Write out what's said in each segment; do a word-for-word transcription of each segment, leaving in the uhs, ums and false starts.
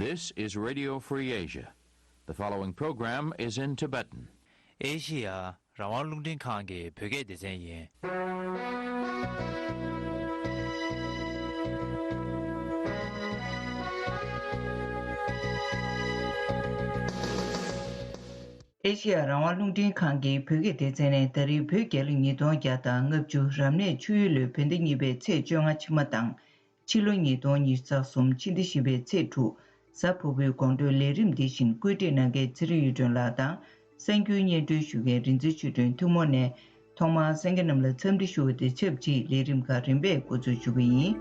This is Radio Free Asia. The following program is in Tibetan. ཨེ་ཤི་ཡ་རང་དབང་རླུང་འཕྲིན་ཁང་གི་བོད་སྐད་སྡེ་ཚན་ཡིན། ཨེ་ཤི་ཡ་རང་དབང་རླུང་འཕྲིན་ཁང་གི་བོད་སྐད་སྡེ་ཚན་ནས། ད་རེས་བོད་རྒྱལ་ལོ་ཉིས་སྟོང་བརྒྱ་དང་ལྔ་བཅུ་རབ་གནས་ཆུ་ཡོས་ལོའི་བོད་ཟླ་གཉིས་པའི་ཚེས་བཅོ་ལྔ་ཕྱི་མ་དང་། ཕྱི་ལོ་ཉིས་སྟོང་ཉི་ཤུ་རྩ་གསུམ་ཕྱི་ཟླ་བཞི་པའི་ཚེས་དྲུག་གཟའ་ཕུར་བུའི་དགོང་དྲོའི་ལས་རིམ་འདི་བཞིན་བཀོད་སྒྲིག་གནང་མཁན་ཚེ་རིང་གཡུ་སྒྲོན་ལགས་དང་། གསར་འགྱུར་སྙན་སྒྲོན་ཞུ་མཁན་རིག་འཛིན་ཆོས་སྒྲོན་ཐུན་མོང་ནས། ཐོག་མར་གསན་མཁན་རྣམས་ལ་འཚམས་འདྲི་ཞུ་བ་དང་ཆབས་ཅིག་ལས་རིམ་ཁག་རིམ་པས་འགོ་འཛུགས་ཞུ་གི་ཡིན།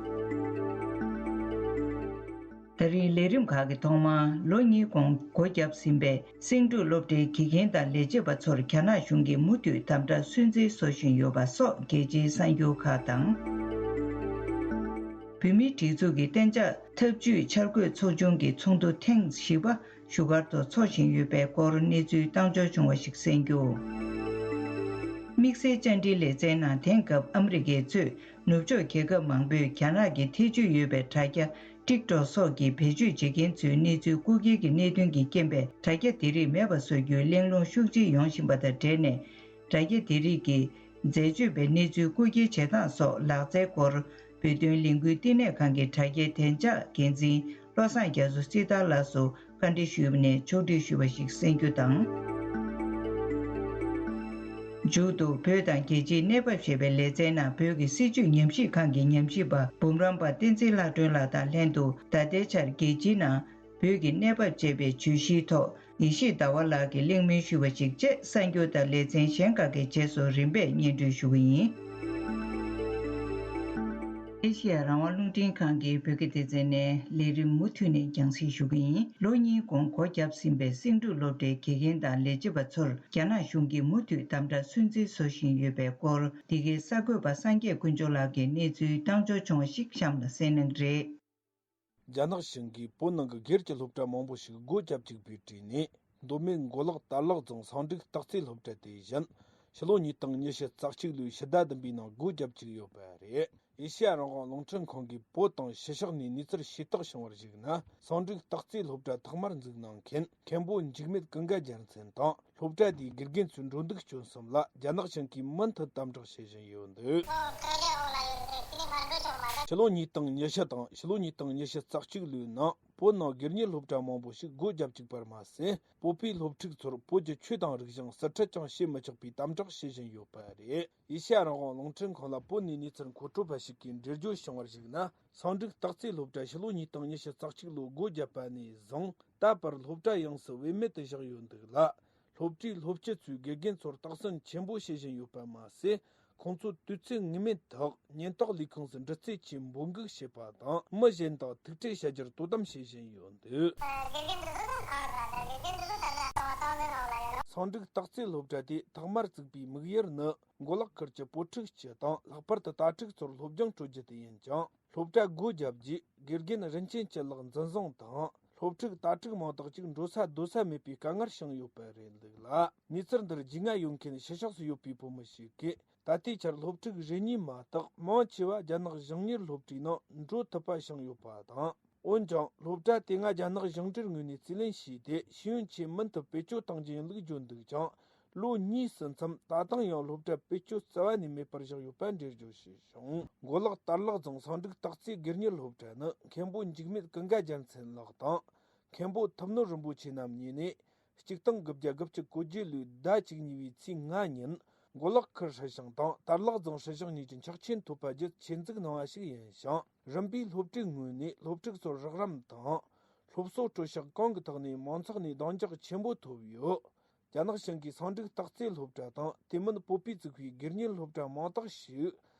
ད་རིང་ལས་རིམ་ཁག་གི་ཐོག་མར་ལོ་གཉིས་གོང་སྒོ་བརྒྱབ་ཟིན་པའི་སེང་འབྲུག་སློབ་གྲྭའི་དགེ་རྒན་དང་ལས་བྱེད་པ་ཚོར་རྒྱ་ནག་གཞུང་གིས་མུ་མཐུད་དམ་དྲག་སུན་གཙེར་བཟོ་བཞིན་ཡོད་པ་སོགས་རྒྱལ་སྤྱིའི་གསར་འགྱུར་ཁག་དང་། བོད་མིའི་སྒྲིག་འཛུགས་ཀྱི་གཏན་འཇགས་ཐབས་ཇུས་འཆར་འགོད་ཚོགས་ཆུང་གི་ཚོགས་འདུ་ཐེངས་བཞི་པ་བཞུགས་སྒར་དུ་འཚོགས་བཞིན་ཡོད་པའི་སྐོར་གནས་ཚུལ་བཏང་འབྱོར་བྱུང་བ་ཞིག་གསན་རྒྱུ། དམིགས་བསལ་བཅར་འདྲིའི་ལེ་ཚན་ནང་དེང་སྐབས་ཨ་མི་རི་ཀས་གཙོས་ནུབ་ཕྱོགས་རྒྱལ་ཁབ་མང་པོས་རྒྱ་ནག་གི་ཐེ་ཇུས་ཡོད་པའི་དྲ་རྒྱ་TikTok་སོགས་ཀྱི་བེད་སྤྱོད་བྱེད་མཁན་ཚོའི་གནས་ཚུལ་རྐུ་འཁྱེར་གྱི་གནད་དོན་གྱི་རྐྱེན་པས་དྲ་རྒྱ་དེ་རིགས་མེད་པ་བཟོ་རྒྱུའི་གླེང་སློང་ཤུགས་ཆེ་ཡོང་བཞིན་པ་དང་འབྲེལ་ནས། དྲ་རྒྱ་དེ་རིགས་ཀྱི་འཛད་སྤྱོད་པའི་གནས་ཚུལ་རྐུ་འཁྱེར་བྱེད་སྟངས་སོགས་ལག་རྩལ་སྐོར། བོད་དོན་ལས་འགུལ་བསྟི་གནས་ཁང་གི་དྲ་རྒྱའི་བདེ་འཇགས་འགན་འཛིན་བློ་བཟང་རྒྱ་མཚོ་རྩིས་ཐར་ལགས་སུ་བཀའ་འདྲི་ཞུས་པ་ནས་ཕྱོགས་སྒྲིག་ཞུས་པ་ཞིག་གསན་རྒྱུ་དང་། མཇུག་ཏུ་བོད་དང་རྒྱལ་སྤྱིའི་གནས་བབ་ཞེས་པའི་ལེ་ཚན་ནང་བོད་ཀྱི་སྲིད་བྱུས་ཉམས་ཞིབ་ཁང་གི་ཉམས་ཞིབ་པ་འབུམ་རམས་པ་བསྟན་འཛིན་ལྷ་སྒྲོན་ལགས་དང་ལྷན་དུ་ད་ལྟའི་ཆར་རྒྱལ་སྤྱིའི་ནང་བོད་ཀྱི་གནས་བབ་ཅེས་པའི་བརྗོད་གཞིའི་ཐོག་ཡེ་ཤེས་ཟླ་བ་ལགས་ཀྱིས་གླེང་མོལ་ཞུས་པ་ཞིག་བཅས་གསར་འགྱུར་དང་ལེ་ཚན་གཞན་ཁག་གི་རྗེས་སུ་རིམ་པས་སྙན་སྒྲོན་ཞུ་གི་ཡིན། ཨེ་ཤེ་ཡ་རང་དབང་རླུང་འཕྲིན་ཁང་གི་བོད་སྐད་སྡེ་ཚན་ནས་ལས་རིམ་མུ་མཐུད་ནས་རྒྱང་སྲིང་ཞུ་གི་ཡིན། ལོ་གཉིས་གོང་སྒོ་བརྒྱབ་ཟིན་པའི་སེང་འབྲུག་སློབ་གྲྭའི་དགེ་རྒན་དང་ལས་བྱེད་པ་ཚོར་རྒྱ་ནག་གཞུང་གིས་མུ་མཐུད་དམ་དྲག་སུན་གཙེར་བཟོ་བཞིན་ཡོད་པའི་སྐོར། འདི་གའི་གསར་འགོད་པ་སངས་རྒྱས་དཀོན་མཆོག་ལགས་ཀྱིས་གནས་ཚུལ་བཏང་འབྱོར་བྱུང་བ་ཞིག་གཤམ་ལ་གསན་གནང་གི་རེད། རྒྱ་ནག་གཞུང་གིས་བོད་ནང་གི་སྒེར་གྱི་སློབ་གྲྭ་མང་པོ་ཞིག་སྒོ་བརྒྱབ་བཅུག་པའི་གྲས་ནས། མདོ་སྨད་མགོ་ལོག་དར་ལག་རྫོང་སང་འབྲུག་སྟག་རྩེ་སློབ་གྲྭ་དེ་བཞིན་ཕྱི་ལོ་ཉིས་སྟོང་ཉི་ཤུ་རྩ་གཅིག་ལོའི་ཕྱི་ཟླ་བདུན་པའི་ནང་སྒོ་བརྒྱབ་བཅུག་ཡོད་པ་རེད། ཨེ་ཤེ་ཡ་རང་དབང་རླུང་འཕྲིན་ཁང་གིས་བོད་དང་ཕྱི་ཕྱོགས་ནས་གནས་ཚུལ་ཤེས་རྟོགས་བྱུང་བར་གཞིགས་ན། སང་འབྲུག་སྟག་རྩེ་སློབ་གྲྭ་ཐོག་མར་འཛུགས་གནང་མཁན་མཁན་པོ་འཇིགས་མེད་ཀུན་དགའ་རྒྱལ་མཚན་དང་། སློབ་གྲྭ་དེའི་དགེ་རྒན་ཚོའི་འགྲོ་འདུག་སྤྱོད་གསུམ་ལ་རྒྱ་ནག་གཞུང་གིས་མུ་མཐུད་དམ་དྲག་བྱེད་བཞིན་ཡོད་འདུག་ཕྱི་ལོ་ཉིས་སྟོང་ཉི་ཤུ་དང་ཕྱི་ལོ་ཉིས་སྟོང་ཉི་ཤུ་རྩ་གཅིག་ལོའི་ནང་བོད་ནང་སྒེར་གཉེར་སློབ་གྲྭ་མང་པོ་ཞིག་སྒོ་བརྒྱབ་བཅུག་པར་མ་ཟད། བོད་པའི་སློབ་ཕྲུག་ཚོར་བོད་ཀྱི་ཆོས་དང་རིག་གཞུང་ཟུར་ཁྲིད་ཀྱང་བྱེད་མི་ཆོག་པའི་དམ་དྲག་བྱེད་བཞིན་ཡོད་པ་རེད། ཨེ་ཤེ་ཡ་རང་དབང་རླུང་འཕྲིན་ཁང་ལ་བོད་ནས་གནས་ཚུལ་མཁོ་སྤྲོད་པ་ཞིག་གིས་འགྲེལ་བརྗོད་བྱུང་བར་གཞིགས་ན། སང་འབྲུག་སྟག་རྩེ་སློབ་གྲྭ་ཕྱི་ལོ་ཉིས་སྟོང་ཉི་ཤུ་རྩ་གཅིག་ལོ་སྒོ་བརྒྱབ་པ་ནས་བཟུང་ད་བར་སློབ་གྲྭ་ཡོངས་སུ་བེད་མེད་དུ་བཞག་ཡོད་འདུག་ལ། སློབ་གྲྭའི་སློབ་སྤྱི་ཚོས་དགེ་རྒན་ཚོར་སྟག་སུན་ཆེན་པོ་བྱེད་བཞིན་ཡོད་པ་མ་ཟད། ཁོང་ཚོ་དུས་ཚོད་ངེས་མེད་དུ་ཉེན་རྟོག་ལས་ཁུངས་སུ་འདྲི་རྩད་ཆེད་འབོད་འགུག་བྱེད་པ་དང་། མི་གཞན་དང་ཐུག་འཕྲད་བྱ་རྒྱུར་དོ་དམ་བྱེད་བཞིན་ཡོད་འདུག་སང་འབྲུག་སྟག་རྩེ་སློབ་གྲྭ་དེ་ཐོག་མར་བཙུགས་པའི་དམིགས་ཡུལ་ནི། མགོ་ལོག་ཁུལ་གྱི་བོད་ཕྲུག་སྤྱི་དང་། ལྷག་པར་དུ་དྭ་ཕྲུག་ཚོར་སློབ་སྦྱོང་སྤྲོད་རྒྱུ་དེ་ཡིན་ཀྱང་། སློབ་གྲྭ་སྒོ་བརྒྱབ་རྗེས་དགེ་རྒན་རིན་ཆེན་སྐྱིད་ལགས་འཛིན་བཟུང་དང་། སློབ་ཕྲུག་དྭ་ཕྲུག་མང་དག་ཅིག་འགྲོ་ས་སྡོད་ས་མེད་པའི་དཀའ་ངལ་བྱུང་ཡོད་པ་རེད་འདུག་ལ། གནས་ཚུལ་འདིར་རྒྱུས་མངའ་ཡོད་མཁན་ཕྱི་ཕྱོགས་སུ་ཡོད་པའི་བོད་མི་ཞིག་གིས། ད་ལྟའི་ཆར་སློབ་ཕྲུག་རེ་གཉིས་མ་གཏོགས་མང་ཆེ་བ་རྒྱ་ནག་གཞུང་གཉེར་སློབ་གྲྭའི་ནང་འགྲོ་ཐུབ་པ་བྱུང་ཡོད་པ་དང་། འོན་ཀྱང་སློབ་གྲྭ་དེ་སྔ་རྒྱ་ནག་གཞུང་འབྲེལ་ངོས་ནས་རྩིས་ལེན་བྱས་ཏེ་ཤེས་ཡོན་ཆེད་མུ་མཐུད་བེད་སྤྱོད་གཏོང་རྒྱུ་ཡིན་ལུགས་བརྗོད་འདུག་ཀྱང་། ལོ་གཉིས་སུ་མཚམས་ད་དུང་ཡང་སློབ་གྲྭ་བེད་སྤྱོད་རྩ་བ་ནས་མེད་པར་བཞག་ཡོད་པ་འགྲེལ་བརྗོད་བྱས་བྱུང་། མགོ་ལོག་དར་ལག་རྫོང་སང་འབྲུག་སྟག་རྩེ་སྒེར་གཉེར་སློབ་གྲྭ་ནི་མཁན་པོ་འཇིགས་མེད་ཀུན་དགའ་རྒྱལ་མཚན་ལགས་དང་། མཁན་པོ་ཐུབ་ནོར་རིན་པོ་ཆེ་རྣམ་གཉིས་ནས། གཅིག་སྟོང་དགུ་བརྒྱ་དགུ་བཅུ་གོ་བརྒྱད་ལོའི་ཟླ་བཅུ་གཉིས་པའི་ཚེས་ལྔ་ཉིན། མགོ་ལོག་ཁུལ་སྲིད་གཞུང་དང་དར་ལག་རྫོང་སྲིད་གཞུང་གཉིས་ཀྱི་ཆོག་མཆན་ཐོབ་པ་བརྒྱུད་ཆེད་འཛུགས་གནང་བ་ཞིག་ཡིན་ཞིང་། རིམ་པས་སློབ་གྲྭའི་ངོས་ནས་སློབ་ཕྲུག་ཚོར་རོགས་རམ་དང་། སློབ་གསོ་སྤྲོད་ཕྱོགས་གང་གི་ཐོག་ནས་མང་ཚོགས་ནས་གདེང་འཇོག་ཆེན་པོ་ཐོབ་ཡོད། རྒྱ་ནག་གཞུང་གིས་སང་འབྲུག་སྟག་རྩེ་སློབ་གྲྭ་དང་དེ་མིན་བོད་པས་བཙུགས་པའི་སྒེར་གཉེར་སློབ་གྲྭ་མང་དག་ཞིག་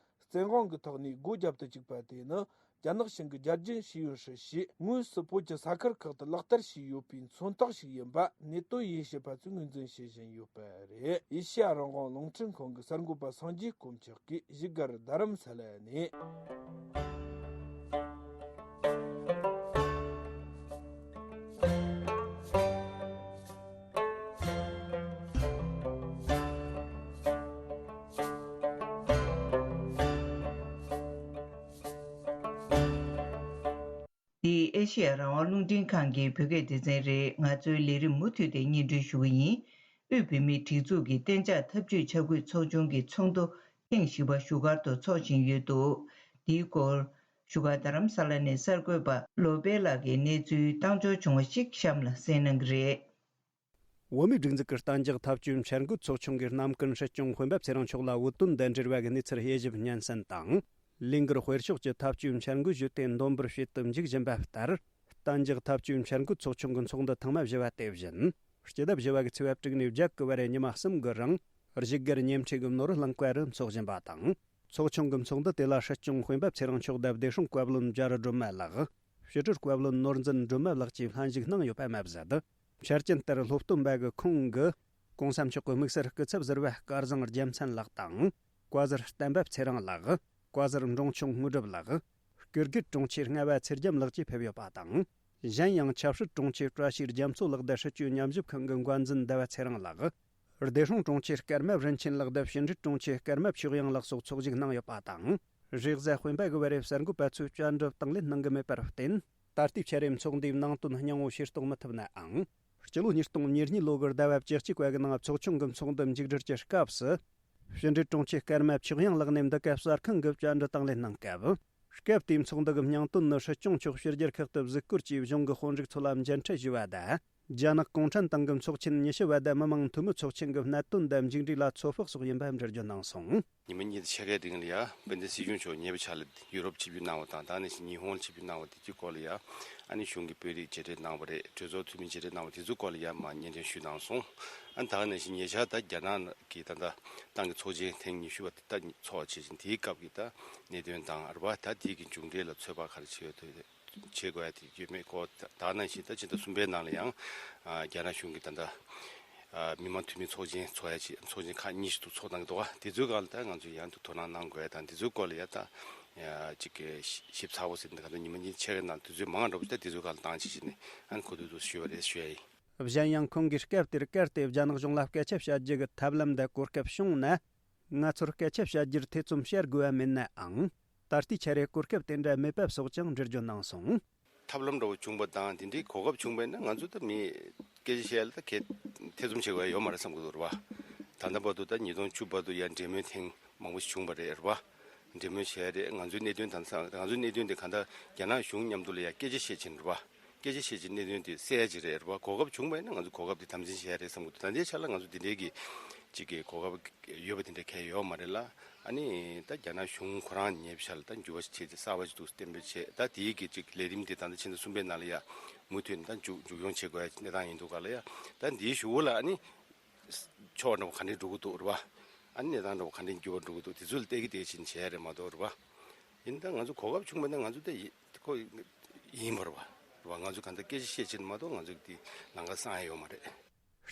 བཙན་དབང་གི་ཐོག་ནས་སྒོ་བརྒྱབ་ཏུ་བཅུག་པ་དེ་ནི། རྒྱ་ནག་གཞུང་གི་རྒྱལ་རྒྱུན་ཤེས་ཡོན་སྲིད་བྱུས་དངོས་སུ་བོད་ཀྱི་ས་ཁུལ་ཁག་ཏུ་ལག་བསྟར་བྱས་ཡོད་པའི་མཚོན་རྟགས་ཤིག་ཡིན་པ་གནད་དོན་དབྱེ་ཞིབ་པ་ཚོས་ངོས་འཛིན་བྱེད་བཞིན་ཡོད་པ་རེད། ཨེ་ཤེ་ཡ་རང་དབང་རླུང་འཕྲིན་ཁང་གི་གསར་འགོད་པ་སངས་རྒྱས་དཀོན་མཆོག་གིས་བཞུགས་སྒར་རྡ་རམ་ས་ལ་ནས། འདི་ཨེ་ ཨེ་ཤེ་ཡ་རང་དབང་རླུང་འཕྲིན་ཁང་གི་བོད་སྐད་སྡེ་ཚན་རེད། ང་ཚོའི་ལས་རིམ་མུ་མཐུད་དེ་སྙན་སྒྲོན་ཞུ་གི་ཡིན། དབུས་བོད་མིའི་སྒྲིག་འཛུགས་ཀྱི་གཏན་འཇགས་འཐབ་ཇུས་བྱ་འགུལ་ཚོགས་ཆུང་གི་ཚོགས་འདུ་ཐེངས་བཞི་པ་བཞུགས་སྒར་དུ་འཚོགས་བཞིན་ཡོད་འདུག་འདིའི་སྐོར་བཞུགས་སྒར་རྡ་རམ་ས་ལ་ནས་གསར་འགོད་པ་བློ་དཔལ་ལགས་ཀྱིས་གནས་ཚུལ་བཏང་འབྱོར་བྱུང་བ་ཞིག་གཤམ་ལ་གསན་གནང་གི་རེད། བོད་མིའི་སྒྲིག་འཛུགས་ཀྱི་གཏན་འཇགས་འཐབ་ཇུས་འཆར་འགོད་ཚོགས་ཆུང་གི་རྣམ་ཀུན་སྲིད་སྐྱོང་སྤེན་པ་ཚེ་རིང་མཆོག་ལ་བོད་དོན་དང་འབྲེལ་བ་གི་གནས་ཚུལ་དབྱེ་ཞིབ་སྙན་སེང་དང་། ལིང་གར་དཔེར་ཤོག་གི་འཐབ་ཇུས་འཆར་འགོད་བརྗོད་དེ་འདོན་པར་བྱེད་དུ་འཇུག་བཞིན་པ་ལྟར། གཏན་འཇགས་འཐབ་ཇུས་འཆར་འགོད་ཚོགས་ཆུང་གི་ཚོགས་འདུ་ཐེངས་མ་བཞི་བ་དེ་བཞིན། སྤྱི་ཟླ་བཞི་བ་གི་ཚེས་པ་དྲུག་ནས་བརྒྱད་གི་བར་ཉི་མ་གསུམ་གི་རིང་། བཞུགས་སྒར་ཉེ་འཁྲིས་ཀྱི་ནོར་བུ་གླིང་ག་རུ་འཚོགས་བཞིན་པ་དང་། ཚོགས་ཆུང་གི་ཚོགས་འདུ་དེ་ལ་སྲིད་སྐྱོང་སྤེན་པ་ཚེ་རིང་མཆོག་དང་བདེ་སྲུང་བཀའ་བློན་རྒྱ་རི་སྒྲོལ་མ་ལགས། ཕྱི་དྲིལ་བཀའ་བློན་ནོར་འཛིན་སྒྲོལ་མ་ལགས་ཀྱིས་ལྷན་ཞུགས་གནང་ཡོད་པ་མ་ཟད། འཆར་ཅན་ལྟར་སློབ་སྟོན་པ་གི་ཁོངས་ཀྱི་གོང་ས་མཆོག་གི་དམིགས་བསལ་སྐུ་ཚབ་ཟུར་པ་སྐལ་བཟང་རྒྱལ་མཚན་ལགས་དང་། བཀའ་ཟུར་བསྟན་པ་ཚེ་རིང་ལགས། བཀའ་ཟུར་འབྲོང་ཆུང་དངོས་གྲུབ་ལགས། སྐུ་སྒེར་དྲུང་ཆེ་རྔ་བ་ཚེ་རྒྱམ་ལགས་ཀྱིས་ཕེབས་ཡོད་པ་དང་། གཞན་ཡང་ཆབ་སྲིད་དྲུང་ཆེ་བཀྲ་ཤིས་རྒྱ་མཚོ་ལགས་དང་སྲིད་བྱུས་ཉམས་ཞིབ་ཁང་གི་འགོ་འཛིན་ཟླ་བ་ཚེ་རིང་ལགས། བདེ་སྲུང་དྲུང་ཆེ་སྐར་མ་རིན་ཆེན་ལགས་དང་ཕྱི་འབྲེལ་དྲུང་ཆེ་སྐར་མ་ཆོས་དབྱངས་ལགས་སོགས་ཚོགས་ཞུགས་གནང་ཡོད་པ་དང་། རེས་གཟའ་སྤེན་པ་གི་བར་རེ་གསར་འགོད་པ་ཚོས་བཅར་འདྲི་དང་ལེན་གནང་གི་མེད་པར་བརྟེན། ད་ལྟའི་འཆར་རེ་ཚོགས་འདུའི་ནང་དོན་སྙིང་བོ་ཤེས་རྟོགས་མི་ཐུབ་ནའང་། སྤྱི་ལོ་ཉིས་སྟོང་ཉེར་གཉིས་ལོ་གི་ཟླ་བ་བཅུ་གཅིག་པ་གི་ནང་ཚོགས་ཆུང་གི་ཚོགས་འདུ་མཇུག་སྒྲིལ་གྱི་སྐབས་སུ། ཕྱི་འབྲེལ་དྲུང་ཆེ་སྐར་མ་ཆོས་དབྱངས་ལགས་ནས་འདི་ག་གསར་ཁང་གི་བཅར་འདྲི་དང་ལེན་གནང་སྐབས། སྐབས་དེའི་ཚོགས་འདུ་གི་སྙིང་དོན་ནི་སྲིད་སྐྱོང་མཆོག་ཕྱི་རྒྱལ་ཁག་ཏུ་གཟིགས་སྐོར་གྱིས་གཞུང་གི་དཔོན་རིགས་ཚོ་ལ་མཇལ་འཕྲད་ཞུས་པ་དང་། རྒྱ་ནག་གུང་ཁྲན་ཏང་གི་ཚོགས་ཆེན་ཉི་ཤུ་བ་དང་མི་དམངས་འཐུས་མི་ཚོགས་ཆེན་གྱི་གནད་དོན་དང་མཇུག་འབྲས་ལ་ཚོད་དཔག་སོགས་ཡིན་པ་འགྲེལ་བརྗོད་གནང་སོང་། ཉི་མ་གཉིས་དང་ཕྱེད་ཀའི་རིང་ལ་ཡ་དཔལ་ལྡན་སྲིད་གཞུང་མཆོག་ཉེ་བའི་ཆར་ལ་ཡུ་རོབ་ཆིབས་བསྒྱུར་གནང་བ་དང་། ད་ནང་བཞིན་ཉི་ཧོང་ཆིབས་བསྒྱུར་གནང་བ་དེ་གའི་སྐོར་ལ་ཡ། ཨ་ནི་གཞུང་གི་དཔོན་རིགས་མཇལ་འཕྲད་གནང་བ་རེད། གྲོས་ཚོགས་འཐུས་མི་མཇལ་འཕྲད་གནང་བ་དེ་ཚོའི་སྐོར་ལ་ཡ་མར་སྙན་སྒྲོན་ཞུས་གནང་སོང་། ཨ་ནི་ད་ག་ནང་བཞིན་ཉེ་ཆར་ད་རྒྱ་ནག་གི་ད་ལྟ་ཏང་གི་ཚོགས་ཆེན་ཐེངས་ཉི་ཤུ་བ་དེ་ད་ཚོགས་བྱེད་བཞིན་དེའི་སྐབས་ཀྱི་ད་གནད་དོན་དང་རེད་པ། ད་དེའི་གི་མཇུག་འབྲས་ལ་ཚོད་དཔག་ག་རེ་བྱེད་ཡོད་དེ། བྱེད་དགོས་ཡ་དེ་ཡོད་མེད་སྐོར། ད་ནང་བཞིན་ད་ཕྱི་ཟླ་གསུམ་པའི་ནང་ལ་ཡང་རྒྱ་ནག་གཞུང་གིས་ད་ལྟ་མི་དམངས་འཐུས་མི་ཚོགས་ཆེན་ཚོགས་ཡ་ཆེད་ཚོགས་ཆེན་ཁག་གཉིས་ཤིག་ཏུ་ཚོགས་གནང་གི་འདུག་ག་དེ་ཚོའི་སྒང་ལ་ད་ང་ཚོས་ཡང་དུ་དོ་སྣང་གནང་དགོས་ཡ་དང་དེ་ཚོའི་སྐོར་ལ་ཡ་ད་ཅིག་གི་ཞིབ་ཚགས་པོ་ཟེར་ནས་ད་ལྟ་ཉི་མ་གཉིས་ཆེད་ཀྱི་ནང་དུས་ཚོད་མང་འགྲོ་བ་ད་དེ་ཚོའི་སྒང་ལ་བཏང་བྱེད་བྱས་ནས་ཨ་ནི་གོ་བསྡུར་དུ་ཞུས་པ་རེད་ཞུ་ཡ་ཡིན། གཞན་ཡང་ཁོང་གིས་སྐབས་དེར་གལ་ཏེ་རྒྱ་ནག་གཞུང་ལ་སྐད་ཆ་བཤད་རྒྱུ་གི་ཐབས་ལམ་དང་གོ་སྐབས་བྱུང་ན། ང་ཚོར་སྐད་ཆ་བཤད་རྒྱུར་ཐེ་ཚོམ་བཤད་དགོས་པ་མེད་ནའང་། ད་ལྟའི་ཆར་རེ་གོ་སྐབས་དེ་འདྲ་མེད་པ་སོགས་ཀྱང་འགྲེལ་བརྗོད་གནང་སོང་། ཐབས་ལམ་འདྲ་བོ་བྱུང་པ་དང་དེ་འདྲའི་གོ་སྐབས་བྱུང་པ་ཡིན་ན་ང་ཚོ་ད་མི་སྐད་ཆ་བཤད་ཡ་ལ་ད་གལ་ཐེ་ཚོམ་བྱེད་དགོས་ཡ་ཡོད་མ་རེད་བསམ་གྱི་འདུག་རེད་པ། ད་ལྟ་བར་དུ་ད་ཉིས་སྟོང་བཅུ་བར་དུ་ཡ་འབྲེལ་མོལ་ཐེངས་མང་པོ་ཞིག་བྱུང་བ་རེད་རེད་པ། འབྲེལ་མོལ་བྱས་རེད། ང་ཚོའི་གནད་དོན་དང་ང་ཚོའི་གནད་དོན་དེ་གང་ལྟར་རྒྱ་ནག་གཞུང་མཉམ་དུ་ལ་ཡ་སྐད་ཆ་བཤད་ཕྱིན་རེད་པ། སྐད་ཆ་བཤད་ཕྱིན་གནད་དོན་དེ་སེལ་ཡ་ཅིག་རེད་རེད་པ། གོ་སྐབས་བྱུང་བ་ཡིན་ན་ང་ཚོ་གོ་སྐབས་དེ་དམ་འཛིན་བྱས་རེད་བསམ་གྱི་འདུག་ད་ལྟའི་ཆ་ལ་ང་ཚོ་དེ་འདྲའི་གི་ཅིག་གི་གོ་སྐབས་ཡོད་པ་དེ་འདྲ་གང་ཡང་ཡོད་མ་རེད་ལ། ཨ་ནི་ད་རྒྱ་ནག་གཞུང་ཁོ་རང་ཉེ་བའི་ཆར་ལ་ད་འགྱུར་བ་ཞིག་བྱས་ཏེ་གསར་པ་ཞིག་འདུག་གཏན་འབེབས་བྱས། ད་དེའི་གི་ཅིག་ལས་རིམ་དེ་ད་ལྟ་ཕྱི་ཟླ་གསུམ་པའི་ནང་ལ་ཡ་མུ་མཐུད་ནས་ད་མཇུག་མཇུག་སྐྱོང་བྱེད་དགོས་ཡ་གནས་སྟངས་ཡིན་འདུག་ག་ལ་ཡ། ད་འདིའི་གཞུག་གུ་ལ་ཨ་ནི་ཕྱོགས་འདྲ་བོ་ག་འདྲས་འགྲོ་གི་འདུག་རེད་པ། ཨ་ནི་གནས་སྟངས་འདྲ་བོ་ག་འདྲས་འགྱུར་བ་འགྲོ་གི་འདུག་དེ་ཚོ་ལ་བལྟས་ཀྱི་བལྟས་ཀྱི་བྱས་རེད་མ་གཏོགས་རེད་པ། ཡིན་ད་ང་ཚོ་གོ་སྐབས་བྱུང་བ་ན་ང་ཚོ་དེ་ཡི་ཁོ་ཡིན་པ་རེད་པ། རེད་པ། ང་ཚོ་གང་ལྟར་སྐད་ཆ་བཤད་ཕྱིན་མ་གཏོགས་ང་ཚོ་དེ་ལམ་ཁ་སང་ཡ་ཡོད་མ་རེད།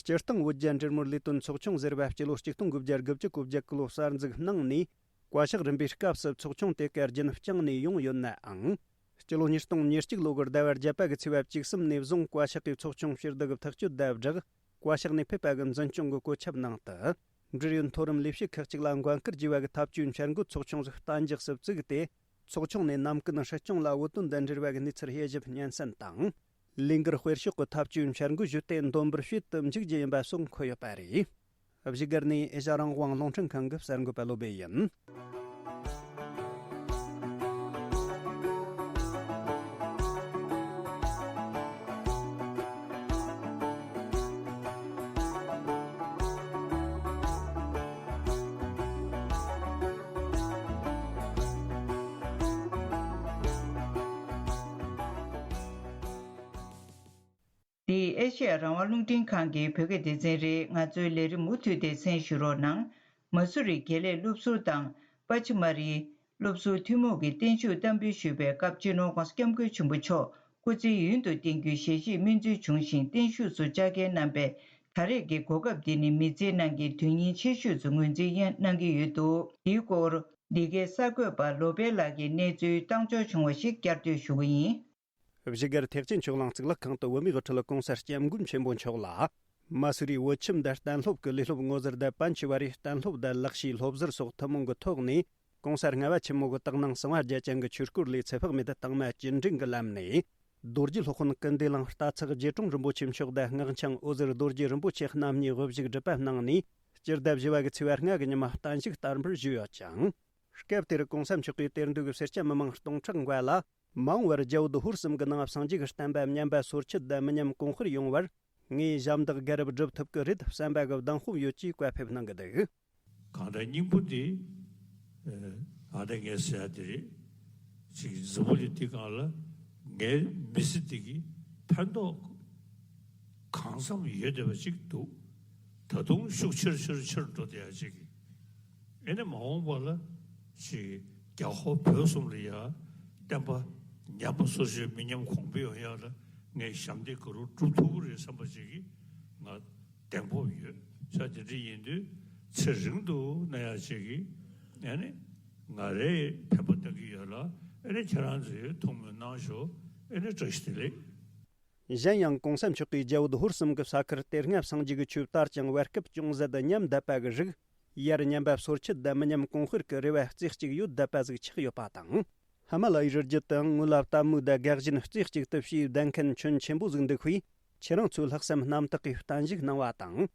སྤྱིར་བཏང་བོད་རྒྱ་འབྲེལ་མོལ་ལས་དོན་ཚོགས་ཆུང་ཟེར་བ་སྤྱི་ལོ་ཆིག་སྟོང་དགུ་བརྒྱ་དགུ་བཅུ་གོ་བརྒྱད་ཀྱི་ལོ་གསར་འཛུགས་གནང་ནས་བཀའ་ཤག་རིམ་པའི་སྐབས་སུ་ཚོགས་ཆུང་དེ་ག་རྒྱུན་བསྐྱངས་ནས་ཡོང་ཡོད་ནའང་། སྤྱི་ལོ་ཉིས་སྟོང་ཉེར་གཅིག་ལོ་གི་ཟླ་བ་བརྒྱད་པ་གི་ཚེས་པ་བཅུ་གསུམ་ནས་བཟུང་བཀའ་ཤག་གིས་ཚོགས་ཆུང་ཕྱིར་བསྡུ་གི་ཐག་གཅོད་དང་སྦྲགས། བཀའ་ཤག་ནས་ཕེབས་པ་གི་འཛིན་སྐྱོང་གི་བཀོད་ཁྱབ་ནང་དུ། འབྲེལ་ཡོད་མཐོ་རིམ་ལས་བྱེད་ཁག་ཅིག་ལ་འགན་འཁུར་བགྱིས་པ་གི་ཐབས་ཇུས་འཆར་འགོད་ཚོགས་ཆུང་ཞིག་གཏན་འཇགས་སུ་བཙུགས་ཏེ། ཚོགས་ཆུང་ནས་ནམ་རྒྱུན་སྲིད་སྐྱོང་ལ་བོད་དོན་དང་འབྲེལ་བ་གི་གནས་ཚུལ་དབྱེ་ཞིབ་སྙན་སེང་དང་། ལས་འགུལ་སྤེལ་ཕྱོགས་ཀྱི་ཐབས་ཇུས་འཆར་འགོད་ཞུས་ཏེ་འདོན་པར་བྱེད་དུ་འཇུག་རྒྱུ་ཡིན་པ་སོགས་འཁོད་ཡོད་པ་རེད། བཞུགས་སྒར་ནས་ཨེ་ཤ་རང་དབང་རླུང་འཕྲིན་ཁང་གི་གསར་འགོད་པ་བློ་སྦེ་ཡིན། འདི་ཨེ་ཤེ་ཡ་རང་དབང་རླུང་འཕྲིན་ཁང་གི་བོད་སྐད་སྡེ་ཚན་རེད། ང་ཚོའི་ལས་རིམ་མུ་མཐུད་དེ་གསན་ཞུ་རོགས་གནང་། མ་སུ་རི་དགེ་ལས་སློབ་ཟུར་དང་པ་ཆི་མ་རི་སློབ་ཟུར་ཐུན་མོང་གི་བརྟན་བཞུགས་བསྟར་འབུལ་ཞུས་པའི་སྐབས་སྤྱི་ནོར་༧གོང་ས་༧སྐྱབས་མགོན་ཆེན་པོ་མཆོག་སྐུ་ཚེ་ཡུན་དུ་བརྟན་རྒྱུའི་ཞལ་བཞེས་སྨོན་ཚུལ་བྱུང་ཞིང་བརྟན་བཞུགས་སུ་བཅར་འགེལ་གནང་པས། ད་རེས་ཀྱི་གོ་སྐབས་འདི་ནི་མི་ཚེའི་ནང་གི་དོན་སྙིང་ཆེ་ཤོས་སུ་ངོས་འཛིན་གནང་གི་ཡོད་འདུག་འདིའི་སྐོར་འདི་གའི་གསར་འགོད་པ་བློ་དཔལ་ལགས་ཀྱིས་གནས་ཚུལ་བཏང་འབྱོར་བྱུང་བ་ཞིག་བསྐྱར་ཟློས་ཞུ་གི་ཡིན། བཞུགས་སྒར་ཐེག་ཆེན་ཆོས་གླིང་གཙུག་ལག་ཁང་དུ་བོད་མིའི་དབུ་ཁྲིད་༧གོང་ས་༧སྐྱབས་མགོན་ཆེན་པོ་མཆོག་ལ། མ་སུ་རིའི་བོད་ཁྱིམ་དང་གཏན་སློབ་ཀྱི་ལས་སློབ་ངོ་ཟུར་དང་པཎ་ཆེ་བ་རིའི་གཏན་སློབ་དང་ལག་ཤེས་སློབ་ཟུར་སོགས་ཐུན་མོང་གི་ཐོག་ནས་༧གོང་ས་ལྔ་པ་ཆེན་མོ་གི་དག་སྣང་གསང་བ་རྒྱ་ཅན་གྱི་ཆོས་སྐོར་ལས་ཚེ་དཔག་མེད་དུ་དྭངས་མ་ཅི་འདྲེན་གྱི་ལམ་ནས། རྡོ་རྗེ་སློབ་དཔོན་ཀུན་བདེ་གླིང་རྟ་ཚེགས་རྗེ་དྲུང་རིན་པོ་ཆེ་མཆོག་དང་སྔགས་འཆང་འོད་ཟེར་རྡོ་རྗེ་རིན་པོ་ཆེ་རྣམ་གཉིས་དབུ་བཞུགས་སྒྲུབ་པ་གནང་ནས། སྤྱི་ཟླ་བཞི་པ་གི་ཚེས་པ་ལྔ་གི་ཉི་མ་བརྟན་བཞུགས་བསྟར་འབུལ་ཞུས་ཡོད་ཅིང་། སྐབས་དེར་གོང་ས་མཆོག་གིས་དེར་འདུས་ཀྱི་སེར་སྐྱ་མི་མང་སྟོང་ཕྲག་འགའ་ལ། མ་འོངས་པར་རྒྱ་བོད་ཧོར་གསུམ་གྱི་ནང་སངས་རྒྱས་ཀྱི་བསྟན་པ་ཉམས་པ་སོར་ཆུད་དང་མི་ཉམས་གོང་འཕེལ་ཡོང་བར། ངས་ཞབས་འདེགས་དགའ་རབ་སྒྲུབ་ཐུབ་ཀྱི་རེད་བསམ་པ་གི་གདེང་སྤོབས་ཡོད་ཅེས་བཀའ་ཕེབས་གནང་གི་འདུག། གང་ལྟར་སྙིང་པོ་འདི། ཨ་ནི་ངས་ཟེར་ཡ་དེ་རེད། ཅིག་འཛམ་བུ་གླིང་འདི་སྒང་ལ་ངའི་མི་ཚེ་འདི་གི་ཕན་ཐོགས་གང་འཚམ་ཡོད་བསྡད་པ་ཅིག་འདུག། ད་དུང་ཤུགས་ཆེར་ཆེར་ཆེར་འགྲོ་བསྡད་ཡ་ཅིག། ཨེ་ནི་མ་འོངས་པ་ལ་ཅིག་རྒྱ་ཧོར་བོད་གསུམ་ལ་ཡ་བསྟན་པ་ཉམས་པ་སོར་ཆུད་མི་ཉམས་གོང་འཕེལ་ཡོང་ཡ་ལ་ངས་ཞབས་འདེགས་ག་རུ་སྒྲུབ་ཐུབ་ཀྱི་རེད་བསམ་པ་ཅིག་གི་ང་གདེང་སྤོབས་ཡོད། ས་དེ་འདྲ་ཡིན་དུས་ཚེ་རིང་དུ་གནས་ཡ་ཅིག་གི་ཨེ་ནི་ང་རེ་ཕན་པ་གཏང་གི་ཡོད་ལ། ཨེ་ནི་ཁྱེད་རང་ཚོས་ཐུགས་སྨོན་གནང་ཤོག། ཨེ་ནི་བཀྲ་ཤིས་བདེ་ལེགས། གཞན་ཡང་གོང་ས་མཆོག་གིས་རྒྱ་བོད་ཧོར་གསུམ་གྱི་ས་ཁུལ་དེ་སྔ་སངས་རྒྱས་ཀྱི་ཆོས་དར་ཞིང་བར་སྐབས་ཅུང་ཟད་ཉམས་བསྡད་པ་གི་རིགས་ཡར་ཉམས་པ་སོར་ཆུད་དང་མི་ཉམས་གོང་འཕེལ་གྱི་རེ་བ་རྩེ་གཅིག་ཡོད་བསྡད་པ་ཟིག་ཆགས་ཡོད་པ་དང་། ཧི་མ་ལ་ཡའི་རི་རྒྱུད་དུའང་ངོས་ལ་གཏའ་མོ་དང་དགའ་བཞིན་རྩེ་གཅིག་ཏུ་བྱས་བསྡད་མཁན་ཁྱོན་ཆེན་པོ་ཟིག་འདུག་པས། ཁྱེད་རང་ཚོས་ལྷག་བསམ་རྣམ་དག་གིས་བརྟན་བཞུགས་གནང་བ་དང་།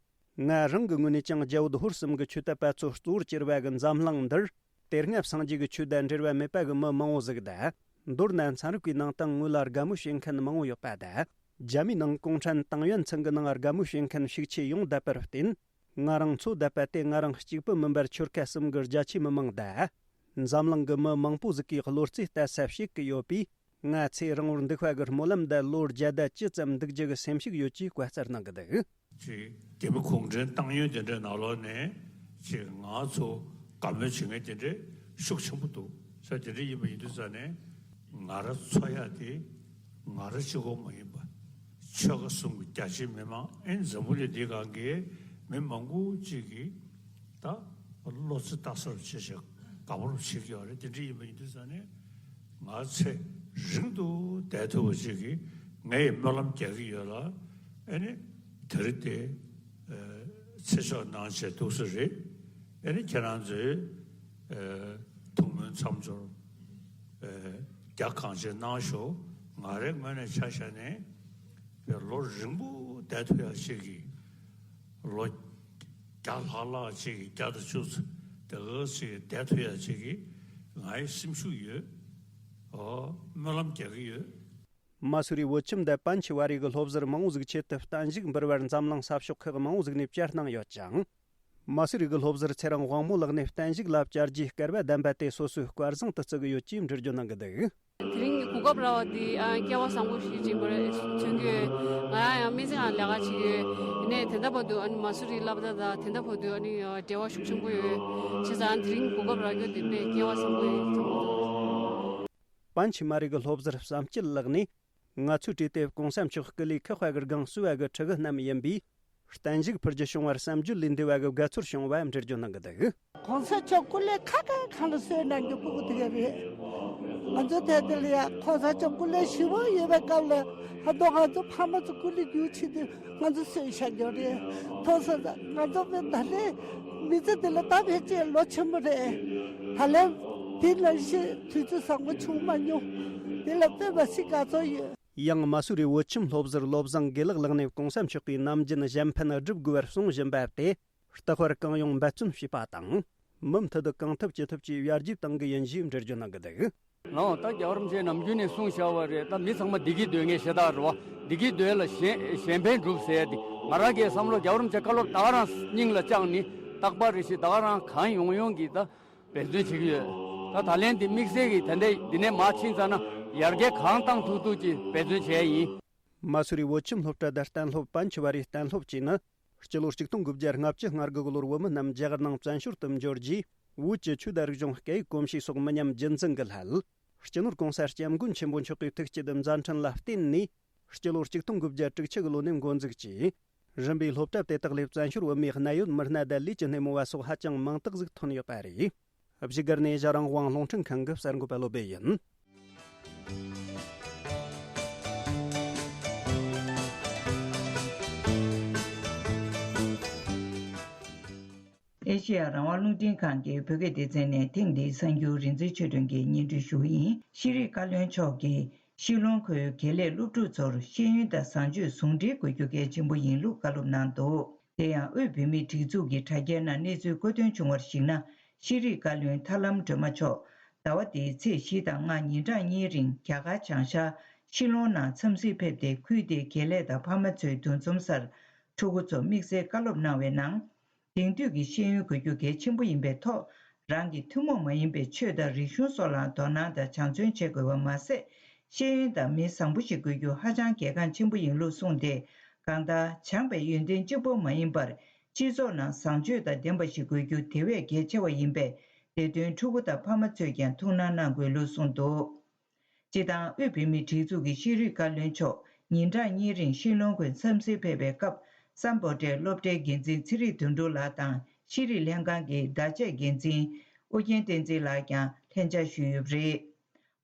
ང་རང་གི་ངོས་ནས་ཀྱང་རྒྱ་བོད་ཧོར་གསུམ་གྱི་ཆོས་དད་པ་ཚོ་གཙོ་བོར་གྱུར་པ་གི་འཛམ་གླིང་འདིར། དེ་སྔ་སངས་རྒྱས་ཀྱི་ཆོས་དང་འབྲེལ་བ་མེད་པ་གི་མི་མང་བོ་ཟིག་དང་། མདོར་ན་ཚན་རིག་པའི་ནང་དུ་ངོས་ལ་དགའ་མོས་བྱེད་མཁན་མང་བོ་ཡོད་པ་དང་། རྒྱ་མིའི་ནང་གུང་ཁྲན་ཏང་ཡོན་ཚང་གི་ནང་དགའ་མོས་བྱེད་མཁན་ཤུགས་ཆེ་ཡོང་བསྡད་པར་བརྟེན། ང་རང་ཚོ་བསྡད་པ་དེ་ང་རང་གཅིག་པུ་མིན་པར་ཆོལ་ཁ་གསུམ་གི་རྒྱ་ཆེའི་མི་མང་དང་། འཛམ་གླིང་གི་མི་མང་པོ་ཟིག་གིས་བློ་རྩེ་གཏད་ས་བྱེད་ཀྱི་ཡོད་པས། ང་ཚེ་རིང་བོར་འདུག་པ་གི་སྨོན་ལམ་དང་ལོ་བརྒྱ་དང་བཅུ་ཙམ་འདུག་རྒྱུ་གི་སེམས་ཤུགས་ཡོད་ཅེས་བཀའ་སྩལ་གནང་གི་འདུག། ཅིག་རྒྱ་མི་གུང་ཁྲན་ཏང་ཡོན་དེ་འདྲའི་ནང་ལོགས་ནས་ཅིག་ང་ཚོ་དགའ་མོས་བྱེད་མཁན་དེ་འདྲའི་ཤུགས་ཆེན་པོ་འདུག་ས། དེ་འདྲ་ཡིན་པ་ཡིན་དུས་ཙང་ནས་ང་རང་འཚོ་ཡ་དེ་ང་རང་གཅིག་པོ་མ་ཡིན་པ་ཆོལ་ཁ་གསུམ་གྱི་རྒྱ་ཆེའི་མི་མང་ཨེ་འཛམ་བུ་གླིང་འདིའི་སྒང་གི་མི་མང་པོ་ཅིག་གིས་ད་བློ་རྩེ་གཏད་ས་བྱེད་བྱེད་དགའ་པོ་བྱེད་ཀྱི་ཡོད་རེད། དེ་འདྲ་ཡིན་པ་ཡིན་དུས་ཙང་ནས། ང་ཚེ་རིང་དུ་བསྡད་ཐུབ་པ་ཅིག་གིས་ངས་སྨོན་ལམ་རྒྱག་གི་ཡོད་ལ། ཨེ་ནི་དེ་རིང་དེ་ཚེ་ཆོག་གནང་བྱས་ཐུགས་སུ་རེད། ཨེ་ནི་ཁྱེད་རང་ཚོས་ཐུགས་སྨོན་མཚམས་སྦྱོར་རྒྱ་གང་ཆེ་གནང་ཤོག། ང་རའི་ངོས་ནས་ཆ་བཞག་ནས་ལོ་རིང་པོ་བསྡད་ཐུབ་ཡག་ཅིག་གི་ལོ་བརྒྱ་ལྷག་ལྷག་ཅིག་གི་བརྒྱ་དང་བཅུ་ཙམ་དེ་ག་ཅིག་བསྡད་ཐུབ་ཡག་ཅིག་གི་ང་ཡི་སེམས་ཤུགས་ཡོད། ཨོ། སྨོན་ལམ་རྒྱག་གི་ཡོད། མ་སུ་རི་བོད་ཁྱིམ་དང་པན་ཆེ་བ་རི་གི་སློབ་ཟུར་མང་བོ་ཟིག་ཆེད་དུ་བརྟན་བཞུགས་འབུལ་བར་འཛམ་གླིང་ས་ཕྱོགས་ཁག་མང་བོ་ཟིག་ནས་བཅར་གནང་ཡོད་ཅིང་། མ་སུ་རི་གི་སློབ་ཟུར་ཚེ་རིང་དབང་མོ་ལགས་ནས་བརྟན་བཞུགས་ལ་བཅར་རྒྱུའི་སྐལ་བ་ལྡན་པ་དེ་སོ་སོའི་སྐལ་བཟང་དུ་བརྩི་གི་ཡོད་ཅེས་འགྲེལ་བརྗོད་གནང་གི་འདུག། དེ་རིང་གོ་སྐབས་རག་པ་འདི་ཨ་སྐལ་བ་བཟང་པོ་ཞིག་ཅིག་མ་རེད་མཚོན་གྱི་ཡོད། ང་ཡང་མི་ཚེ་ནང་ལས་ཀ་བྱེད་ཀྱི་ཡོད། ཡིན་ནའི་དེ་འདྲ་བར་དུ་ཨ་ནི་མ་སུ་རི་སློབ་གྲྭ་དང་དེ་འདྲ་བར་དུ་ཨ་ནི་འབྲེལ་བ་ཤུགས་ཆེན་པོ་ཡོད། བྱས་ཙང་དེ་རིང་གོ་སྐབས་རག་རྒྱུ་འདི་དཔེ་སྐལ་བ་བཟང་པོ་ཡིན་བསམ་གྱི་འདུག། པན་ཆེ་མ་རི་གི་སློབ་ཟུར་བསམ་སྐྱིད་ལགས་ནས། ང་ཚོའི་གྲས་དེ་གོང་ས་མཆོག་སྐུ་ལས་ཁག་པ་གི་སྒང་བསུ་བ་གི་ཕྲུ་གུ་རྣམས་ཡིན་པས། བརྟན་བཞུགས་ཕུལ་རྒྱུ་བྱུང་བར་བསམ་བརྗོད་ལས་འདས་པ་གི་དགའ་ཚོར་བྱུང་བ་འགྲེལ་བརྗོད་གནང་གི་འདུག། གོང་ས་མཆོག་སྐུ་ལས་ཁག་པའི་སྒང་ལ་བསུ་གནང་རྒྱུ་ཕྲུ་གུ་དེ་ག་རེད། ང་ཚོ་དེ་དེ་ལ་ཡ་གོང་ས་མཆོག་སྐུ་ལས་ཞེ་པོ་ཡོད་པའི་སྐབས་ལ་ཧ་དོ་ང་ཚོ་ཕ་མ་ཚོ་སྐུ་ལས་རྒྱུགས་ཆེ་དུས། ང་ཚོ་སུས་བཤད་རྒྱུ་རེད། མཐོང་སོང་། ང་ཚོ་དཔེ་ད་ལན་མི་ཚེ་འདི་ལ་ད་ཕལ་ཆེར་ལོ་ཆེན་པོ་རེད། ད་ལན་དེ་ནང་བཞིན་དུས་ཚོད་བཟང་པོ་བྱུང་མ་མྱོང་། དེ་ལ་དཔེ་མ་སྲིད་དགའ་ཚོར་ཡོད། ཡང་མ་སུ་རི་བོད་ཁྱིམ་སློབ་ཟུར་བློ་བཟང་དགེ་ལེགས་ལགས་ནས་གོང་ས་མཆོག་གིས་ནམ་རྒྱུན་གཞན་ཕན་སྒྲུབ་དགོས་པར་གསུང་བཞིན་པ་དེ། རྟག་པར་གང་ཡོང་འབད་བརྩོན་བྱས་པ་དང་། མུ་མཐུད་དུ་གང་ཐུབ་ཅི་ཐུབ་ཀྱིས་ཡར་རྒྱས་གཏང་གི་ཡིན་ཞེས་འགྲེལ་བརྗོད་གནང་གི་འདུག། ལགས་ད་རྒྱལ་བ་རིན་པོ་ཆེས་ནམ་རྒྱུན་ནས་གསུངས་བཞག་པ་རེད། ད་མི་ཚང་མ་བདེ་སྐྱིད་འདོད་མཁན་ཤ་སྟག་རེད་བ། བདེ་སྐྱིད་འདོད་ལ་གཞན་གཞན་ཕན་སྒྲུབ་ཟེར་ཏེ་ང་རང་གིས་བསམ་བློ་རྒྱལ་བ་རིན་པོ་ཆེ་བཀའ་སློབ་ད་ག་རང་སྙིང་ལ་བཅངས་ནས་རྟག་པར་རེ་ཞིག་ད་ག་རང་གང་ཡོང་ཡོང་གིས་ད་འབད་བརྩོན་བྱེད་ཀྱི་ཡོད། ད་ད་ལན་འདི་དམིགས་བསལ་གྱིས་ད་ལྟའི་འདི་ནས་མར་ཕྱིན་ཚར་ན་ཡར་རྒྱས་གང་བཏང་ཐུབ་ཐུབ་ཀྱིས་འབད་བརྩོན་བྱས་ཡིན། མ་སུ་རི་བོད་ཁྱིམ་སློབ་གྲྭ་དང་གཏན་སློབ་པན་ཆེ་བ་རི་གཏན་སློབ་བཅས་ནི། སྤྱི་ལོ་ཆིག་སྟོང་དགུ་བརྒྱ་ལྔ་བཅུ་ང་དགུ་གི་ལོར་བོད་མི་རྣམས་རྒྱ་གར་ནང་བཙན་བྱོལ་དུ་འབྱོར་རྗེས། བོད་ཀྱི་ཆོས་དང་རིག་གཞུང་སྐད་ཡིག་གོམས་གཤིས་སོགས་མི་ཉམས་རྒྱུན་འཛིན་གྱི་སླད། སྤྱི་ནོར་༸གོང་ས་༸སྐྱབས་མགོན་ཆེན་པོ་མཆོག་གི་ཐུགས་བསྐྱེད་མཛད་འཕྲིན་ལ་བརྟེན་ནས། སྤྱི་ལོ་ཆིག་སྟོང་དགུ་བརྒྱ་དྲུག་ཅུ་གི་ལོ་ནས་འགོ་འཛུགས་ཀྱིས། རིམ་པས་སློབ་གྲྭ་དེ་དག་ལས་བཙན་བྱོལ་བོད་མིའི་གནད་ཡོད་མི་སྣ་དང་ལས་ཀྱི་སྣེ་མོ་བ་སོགས་ཧ་ཅང་མང་དག་ཟིག་ཐོན་ཡོད་པ་རེད། བཞུགས་སྒར་ནས་ཨེ་ཤ་ཡ་རང་དབང་རླུང་འཕྲིན་ཁང་གི་གསར་འགོད་པ་བློ་སྦེ་ཡིན། ཨེ་ཤེ་ཡ་རང་དབང་རླུང་འཕྲིན་ཁང་གི་བོད་སྐད་སྡེ་ཚན་ནས་ཐེངས་འདིའི་གསར་འགྱུར་རིག་འཛིན་ཆོས་སྒྲོན་གྱིས་སྙན་སྒྲོན་ཞུ་གི་ཡིན། ཤེས་རིག་བཀའ་བློན་མཆོག་གིས་ ཤི་ལོང་ཁུལ་དགེ་ལས་སློབ་ཕྲུག་ཚོར་ཤེས་ཡོན་དང་བཟང་སྤྱོད་ཟུང་འབྲེལ་དགོས་རྒྱུ་གལ་ཆེན་པོ་ཡིན་ལུགས་བཀའ་སློབ་གནང་འདུག་དེ་ཡང་དབུས་བོད་མིའི་སྒྲིག་འཛུགས་ཀྱི་དྲ་རྒྱའི་ནང་གནས་ཚུལ་བཀོད་དོན་བྱུང་བར་གཞིགས་ན། ཤེས་རིག་བཀའ་བློན་ཐར་ལམ་སྒྲོལ་མ་མཆོག་ཟླ་བ་འདིའི་ཚེས་བཞི་དང་ལྔ་ཉིན་གྲངས་གཉིས་རིང་རྒྱ་གར་བྱང་ཤར་ཤི་ལོང་ནང་འཚམས་གཟིགས་ཕེབས་ཏེ། ཁུལ་དེའི་དགེ་ལས་དང་ཕ་མ་ཚོའི་འདུ་འཛོམས་སར་ཕྲུ་གུ་ཚོར་དམིགས་བསལ་བཀའ་སློབ་གནང་བའི་ནང་། དེང་དུས་ཀྱི་ཤེས་ཡོན་དགོས་རྒྱུ་གལ་ཆེན་པོ་ཡིན་པའི་ཐོག་རང་གི་ཐུན་མོང་མ་ཡིན་པའི་ཆོས་དང་རིག་གཞུང་སོགས་ལ་དོ་སྣང་དང་སྦྱང་བརྩོན་བྱེད་དགོས་པ་མ་ཟད། ཤེས་ཡོན་དང་མི་བཟང་པོ་ཞིག་དགོས་རྒྱུ་ཧ་ཅང་གལ་འགངས་ཆེན་པོ་ཡིན་ལུགས་གསུངས་ཏེ། གང་ལྟར་སྦྱངས་པའི་ཡོན་ཏན་གཅིག་པོ་མ་ཡིན་པར། སྤྱི་ཚོགས་ནང་བཟང་སྤྱོད་དང་ལྡན་པ་ཞིག་དགོས་རྒྱུ་དེ་བས་གལ་ཆེ་བ་ཡིན་པས། དེ་དོན་ཕྲུ་གུ་དང་ཕ་མ་ཚོས་ཀྱང་ཐུགས་སྣང་གནང་དགོས་ལུགས་གསུངས་འདུག་སྤྱི་བཏང་དབུས་བོད་མིའི་སྒྲིག་འཛུགས་ཀྱི་ཤེས་རིག་བཀའ་བློན་མཆོག་ཉིན་གྲངས་གཉིས་རིང་ཤི་ལོང་ཁུལ་འཚམས་གཟིགས་ཕེབས་པའི་སྐབས། སམ་བྷོ་ཊའི་སློབ་གྲྭའི་འགན་འཛིན་ཚེ་རིང་དོན་གྲུབ་ལགས་དང་། ཤེས་རིག་ལྷན་ཁང་གི་བརྡ་ཆད་འགན་འཛིན་ཨོ་རྒྱན་བསྟན་འཛིན་ལགས་ཀྱང་ལྷན་བཅར་ཞུས་ཡོད་པ་རེད།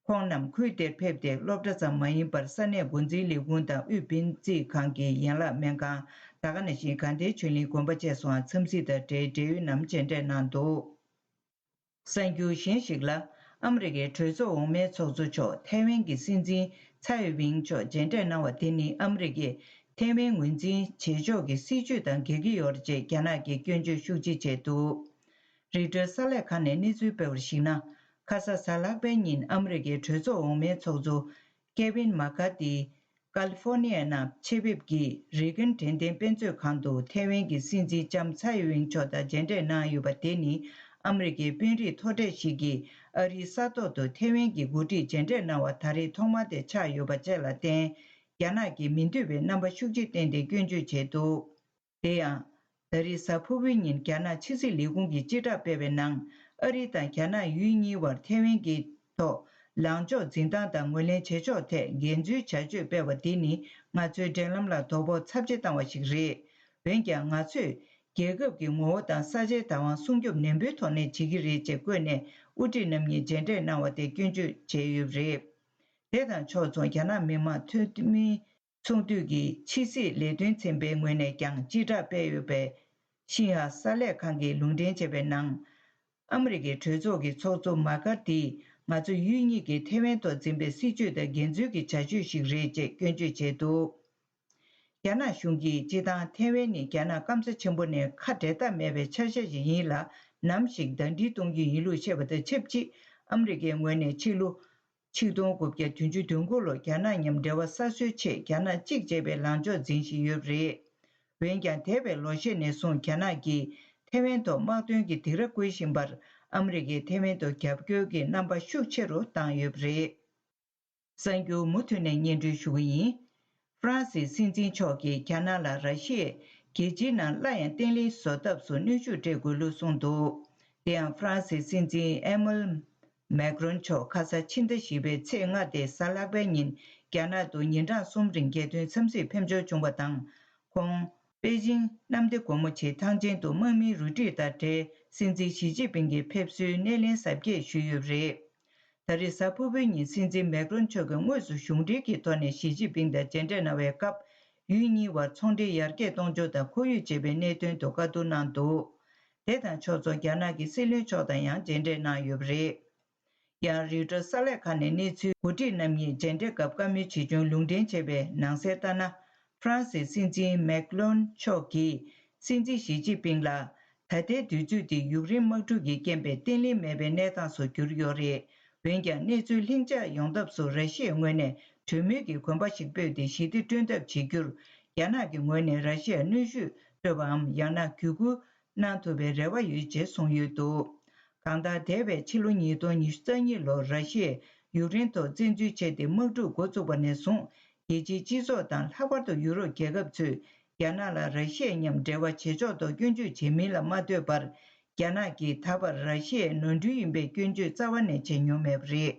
ཁོང་རྣམས་ཁུལ་དེར་ཕེབས་ཏེ། སློབ་གྲྭ་ཙམ་མ་ཡིན་པར་ས་གནས་འགོ་འཛིན་ལས་ཁུངས་དང་དབུས་བོད་རྩིས་ཁང་གི་ཡན་ལག་སྨན་ཁང་། ད་ག་ནང་བཞིན་དགའ་ལྡན་ཆོས་གླིང་དགོན་པ་བཅས་སུའང་འཚམས་གཟིགས་དང་འབྲེལ་འབྲེལ་ཡོད་རྣམས་མཇལ་འཕྲད་གནང་འདུག་གསར་འགྱུར་གཞན་ཞིག་ལ། ཨ་མི་རི་ཀའི་གྲོས་ཚོགས་འོག་མའི་ཚོགས་གཙོ་མཆོག་ཐའེ་ཝན་གྱི་སྲིད་འཛིན་ཚའེ་ཝིན་མཆོག་མཇལ་འཕྲད་གནང་བ་དེ་ནི། ཨ་མི་རི་ཀས་ཐའེ་ཝན་ངོས་འཛིན་བྱེད་ཕྱོགས་ཀྱི་སྲིད་ཇུས་དང་འགལ་གྱི་ཡོད་རེད་ཅེས་རྒྱ་ནག་གིས་སྐྱོན་བརྗོད་ཤུགས་ཆེ་བྱས་འདུག་རོའི་ཊར་གསར་ལས་ཁང་ནས་གནས་ཚུལ་སྤེལ་བར་གཞིགས་ན། ཁ་ས་གཟའ་ལྷག་པའི་ཉིན་ཨ་མི་རི་ཀའི་གྲོས་ཚོགས་འོག་མའི་ཚོགས་གཙོ་ཀེ་ཝིན་མ་ཀར་ཐི། ཀ་ལི་ཧྥོ་ནི་ཡའི་ནང་ཆེད་ཕེབས་ཀྱིས་རེ་གན་དྲན་རྟེན་དཔེ་མཛོད་ཁང་དུ་ཐའེ་ཝན་གྱི་སྲིད་འཛིན་ལྕམ་ཚའེ་ཝིན་མཆོག་དང་མཇལ་འཕྲད་གནང་ཡོད་པ་དེ་ནི། ཨ་མི་རི་ཀའི་དཔོན་རིགས་མཐོ་གྲས་ཤིག་གིས་ཨ་རིའི་ས་ཐོག་ཏུ་ཐའེ་ཝན་གྱི་འགོ་ཁྲིད་མཇལ་འཕྲད་གནང་བ་ད་རེས་ཐོག་མ་དེ་ཆགས་ཡོད་པ་བཅས་ལ་བརྟེན། རྒྱ་ནག་གིས་མི་འདོད་པའི་རྣམ་པ་ཤུགས་ཆེ་བསྟན་ཏེ་སྐྱོན་བརྗོད་བྱས་འདུག་དེ་ཡང་། ད་རེས་གཟའ་ཕུར་བུའི་ཉིན་རྒྱ་ནག་ཕྱི་སྲིད་ལས་ཁུངས་ཀྱིས་སྤྱི་བསྒྲགས་སྤེལ་བའི་ནང་། ཨ་རི་དང་རྒྱ་ནག་ཡུལ་གཉིས་བར་ཐའེ་ཝན་གྱི་ཐོག་ལངས་ཕྱོགས་འཛིན་སྟངས་དང་ངོས་ལེན་བྱེད་ཕྱོགས་ཐད་འགན་འཛོལ་བྱ་སྤྱོད་སྤེལ་བ་འདི་ནི། ང་ཚོའི་འབྲེལ་ལམ་ལ་དོ་ཕོག་ཚབས་ཆེ་བཏང་བ་ཞིག་རེད། འོན་ཀྱང་། ང་ཚོས་རྒྱལ་ཁབ་ཀྱི་ངོ་བོ་དང་ས་ཆའི་བདག་དབང་སྲུང་སྐྱོབ་ནན་པོའི་ཐོག་ནས་བྱེད་ཀྱི་རེད་ཅེས་བཀོད་ནས། དབུ་ཁྲིད་རྣམ་གཉིས་མཇལ་འཕྲད་གནང་བ་དེ་སྐྱོན་བརྗོད་བྱས་ཡོད་པ་རེད། དེ་དང་ཕྱོགས་མཚུངས། རྒྱ་ནག་མི་དམངས་འཐུས་མི་ཚོགས་འདུས་ཀྱི་ཕྱི་སྲིད་ལས་དོན་ཚན་པའི་ངོས་ནས་ཀྱང་སྤྱི་བསྒྲགས་སྤེལ་ཡོད་པའི་ཤིན་ཧྭ་གསར་ལས་ཁང་གིས་ལུང་འདྲེན་བྱས་པའི་ནང་། ཨ་མི་རི་ཀའི་གྲོས་ཚོགས་ཀྱི་ཚོགས་གཙོ་མ་ཀར་ཐིས། ང་ཚོ་ཡུལ་གཉིས་ཀྱིས་ཐའེ་ཝན་ཐོག་འཛིན་པའི་སྲིད་བྱུས་དང་འགལ་འཛོལ་གྱི་བྱ་སྤྱོད་ཞིག་རེད་ཅེས་སྐྱོན་བརྗོད་བྱས་འདུག་རྒྱ་ནག་གཞུང་གིས་སྤྱི་བཏང་ཐའེ་ཝན་ནི་རྒྱ་ནག་སྐམ་ས་ཆེན་པོ་ནས་ཁ་འབྲལ་ཐབས་མེད་པའི་ཆ་ཤས་ཤིག་ཡིན་ལ། ནམ་ཞིག་ཟླ་སྒྲིལ་གཏོང་རྒྱུ་ཡིན་ལུགས་བཤད་པ་དང་ཆབས་ཅིག་ཨ་མི་རི་ཀའི་ངོས་ནས་ཕྱི་ལོ་ཆིག་སྟོང་དགུ་བརྒྱ་བདུན་ཅུ་དོན་དགུ་ལོར་རྒྱ་ནག་མཉམ་འབྲེལ་བ་གསར་བཟོའི་ཆེད་རྒྱ་ནག་གཅིག་ཅེས་པའི་ལངས་ཕྱོགས་འཛིན་བཞིན་ཡོད་པ་རེད། འོན་ཀྱང་། འདས་པའི་ལོ་ཤས་ནས་བཟུང་རྒྱ་ནག་གིས་ཐའེ་ཝན་ཐོག་དམག་དོན་གྱི་སྡིགས་ར་བསྐུལ་བཞིན་པར། ཨ་མི་རི་ཀས་ཐའེ་ཝན་ཐོག་རྒྱབ་སྐྱོར་གྱི་རྣམ་པ་ཤུགས་ཆེ་རུ་བཏང་ཡོད་པ་རེད། གསར་འགྱུར་མུ་མཐུད་ནས་སྙན་སྒྲོན་ཞུ་གི་ཡིན། ཧྥ་རན་སིའི་སྲིད་འཛིན་མཆོག་གིས་རྒྱ་ནག་ལ་ར་ཤི་ཡས་རྒྱལ་སྤྱིའི་ནང་སླར་ཡང་བརྟན་ལྷིང་བཟོ་ཐབས་སུ་གནོན་ཤུགས་སྤྲད་དགོས་ལུགས་གསུངས་འདུག་དེ་ཡང་ཧྥ་རན་སིའི་སྲིད་འཛིན་ཨེ་མལ་མེག་རོན་མཆོག་ཁ་ས་ཕྱི་ཟླ་བཞི་པའི་ཚེས་ལྔ་སྟེ་གཟའ་ལྷག་པའི་ཉིན་རྒྱ་ནག་ཏུ་ཉིན་གྲངས་གསུམ་རིང་རྒྱལ་དོན་འཚམས་གཟིགས་ཕེབས་འབྱོར་བྱུང་བ་དང་། ཁོང་པེ་ཅིང་གནམ་བདེ་སྒོ་མོ་ཆེའི་ཐང་ཆེན་དུ་དམག་མིའི་རུ་སྒྲིག་དང་འབྲེལ། སྲིད་འཛིན་ཞི་ཅིན་ཕིང་གི་ཕེབས་བསུའི་སྣེ་ལེན་གཟབ་རྒྱས་ཞུས་ཡོད་པ་རེད། ད་རེས་གཟའ་ཕུར་བུའི་ཉིན་སྲིད་འཛིན་མེག་རོན་མཆོག་གིས་དངོས་སུ་གཞུང་འབྲེལ་གྱི་ཐོག་ནས་ཞི་ཅིན་ཕིང་དང་མཇལ་འཕྲད་གནང་བའི་སྐབས། ཡུལ་གཉིས་བར་ཚོང་འབྲེལ་ཡར་རྒྱས་གཏོང་ཕྱོགས་དང་ཁོར་ཡུག་ཅེས་པའི་གནད་དོན་དུ་བཀའ་བསྡུར་གནང་འདུག་དེ་དང་ཕྱོགས་མཚུངས། རྒྱ་ནག་གི་སྲིད་བློན་མཆོག་དང་ཡང་མཇལ་འཕྲད་གནང་ཡོད་པ་རེད། ཡང་། རོའི་ཊར་གསར་ལས་ཁང་ནས་གནས་ཚུལ། འགོ་ཁྲིད་རྣམ་གཉིས་མཇལ་འཕྲད་སྐབས་བཀའ་མོལ་ཇི་བྱུང་ལུང་འདྲེན་བྱས་པའི་ནང་གསལ་ལྟར་ན། ཧྥ་རན་སིའི་སྲིད་འཛིན་མེག་ལོན་མཆོག་གིས་སྲིད་འཛིན་ཞི་ཅིན་ཕིང་ལ། ད་ལྟའི་དུས་ཚོད་འདི་ཡུཀ་རེན་དམག་འཁྲུག་གི་རྐྱེན་པས་བརྟན་ལྷིང་མེད་པའི་གནས་སྟངས་སུ་གྱུར་ཡོད་རེད། འོན་ཀྱང་། གནས་ཚུལ་ལྷིང་འཇགས་ཡོང་ཐབས་སུ་ར་ཤི་ཡའི་ངོས་ནས་གྲོས་མོལ་གྱི་གོམ་པ་ཞིག་སྤོས་ཏེ་ཞི་བདེ་བསྐྲུན་ཐབས་བྱེད་རྒྱུར། རྒྱ་ནག་གི་ངོས་ནས་ར་ཤི་ཡར་གནོན་ཤུགས་སྤྲོད་པའམ་ཡང་ན་བརྒྱུད་སྐུལ་གནང་ཐུབ་པའི་རེ་བ་ཡོད་ཅེས་གསུངས་ཡོད་འདུག་གང་ལྟར། འདས་པའི་ཕྱི་ལོ་ཉིས་སྟོང་ཉི་ཤུ་རྩ་གཉིས་ལོར་ར་ཤི་ཡས་ཡུཀ་རེན་ཐོག་བཙན་འཛུལ་བྱས་ཏེ་དམག་འཁྲུག་འགོ་བཙུགས་པ་ནས་བཟུང་། རྒྱལ་སྤྱིའི་སྤྱི་ཚོགས་དང་། ལྷག་པར་དུ་ཡུ་རོབ་རྒྱལ་ཁབ་ཚོས་རྒྱ་ནག་ལ་ར་ཤི་ཡ་མཉམ་འབྲེལ་བ་བྱེད་ཕྱོགས་ཐོག་སྐྱོན་བརྗོད་བྱེད་མིན་ལ་མ་ལྟོས་པར། རྒྱ་ནག་གིས་ད་བར་ར་ཤི་ཡའི་ནོར་འཁྲུལ་ཡིན་པའི་སྐྱོན་བརྗོད་རྩ་བ་ནས་བྱེད་མྱོང་མེད་པ་རེད།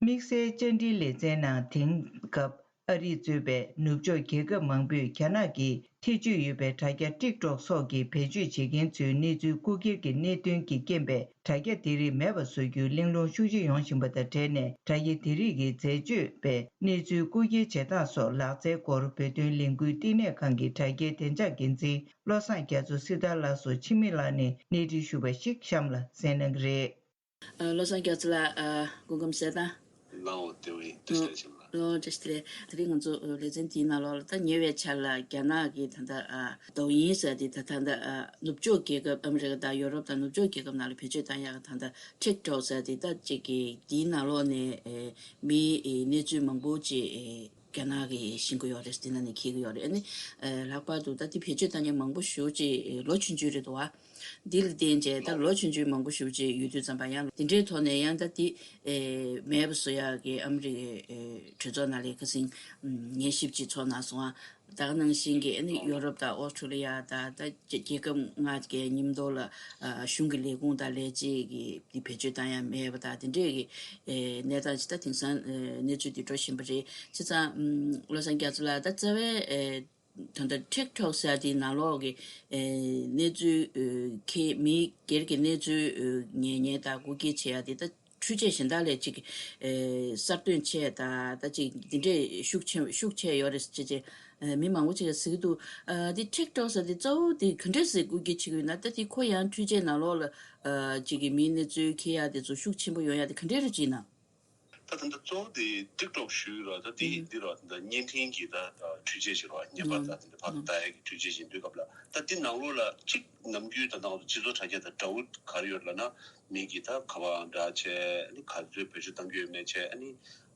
དམིགས་བསལ་བཅར་འདྲིའི་ལེ་ཚན་ནང་། དེང་སྐབས་ ཨ་རིས་གཙོས་པའི་ནུབ་ཕྱོགས་རྒྱལ་ཁབ་མང་པོས་རྒྱ་ནག་གི་ཐེ་བྱུས་ཡོད་པའི་དྲ་རྒྱ་TikTok་སོགས་ཀྱི་བེད་སྤྱོད་བྱེད་མཁན་ཚོའི་གནས་ཚུལ་རྐུ་འཁྱེར་གྱི་གནད་དོན་གྱི་རྐྱེན་པས་དྲ་རྒྱ་དེ་རིགས་མེད་པ་བཟོ་རྒྱུའི་གླེང་སློང་ཤུགས་ཆེ་ཡོང་བཞིན་པ་དང་འབྲེལ་ནས། དྲ་རྒྱ་དེ་རིགས་ཀྱི་འཛད་སྤྱོད་པའི་གནས་ཚུལ་རྐུ་འཁྱེར་བྱེད་སྟངས་སོགས་ལག་རྩལ་སྐོར་བོད་དོན་ལས་འགུལ་བསྟི་གནས་ཁང་གི་དྲ་རྒྱའི་བདེ་འཇགས་འགན་འཛིན་བློ་བཟང་རྒྱ་མཚོ་སྲི་ཐར་ལགས་སུ་འཆི་མེད་ལགས་ནས་གནས་འདྲི་ཞུས་པ་ཞིག་གཤམ་ལ་གསན་གནང་གི་རེད། ཨ། བློ་བཟང་རྒྱ་མཚོ་ལགས། ཨ། སྐུ་ཁམས་བཟང་། ལའོ། བདེ་བའི་བདེ་ལེགས་ཞུ་ལ། ལོ་བཀྲ་ཤིས་བདེ་ལེགས། དེ་རིང་ང་ཚོ་ལེ་ཚན་འདིའི་ནང་ལོགས་ལ་ད་ཉེ་བའི་ཆར་ལ་རྒྱ་ནག་གི་ད་ལྟ་ཨ་ཌོའུ་ཡིན་ཟེར་དེ་ད་ད་ལྟ་ཨ་ནུབ་ཕྱོགས་རྒྱལ་ཁབ་ཨ་མི་རི་ཀ་དང་ཡོ་རོབ་དང་ནུབ་ཕྱོགས་རྒྱལ་ཁབ་ནང་ལ་བེད་སྤྱོད་བཏང་ཡག་གི་ད་ལྟ་ཊིག་ཊོག་ཟེར་དེ་ད་ཅིག་གི་དེའི་ནང་ལོགས་ནས་ཨེ་མིའི་ཨེ་གནས་ཚུལ་མང་པོ་ཅིག་ཨེ་རྒྱ་ནག་གིས་ཤེས་ཀྱི་ཡོད་རེད། དེ་ནང་ནས་འཁྱེར་གྱི་ཡོད་རེད། ཨ་ནི་ཨེ་ལྷག་པར་དུ་ད་དེ་བེད་སྤྱོད་བཏང་མཁན་མང་པོ་ཞེ་པོ་ཅིག་ཨེ་ལོ་ཆུང་ཆུང་རེད་འདུག་བ། འདི་ལ་བརྟེན་བྱས་ད་ལོ་ཆུང་ཆུང་མང་པོ་ཞེ་པོ་ཅིག་ཡོད་དུས་ཙམ་པ་ཡང་དེ་འདྲའི་ཐོག་ནས་ཡང་ད་དེ་ཨེ་མེད་པ་བཟོ་ཡག་གི་ཨ་མི་རི་ཀའི་ཨེ་གྲོས་ཚོགས་ནང་ལ་ཁ་སང་ཉན་ཞིབ་ཅིག་ཚོགས་གནང་སོང་ཨ། ད་ག་ནང་བཞིན་གྱི་ཨ་ནི་ཡོ་རོབ་དང་ཨོ་སི་ཁྲུ་ལི་ཡ་དང་ད་རྒྱལ་ཁབ་ལྔ་གའི་མཉམ་དུ་ལ་ཨ་གཞུང་གི་ལས་ཁུངས་དང་ལས་བྱེད་ཀྱི་དེ་བེད་སྤྱོད་བཏང་ཡག་མེད་པ་དང་དེ་འདྲས་ཀྱི་ཨེ་གནས་སྟངས་ཅིག་ད་དེང་སང་ཨེ་གནས་ཚུལ་དེ་འགྲོ་བཞིན་པ་རེད། བྱས་ཙང་ཨམ་བློ་བཟང་རྒྱ་མཚོ་ལགས་ད་རྩ་བའི་ཨེ་ད་ལྟ་ཊིག་ཊོག་ཟེར་དེའི་ནང་ལོགས་ཀྱི་ཨེ་གནས་ཚུལ་ཨེ་ཁྱེད་མི་སྒེར་གྱི་གནས་ཚུལ་ཨེ་ཉན་ཉན་དང་རྐུ་འཁྱེར་བྱེད་ཡག་དེ་ད་འཕྲུལ་ཆས་གཞན་དག་ལས་ཅིག་ཨེ་གསར་གཏོད་ཆེ་དང་ད་ཅིག་འདི་འདྲས་ཤུགས་ཆེ་ཤུགས་ཆེ་ཡོད་རེད་ཅེས་ཅེས་ཨེ་མི་མང་པོ་ཅིག་གིས་ཟེར་གྱི་འདུག་ཨ་དེ་ཊིག་ཊོག་ཟེར་དེ་གཙོ་བོ་དེ་ག་འདྲས་སེ་རྐུ་འཁྱེར་བྱེད་ཀྱི་ཡོད་ན། ད་དེ་ཁོ་ཡང་འཕྲུལ་ཆས་ནང་ལོགས་ལ་ཨ་ཅིག་གི་མིའི་གནས་ཚུལ་འཁྱེར་ཡག་དེ་ཚོ་ཤུགས་ཆེན་པོ་ཡོང་ཡག་དེ་ག་འདྲས་རེད་ཅེ་ན། ད་ད་ལྟ་གཙོ་བོ་དེ་ཊིག་ཊོག་ཞུས་ར། ད་དེ་ཨུ་འདི་ར་ད་བརྙན་འཕྲིན་གྱི་ད་ད་འཕྲུལ་ཆས་ཤིག་ར། བརྙན་པར་ད་དེ་འདྲ་ཕར་ལྟ་ཡག་གི་འཕྲུལ་ཆས་ཤིག་དུས་སྐབས་ལ་ད་དེ་ནང་ལོགས་ལ་གཅིག་ནམ་རྒྱུན་ད་ནང་ལོགས་སྤྱི་ཚོགས་དྲ་རྒྱ་དང་འདྲ་བོ་ག་རེ་ཡོད་ལབ་ན། མི་གིས་ད་ག་པར་འདྲ་བྱས། ཨ་ནི་ག་ཚོད་བེད་སྤྱོད་གཏང་གི་ཡོད་མེད་བྱས། ཨ་ནི་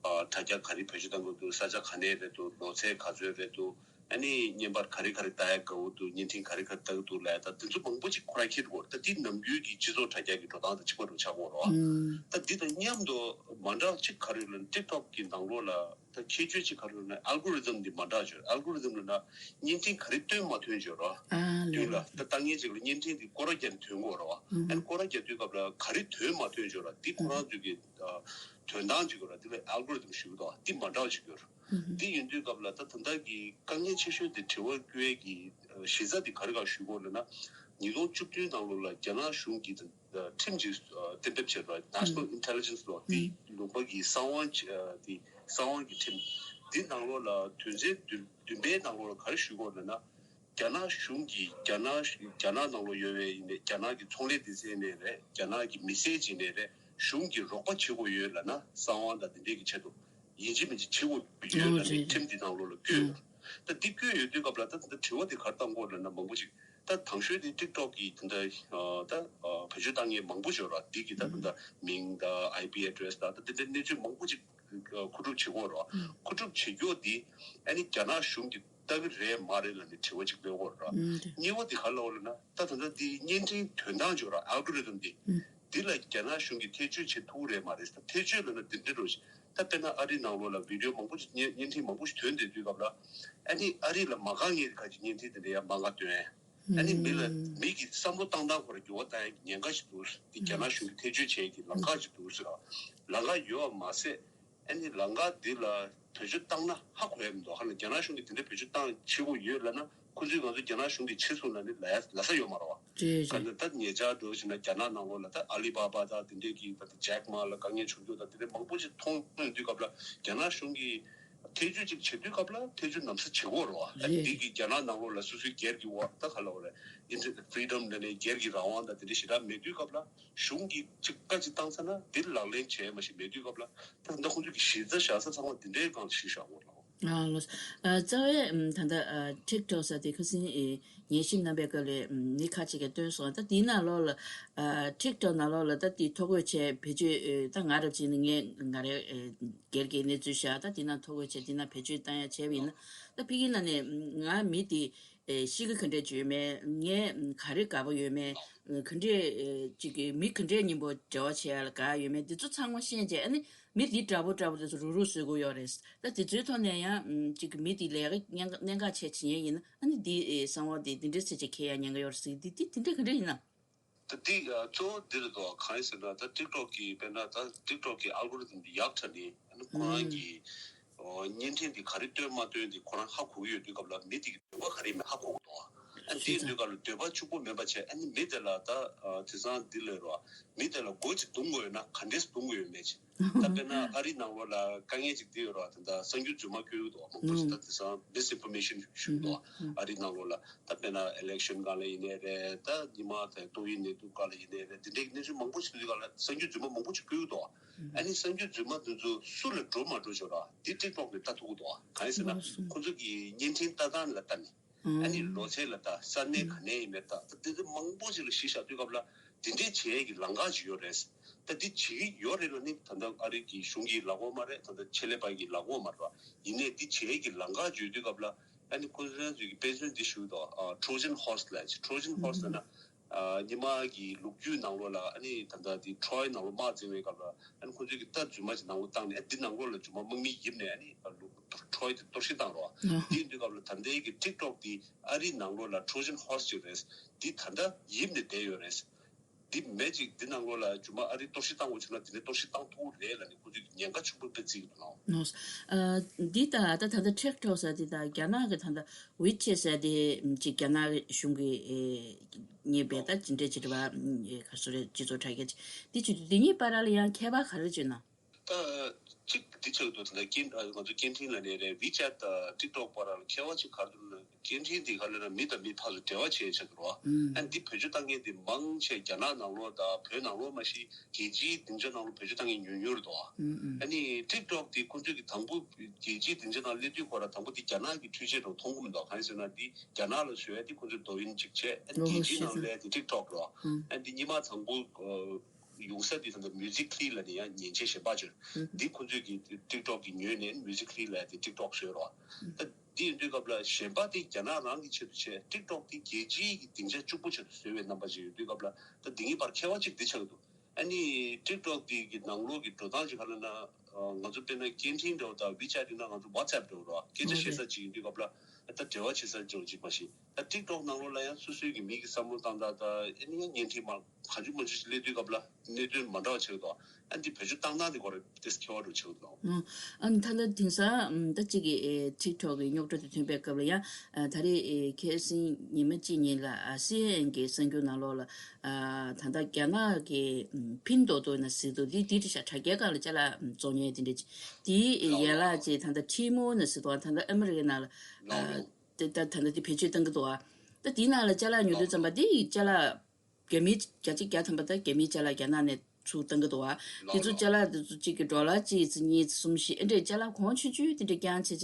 ཨ་དྲ་རྒྱ་ག་རེ་བེད་སྤྱོད་གཏང་གི་འདུག་ས་ཆ་ག་ནས་རེད་འདུག་ལོ་ཚད་ག་ཚོད་རེད་འདུག་ཨ་ནི་བརྙན་པར་ག་རེ་ག་རེ་ལྟ་ཡག་དགའ་བོ་འདུག་བརྙན་འཕྲིན་ག་རེ་ག་རེ་ལྟ་གི་འདུག་ལབ་ཡག་ད་དེ་ཚོ་མང་པོ་ཅིག་ཁོ་རང་འཁྱེར་འགྲོ་གི་རེད། ད་དེ་ནམ་རྒྱུན་གྱི་སྤྱི་ཚོགས་དྲ་རྒྱ་གི་འགྲོ་སྟངས་དང་གཅིག་པ་འདྲ་བོ་ཆགས་ཀྱི་ཡོད་རེད་བ། ཨུམ། ད་འདི་དང་མཉམ་དུ་མ་འདྲ་ཅིག་ག་རེ་ཡོད་ལབ་ན། ཊིག་ཊོག་གི་ནང་ལོགས་ལ་ད་ཁྱད་ཆོས་ཅིག་ག་རེ་ཡོད་ལབ་ན། ཨལ་གོ་རི་ཛམ་འདི་མ་འདྲ་བྱས། ཨལ་གོ་རི་ཛམ་ལབ་ན་བརྙན་འཕྲིན་ག་རེ་སྟོན་མ་སྟོན་བྱས་རེད་བ། ཨ་མདུན་ལ་ད་ལྟ་ངན་ཅིག་ལ་བརྙན་འཕྲིན་འདི་སྐོར་ར་རྒྱག་ནས་ཐོན་གྱི་ཡོད་རེད་བ། ཨ་ནི་སྐོར་ར་རྒྱག་དུས་སྐབས་ལ་ག་རེ་ཐོན་མ་ཐོན་བྱས་རེད་བ། འདི་ཁོ་རང་ཚོའི་གི་ཨ་ཐོན་སྟངས་ཅིག་ཡོད་རེད། འདི་ལ་ཨལ་གོ་རི་ཛམ་ཞུ་གི་འདུག་འདི་མ་འདྲ་བ་ཅིག་ཡོད་རེད། འདི་ཡིན་དུས་སྐབས་ལ་ད་ད་ལྟ་གི་དཀའ་ངལ་ཆེ་ཤོས་དེ་དྲི་བ་བཀོད་ཡས་ཀྱི་ཨ་གཞི་རྩ་དེ་ག་རེ་ག་ཞུ་དགོས་ལབ་ན། ཉིས་སྟོང་བཅུ་བདུན་ནང་ལོགས་ལ་རྒྱ་ནག་གཞུང་གིས་ད་ཁྲིམས་ཅིག་ཨ་གཏན་འབེབས་བྱས་པ། National Intelligence Law། དེ་ལུང་པ་གི་གསང་བ་ཨ་དེ་གསང་བ་གི་ཁྲིམས། འདི་ནང་ལོགས་ལ་དོན་ཚན་བདུན་བདུན་པའི་ནང་ལོགས་ལ་ག་རེ་ཞུ་དགོས་ལབ་ན། རྒྱ་ནག་གཞུང་གིས་རྒྱ་ནག་རྒྱ་ནག་ནང་ལོགས་ཡོད་པའི་ཡིན་ནའི། རྒྱ་ནག་གི་ཚོང་ལས་སྡེ་ཚན་ནས་རེད། རྒྱ་ནག་གི་མི་སེར་ཅིག་ནས་རེད། གཞུང་གིས་རོགས་པ་བྱེད་དགོས་ཡོད་ལབ་ན། གསང་བ་དང་དེ་འདྲའི་གི་ཆེད་དུ་ཡིན་གཅིག་མིན་གཅིག་བྱེད་དགོས་ཡོད་ལབ་ནས་ཁྲིམས་འདི་ནང་ལོགས་ལ་བཀོད་ཡོད། ད་འདི་བཀོད་ཡོད་དུས་སྐབས་ལ་ད་ད་དྲི་བ་དེ་ག་རེ་བཏང་དགོས་ལབ་ན། མང་པོ་ཅིག་ད་དང་ཤོས་དེ་ཊིག་ཊོག་གི་དེ་འདྲ་ད་བེད་སྤྱོད་བཏང་མཁན་མང་པོ་ཡོད་རེད། འདི་གི་ད་ད་ད་མིང་དང་ཨའི་པི་ཨེ་ཌི་རེ་སི་དང་ད་དེ་འདྲའི་གནས་ཚུལ་མང་པོ་ཅིག་མཁོ་སྒྲུབ་བྱེད་ཀྱི་ཡོད་རེད། མཁོ་སྒྲུབ་བྱེད་རྒྱུ་དེ་ཨ་ནི་རྒྱ་ནག་གཞུང་གིས་ལྟ་གི་རེད་མ་རེད་ལབ་ནས་དྲི་བ་གཅིག་སླེབས་ཀྱི་ཡོད་རེད། ཨང་། གཉིས་པ་དེ་ག་རེ་ལབ་ཡོད་ལབ་ན། ད་ད་ལྟ་འདི་བརྙན་འཕྲིན་ཐོན་སྟངས་ཅིག་ཡོད་རེད། ཨལ་གོ་རི་ཛམ་འདི། ཨང་། འདི་ལ་རྒྱ་ནག་གཞུང་གིས་ཐེ་བྱུས་བྱེད་ཐུབ་ཀྱི་རེད་མ་རེད། ད་ཐེ་བྱུས་ལབ་ན་འདི་འདྲ་རེད་ཤག་ད་དཔེར་ན་ཨ་རི་ནང་ལོགས་ལ་བི་ཌི་ཡོ་མང་པོ་ཞིག་བརྙན་བརྙན་འཕྲིན་མང་པོ་ཞིག་ཐོན་བསྡད་དུས་སྐབས་ལ། ཨ་ནི་ཨ་རི་ལ་མ་དགའ་མཁན་གྱི་ཁ་ཅིག་བརྙན་འཕྲིན་དེ་འདྲ་ཡར་མར་ལ་སྟོན། ཨ་ནི་མི་ལ་ཨང་། མི་གི་བསམ་བློ་བཏང་སྟངས་ཁོ་ར་འགྱུར་བ་བཏང་ཡག་གི་ཉེན་ཁ་ཞིག་འདུག་འདི་རྒྱ་ནག་གཞུང་གིས་ཐེ་བྱུས་བྱེད་ཀྱི་ལམ་ཁ་ཞིག་འདུག་ཟེར་ར། ལམ་ཁ་ཡོད་པ་མ་ཟད། ཨ་ནི་ལམ་ཁ་འདི་ལ་བེད་སྤྱོད་བཏང་ན་ཧ་གོ་ཡ་མི་འདུག་ཧ་ལ་རྒྱ་ནག་གཞུང་གིས་དེ་འདྲ་བེད་སྤྱོད་བཏང་བྱེད་དགོས་ཡོད་ལབ་ན། ཁོ་ཚོས་ང་ཚོ་རྒྱ་ནག་གཞུང་གིས་བྱེད་སོང་ན་ནི་ལ་ཡ་ལ་ས་ཡོད་མ་རེད་བ། རེད་ག་རེད། ད་ད་ཉེ་ཆར་འགྲོ་བཞིན་ན་རྒྱ་ནག་ནང་ལོགས་ལ་ད་ཨ་ལི་བ་བ་དང་དེ་འདྲས་ཀྱི་ད་ད་ཇེག་མ་ལ་དཀའ་ངལ་བྱུང་རྒྱུ་དང་དེ་འདྲས་མང་པོ་ཞིག་མཐོང་ཡོང་དུས་སྐབས་ལ། རྒྱ་ནག་གཞུང་གིས་ཐེ་བྱུས་ཅིག་བྱེད་དུས་སྐབས་ལ་ཐེ་བྱུས་ནམ་ས་བྱེད་དགོས་རེད་བ། ཨ་ནི་རེད། འདི་གི་རྒྱ་ནག་ནང་ལོགས་ལ་སོ་སོའི་སྒེར་གྱི་འོག་ད་ག་ལ་འོ་རེད། ཨིན་ཊར་ནེཊ་ཕི་རི་ཌམ་ལབ་ནས་སྒེར་གྱི་རང་དབང་དང་དེ་འདྲས་ཞེ་དྲག་མེད་དུས་སྐབས་ལ། གཞུང་གིས་ཅིག་བཀའ་ཅིག་བཏང་ཚར་ན་འདི་ལག་ལེན་བྱས་མ་ཞིག་མེད་དུས་སྐབས་ལ། ད་ལྟ་ཁོང་ཚོ་གི་གཞི་རྩ་བཞག་ས་ཚང་མ་འདི་འདྲའི་སྒང་ལ་གཞི་བཞག་དགོས་རེད་བ། ཨ་ལགས། ཨ་རྩ་བའི་ཨམ་ད་ལྟ་ཨ་ཊིག་ཊོག་ཟེར་དེ་ཁ་སང་ཨེ་ཉན་ཞིབ་གནང་པའི་སྐབས་ལ་ཨམ་མི་ཁ་ཅིག་གིས་བཏོན་སོང་། ད་དེའི་ནང་ལོགས་ལ་ཨ་ཊིག་ཊོག་ནང་ལོགས་ལ་ད་དེ་ཐོ་འགོད་བྱས་བེད་སྤྱོད་ཨེ་ད་ང་རབ་ཅིག་ནི་ངས་ང་རའི་ཨེ་སྒེར་གྱི་གནས་ཚུལ་བཞག་ད་དེ་ནང་ཐོ་འགོད་བྱས་དེ་ནང་བེད་སྤྱོད་བཏང་ཡ་བྱས་པ་ཡིན་ན། ད་ཕ་གིའི་ནང་ནས་ང་མི་དེ་ཨེ་ཤི་གི་ག་འདྲས་ཅིག་ཡོད་མེད། ངས་ག་རེ་དགའ་པོ་ཡོད་མེད། ག་འདྲས་ཨེ་ཅིག་གི་མི་ག་འདྲས་མཉམ་པོ་འབྲེལ་བ་བྱེད་ཡ་ལ་དགའ་ཡ་ཡོད་མེད་དེ་ཚོ་ཚང་མ་ཤེས་བྱས། ཨ་ནི་མི་དེ་འདྲ་པོ་འདྲ་པོ་དེ་ཚོ་རུག་རུག་བཟོ་གི་ཡོད་རེད། ད་དེ་ཚོའི་ཐོག་ནས་ཡང་ཨམ་ཅིག་གི་མི་དེ་ལས་ཀ་གནད་འགག་ཆེ་བྱེད་ཡས་ཡིན་ན། ཨ་ནི་དེ་ཨེ་གསང་བ་དེ་དེ་འདྲས་ཚེ་ཅིག་ཁེ་ཡ་ཉེན་ཁ་ཡོད་རེད་ཟེར། དེ་དེ་དེ་འདྲས་ག་འདྲས་ཡིན་ན། ད་འདི་ཨ་གཙོ་བོ་འདི་རེད་དོ། གང་ཡིན་ཟེར་ན་ད་ཊིག་ཊོག་གི་དཔེར་ན་ད་ཊིག་ཊོག་གི་ཨལ་གོ་རི་ཛམ་འདི་ཡག་དྲགས་ནི། ཨ་ནི་ཁོ་རང་གི་ བརྙན་འཕྲིན་འདི་ག་རེ་སྟོན་མ་སྟོན་འདི་ཁོ་རང་ཧ་གོ་གི་ཡོད་དུས་སྐབས་ལ་མི་དེ་གི་འདོད་པ་ག་རེ་མེད་ཧ་གོ་གི་འདུག་ཨ་ནི་དེའི་དུས་སྐབས་ལ་འདོད་པ་ཕྱུག་པོ་མེད་པ་བྱས། ཨ་ནི་མི་དེ་ལ་ད་དེང་སང་འདི་ལས་རོ། མི་དེ་ལ་མགོ་ཅིག་རྡུང་དགོས་ཡོད་ན་ག་འདྲས་རྡུང་དགོས་ཡོད་མེད་ཅིག་ད་དཔེར་ན་ཨ་རིའི་ནང་ལོགས་ལ་དཀའ་ངལ་ཅིག་འདི་ཡོད་རོ། ད་ལྟ་གསར་འགྱུར་རྫུན་མ་བཀོད་ཡོད་འདུག་མང་པོ་ཞིག་ད་དེང་སང་མིས་ཨིན་ཕོར་མེ་ཤན་ཞུ་འདུག་ཨ་རིའི་ནང་ལོགས་ལ་ད་དཔེར་ན་ཨི་ལེག་ཤན་སྒང་ལ་ཡིན་ནའི་རེད། ད་ཉི་མ་དང་ཏོག་དབྱིབས་ནད་དུག་སྒང་ལ་ཡིན་ནའི་རེད། འདི་འདྲའི་གནས་ཚུལ་མང་པོ་ཞིག་འདི་སྒང་ལ་གསར་འགྱུར་རྫུན་མ་མང་པོ་ཞིག་བཀོད་ཡོད་འདུག་ཨ་ནི་གསར་འགྱུར་རྫུན་མ་འདི་ཚོ་སུ་ལ་འགྲོ་མ་འགྲོ་ཆོག་ར་འདི་ཊིག་ཊོག་ནས་ལྟ་ཐུབ་ཀྱི་འདུག་གང་ཡིན་ཟེར་ན་ཁོང་ཚོ་གི་བརྙན་འཕྲིན་ལྟ་སྟངས་ལ་ལྟ་ནས། ཨ་ནི་ལོ་ཚད་ལ་ལྟ། ས་གནས་ག་ནས་ཡིན་མིན་ལྟ། ད་དེ་ཚོ་མང་པོ་ཞིག་ལ་གཞི་བཞག་དུས་སྐབས་ལ་དེ་འདྲས་བྱེད་ཡས་ཀྱི་ལམ་ཁ་ཅིག་ཡོད་རེད། ད་འདི་བྱེད་ཀྱི་ཡོད་རེད་ལ་ནི་ད་ལྟ་ཨ་རི་གི་གཞུང་གི་ལག་འོག་མ་རེད། ད་ལྟ་ཆེད་ལས་པ་གི་ལག་འོག་མ་རེད་བ། ཡིན་ནའི་འདི་བྱེད་ཡས་ཀྱི་ལམ་ཁ་ཅིག་ཡོད་དུས་སྐབས་ལ་ཨ་ནི་ཁོ་ཚོའི་ཚོས་ཀྱི་དཔེ་མཚོན་འདི་ཞུ་དོ། ཨ་Trojan Horse ལ་Trojan Horse ལ་ན། ཉི་མ་གི་ལོ་རྒྱུས་ནང་ལོགས་ལ་ཨ་ནི་ད་ལྟ་དེ་ཊོའི་ནང་ལོགས་དམག་འཛིང་བའི་སྐབས་ལ་ཨ་ནི་ཁོ་ཚོས་ཀྱི་རྟ་རྫུན་མ་ཅིག་ནང་ལོགས་བཏང་ནས་ཨ་འདི་ནང་ལོགས་ལ་རྫུན་མ་དམག་མི་ཡིབ་ནས་ཨ་ནི་ཊོའི་དེ་གཏོར་བཤིག་བཏང་རོགས། དེ་ཡིན་དུས་སྐབས་ལ་ད་ལྟའི་གི་ཊིག་ཊོག་དེ་ཨ་རིའི་ནང་ལོགས་ལ་Trojan Horse ཅིག་རེད། འདི་ད་ལྟ་ཡིབ་ནས་བསྡད་ཡོད་རེད། འདི་མེ་ཅིག་འདི་ནང་ལོགས་ལ་རྫུན་མ་ཨ་རི་གཏོར་བཤིག་བཏང་དགོས་བྱུང་ན་དེ་ནས་གཏོར་བཤིག་བཏང་ཐུབ་རེད་ལ་ནི་ཁོ་ཚོས་ཉེན་ཁ་ཆེན་པོ་དཔེ་བརྩི་གི་འདུག་ལགས། ནོ། ཨ་འདི་ད་ད་ད་ལྟ་ཊིག་ཊོག་ཟེར་འདི་ད་རྒྱ་ནག་གི་ད་ལྟ་ཝི་ཆེ་ཊི་ཟེར་འདི་ཅིག་རྒྱ་ནག་གི་གཞུང་གི་ཨེ་ཉེས་པའི་ད་ཅི་འདྲས་ཅིག་རེད་པ། ཨེ་ག་སུ་རེད། སྤྱི་ཚོགས་དྲ་རྒྱ་ཅིག་འདི་ཅིག་འདི་གཉིས་བར་ལ་ཡང་ཁྱད་པར་ག་རེ་བྱུང་ན། ད་གཅིག་འདི་ཆགས་འདུག་ད་ལྟ་སྐད་ང་ཚོ་སྐད་འཕྲིན་ལ་ནས་རེད། ཝི་ཆེ་ཊི་དང་ཊིག་ཊོག་བར་ལ་ཁྱད་པར་ཅིག་ག་རེ་འདུག་ན། སྐད་འཕྲིན་འདི་ག་ལ་ན་མི་དང་མི་ཕར་ཚུར་འབྲེལ་བ་བྱེད་ཆེད་དུ་རོ། ཨ་འདི་བེད་སྤྱོད་བཏང་མཁན་འདི་མང་ཆེ་རྒྱ་ནག་ནང་ལོགས་དང་བོད་ནང་ལོགས་མ་གཞི་རྒྱལ་སྤྱིའི་སྡིངས་ཆ་ནང་ལོགས་བེད་སྤྱོད་བཏང་མཁན་ཉུང་ཉུང་རེད་དོ། ཨ་ནི་ཊིག་ཊོག་འདི་ཁོང་ཚོས་ཀྱི་དང་པོ་རྒྱལ་སྤྱིའི་སྡིངས་ཆ་ནང་སླེབས་དུས་ཁོ་ར་དང་པོ་འདི་རྒྱ་ནག་གི་འཕྲུལ་ཆས་རུ་མཐོང་གི་མི་འདུག་གང་ཡིན་ཟེར་ན་འདི་རྒྱ་ནག་ལ་བཟོས་ཏེ་ཁོང་ཚོས་རྡོ་ཡིན་གཅིག་བྱས། ཨ་ནི་རྒྱལ་སྤྱིའི་ནང་སླེབས་ཏེ་ཊིག་ཊོག་རོ། ཨ་འདི་སྔོན་མ་དང་པོ་ཡོང་ས་འདི་ད་ལྟ་མིའུ་ཟིག་ལི་ལ་ནི་ཡང་མཉེན་ཆས་གཞན་པ་ཅིག་རེད། འདི་ཁོང་ཚོས་ཀྱི་ཊིག་ཊོག་གི་ཉོས་ནས་མིའུ་ཟིག་ལི་ལ་དེ་ཊིག་ཊོག་བཟོས་རོགས། ད་འདི་ཡིན་དུས་སྐབས་ལ་གཞན་པ་དེ་རྒྱ་ནག་རང་གི་ཆེད་དུ་བྱས། ཊིག་ཊོག་དེ་རྒྱལ་སྤྱིའི་གི་སྡིངས་ཆ་གཅིག་པོ་ཆེད་དུ་བཟོས་པའི་རྣམ་པ་ཅིག་ཡོད་དུས་སྐབས་ལ་ད་འདི་གཉིས་བར་ཁྱད་པར་ཅིག་འདི་ཆགས་འདུག་ཨ་ནི་ཊིག་ཊོག་དེ་གི་ནང་ལོགས་ཀྱི་འགྲོ་སྟངས་ཅིག་ག་རེ་ན། ང་ཚོ་དཔེར་ན་སྐད་འཕྲིན་འདྲ་བོ་དང་ཝི་ཆེ་ཊི་ཡིན་ན་ང་ཚོ་ཝ་ཊི་སི་ཨེབ་འདྲ་བོ་རོགས། སྐད་ཆ་བཤད་ས་ཅིག་ཡིན་དུས་སྐབས་ལ་ད་འབྲེལ་བ་བྱེད་ས་འདྲ་བོ་ཅིག་མ་གཞི། ད་ཊིག་ཊོག་ནང་ལོགས་ལ་ཡང་སོ་སོའི་གི་མི་གི་བསམ་བློ་བཏང་སྟངས་དང་ཨ་ནི་ཡང་བརྙན་འཕྲིན་མ་གང་བྱུང་མང་བྱུང་ཞིག་སླེབས་དུས་སྐབས་ལ་གནད་དོན་མ་འདྲ་བ་ཆགས་འདུག་ཨ་འདི་བེད་སྤྱོད་བཏང་སྟངས་དེ་སྐོར་ཏོག་ཙམ་ཁྱད་པར་འདྲ་བོ་ཆགས་འདུག་ཨ་ནི་ད་ལྟ་དེང་སང་ད་གཅིག་གི་ཨེ་ཊིག་ཊོག་གི་རྙོག་དྲ་དེ་ཐོན་པའི་སྐབས་ལ་ཡང་ཨ་ད་རེས་ཨེ་ཁ་སང་ཉི་མ་གཅིག་ཉིན་ལ་ཨ་སི་ཨེན་ཨེན་གི་གསར་འགྱུར་ནང་ལོགས་ལ་ཨ་ད་ལྟ་རྒྱ་ནག་གི་ཕིན་ཏོ་ཏོ་ན་ཟེར་འདུག་འདི་འདི་རེད་ཤག་དྲ་རྒྱའི་སྒང་ལ་ཅ་ལག་བཙོང་མཁན་དེ་འདྲ་ཅིག་དེའི་ཡན་ལག་ཅིག་ད་ལྟ་ཊི་མོ་ན་ཟེར་འདུག་ད་ལྟ་ཨ་མི་རི་ཀའི་ནང་ལ་ཨ། དེ་ད་ད་ལྟ་དེ་བེད་སྤྱོད་གཏང་གི་འདུག་ཨ། ད་དེའི་ནང་ལ་ཅ་ལག་ཉོ་དུས་ཙམ་པ་དེ་ཡི་ཅ་ལག་རྒྱ་མིའི་བརྒྱ་ཆ་བརྒྱ་ཐམ་པ་ད་རྒྱ་མིའི་ཅ་ལག་རྒྱ་ནག་ནས་ཚུར་གཏང་གི་འདུག་ཨ། དེ་ཚོ་ཅ་ལག་དེ་ཚོ་གཅིག་གི་ཌོ་ལར་གཅིག་ཙམ་གཉིས་ཙམ་གསུམ་བཞི་ཨེ་འདྲས་ཅ་ལག་གོང་ཆུང་ཆུང་དེ་འདྲས་རྐྱང་བྱས་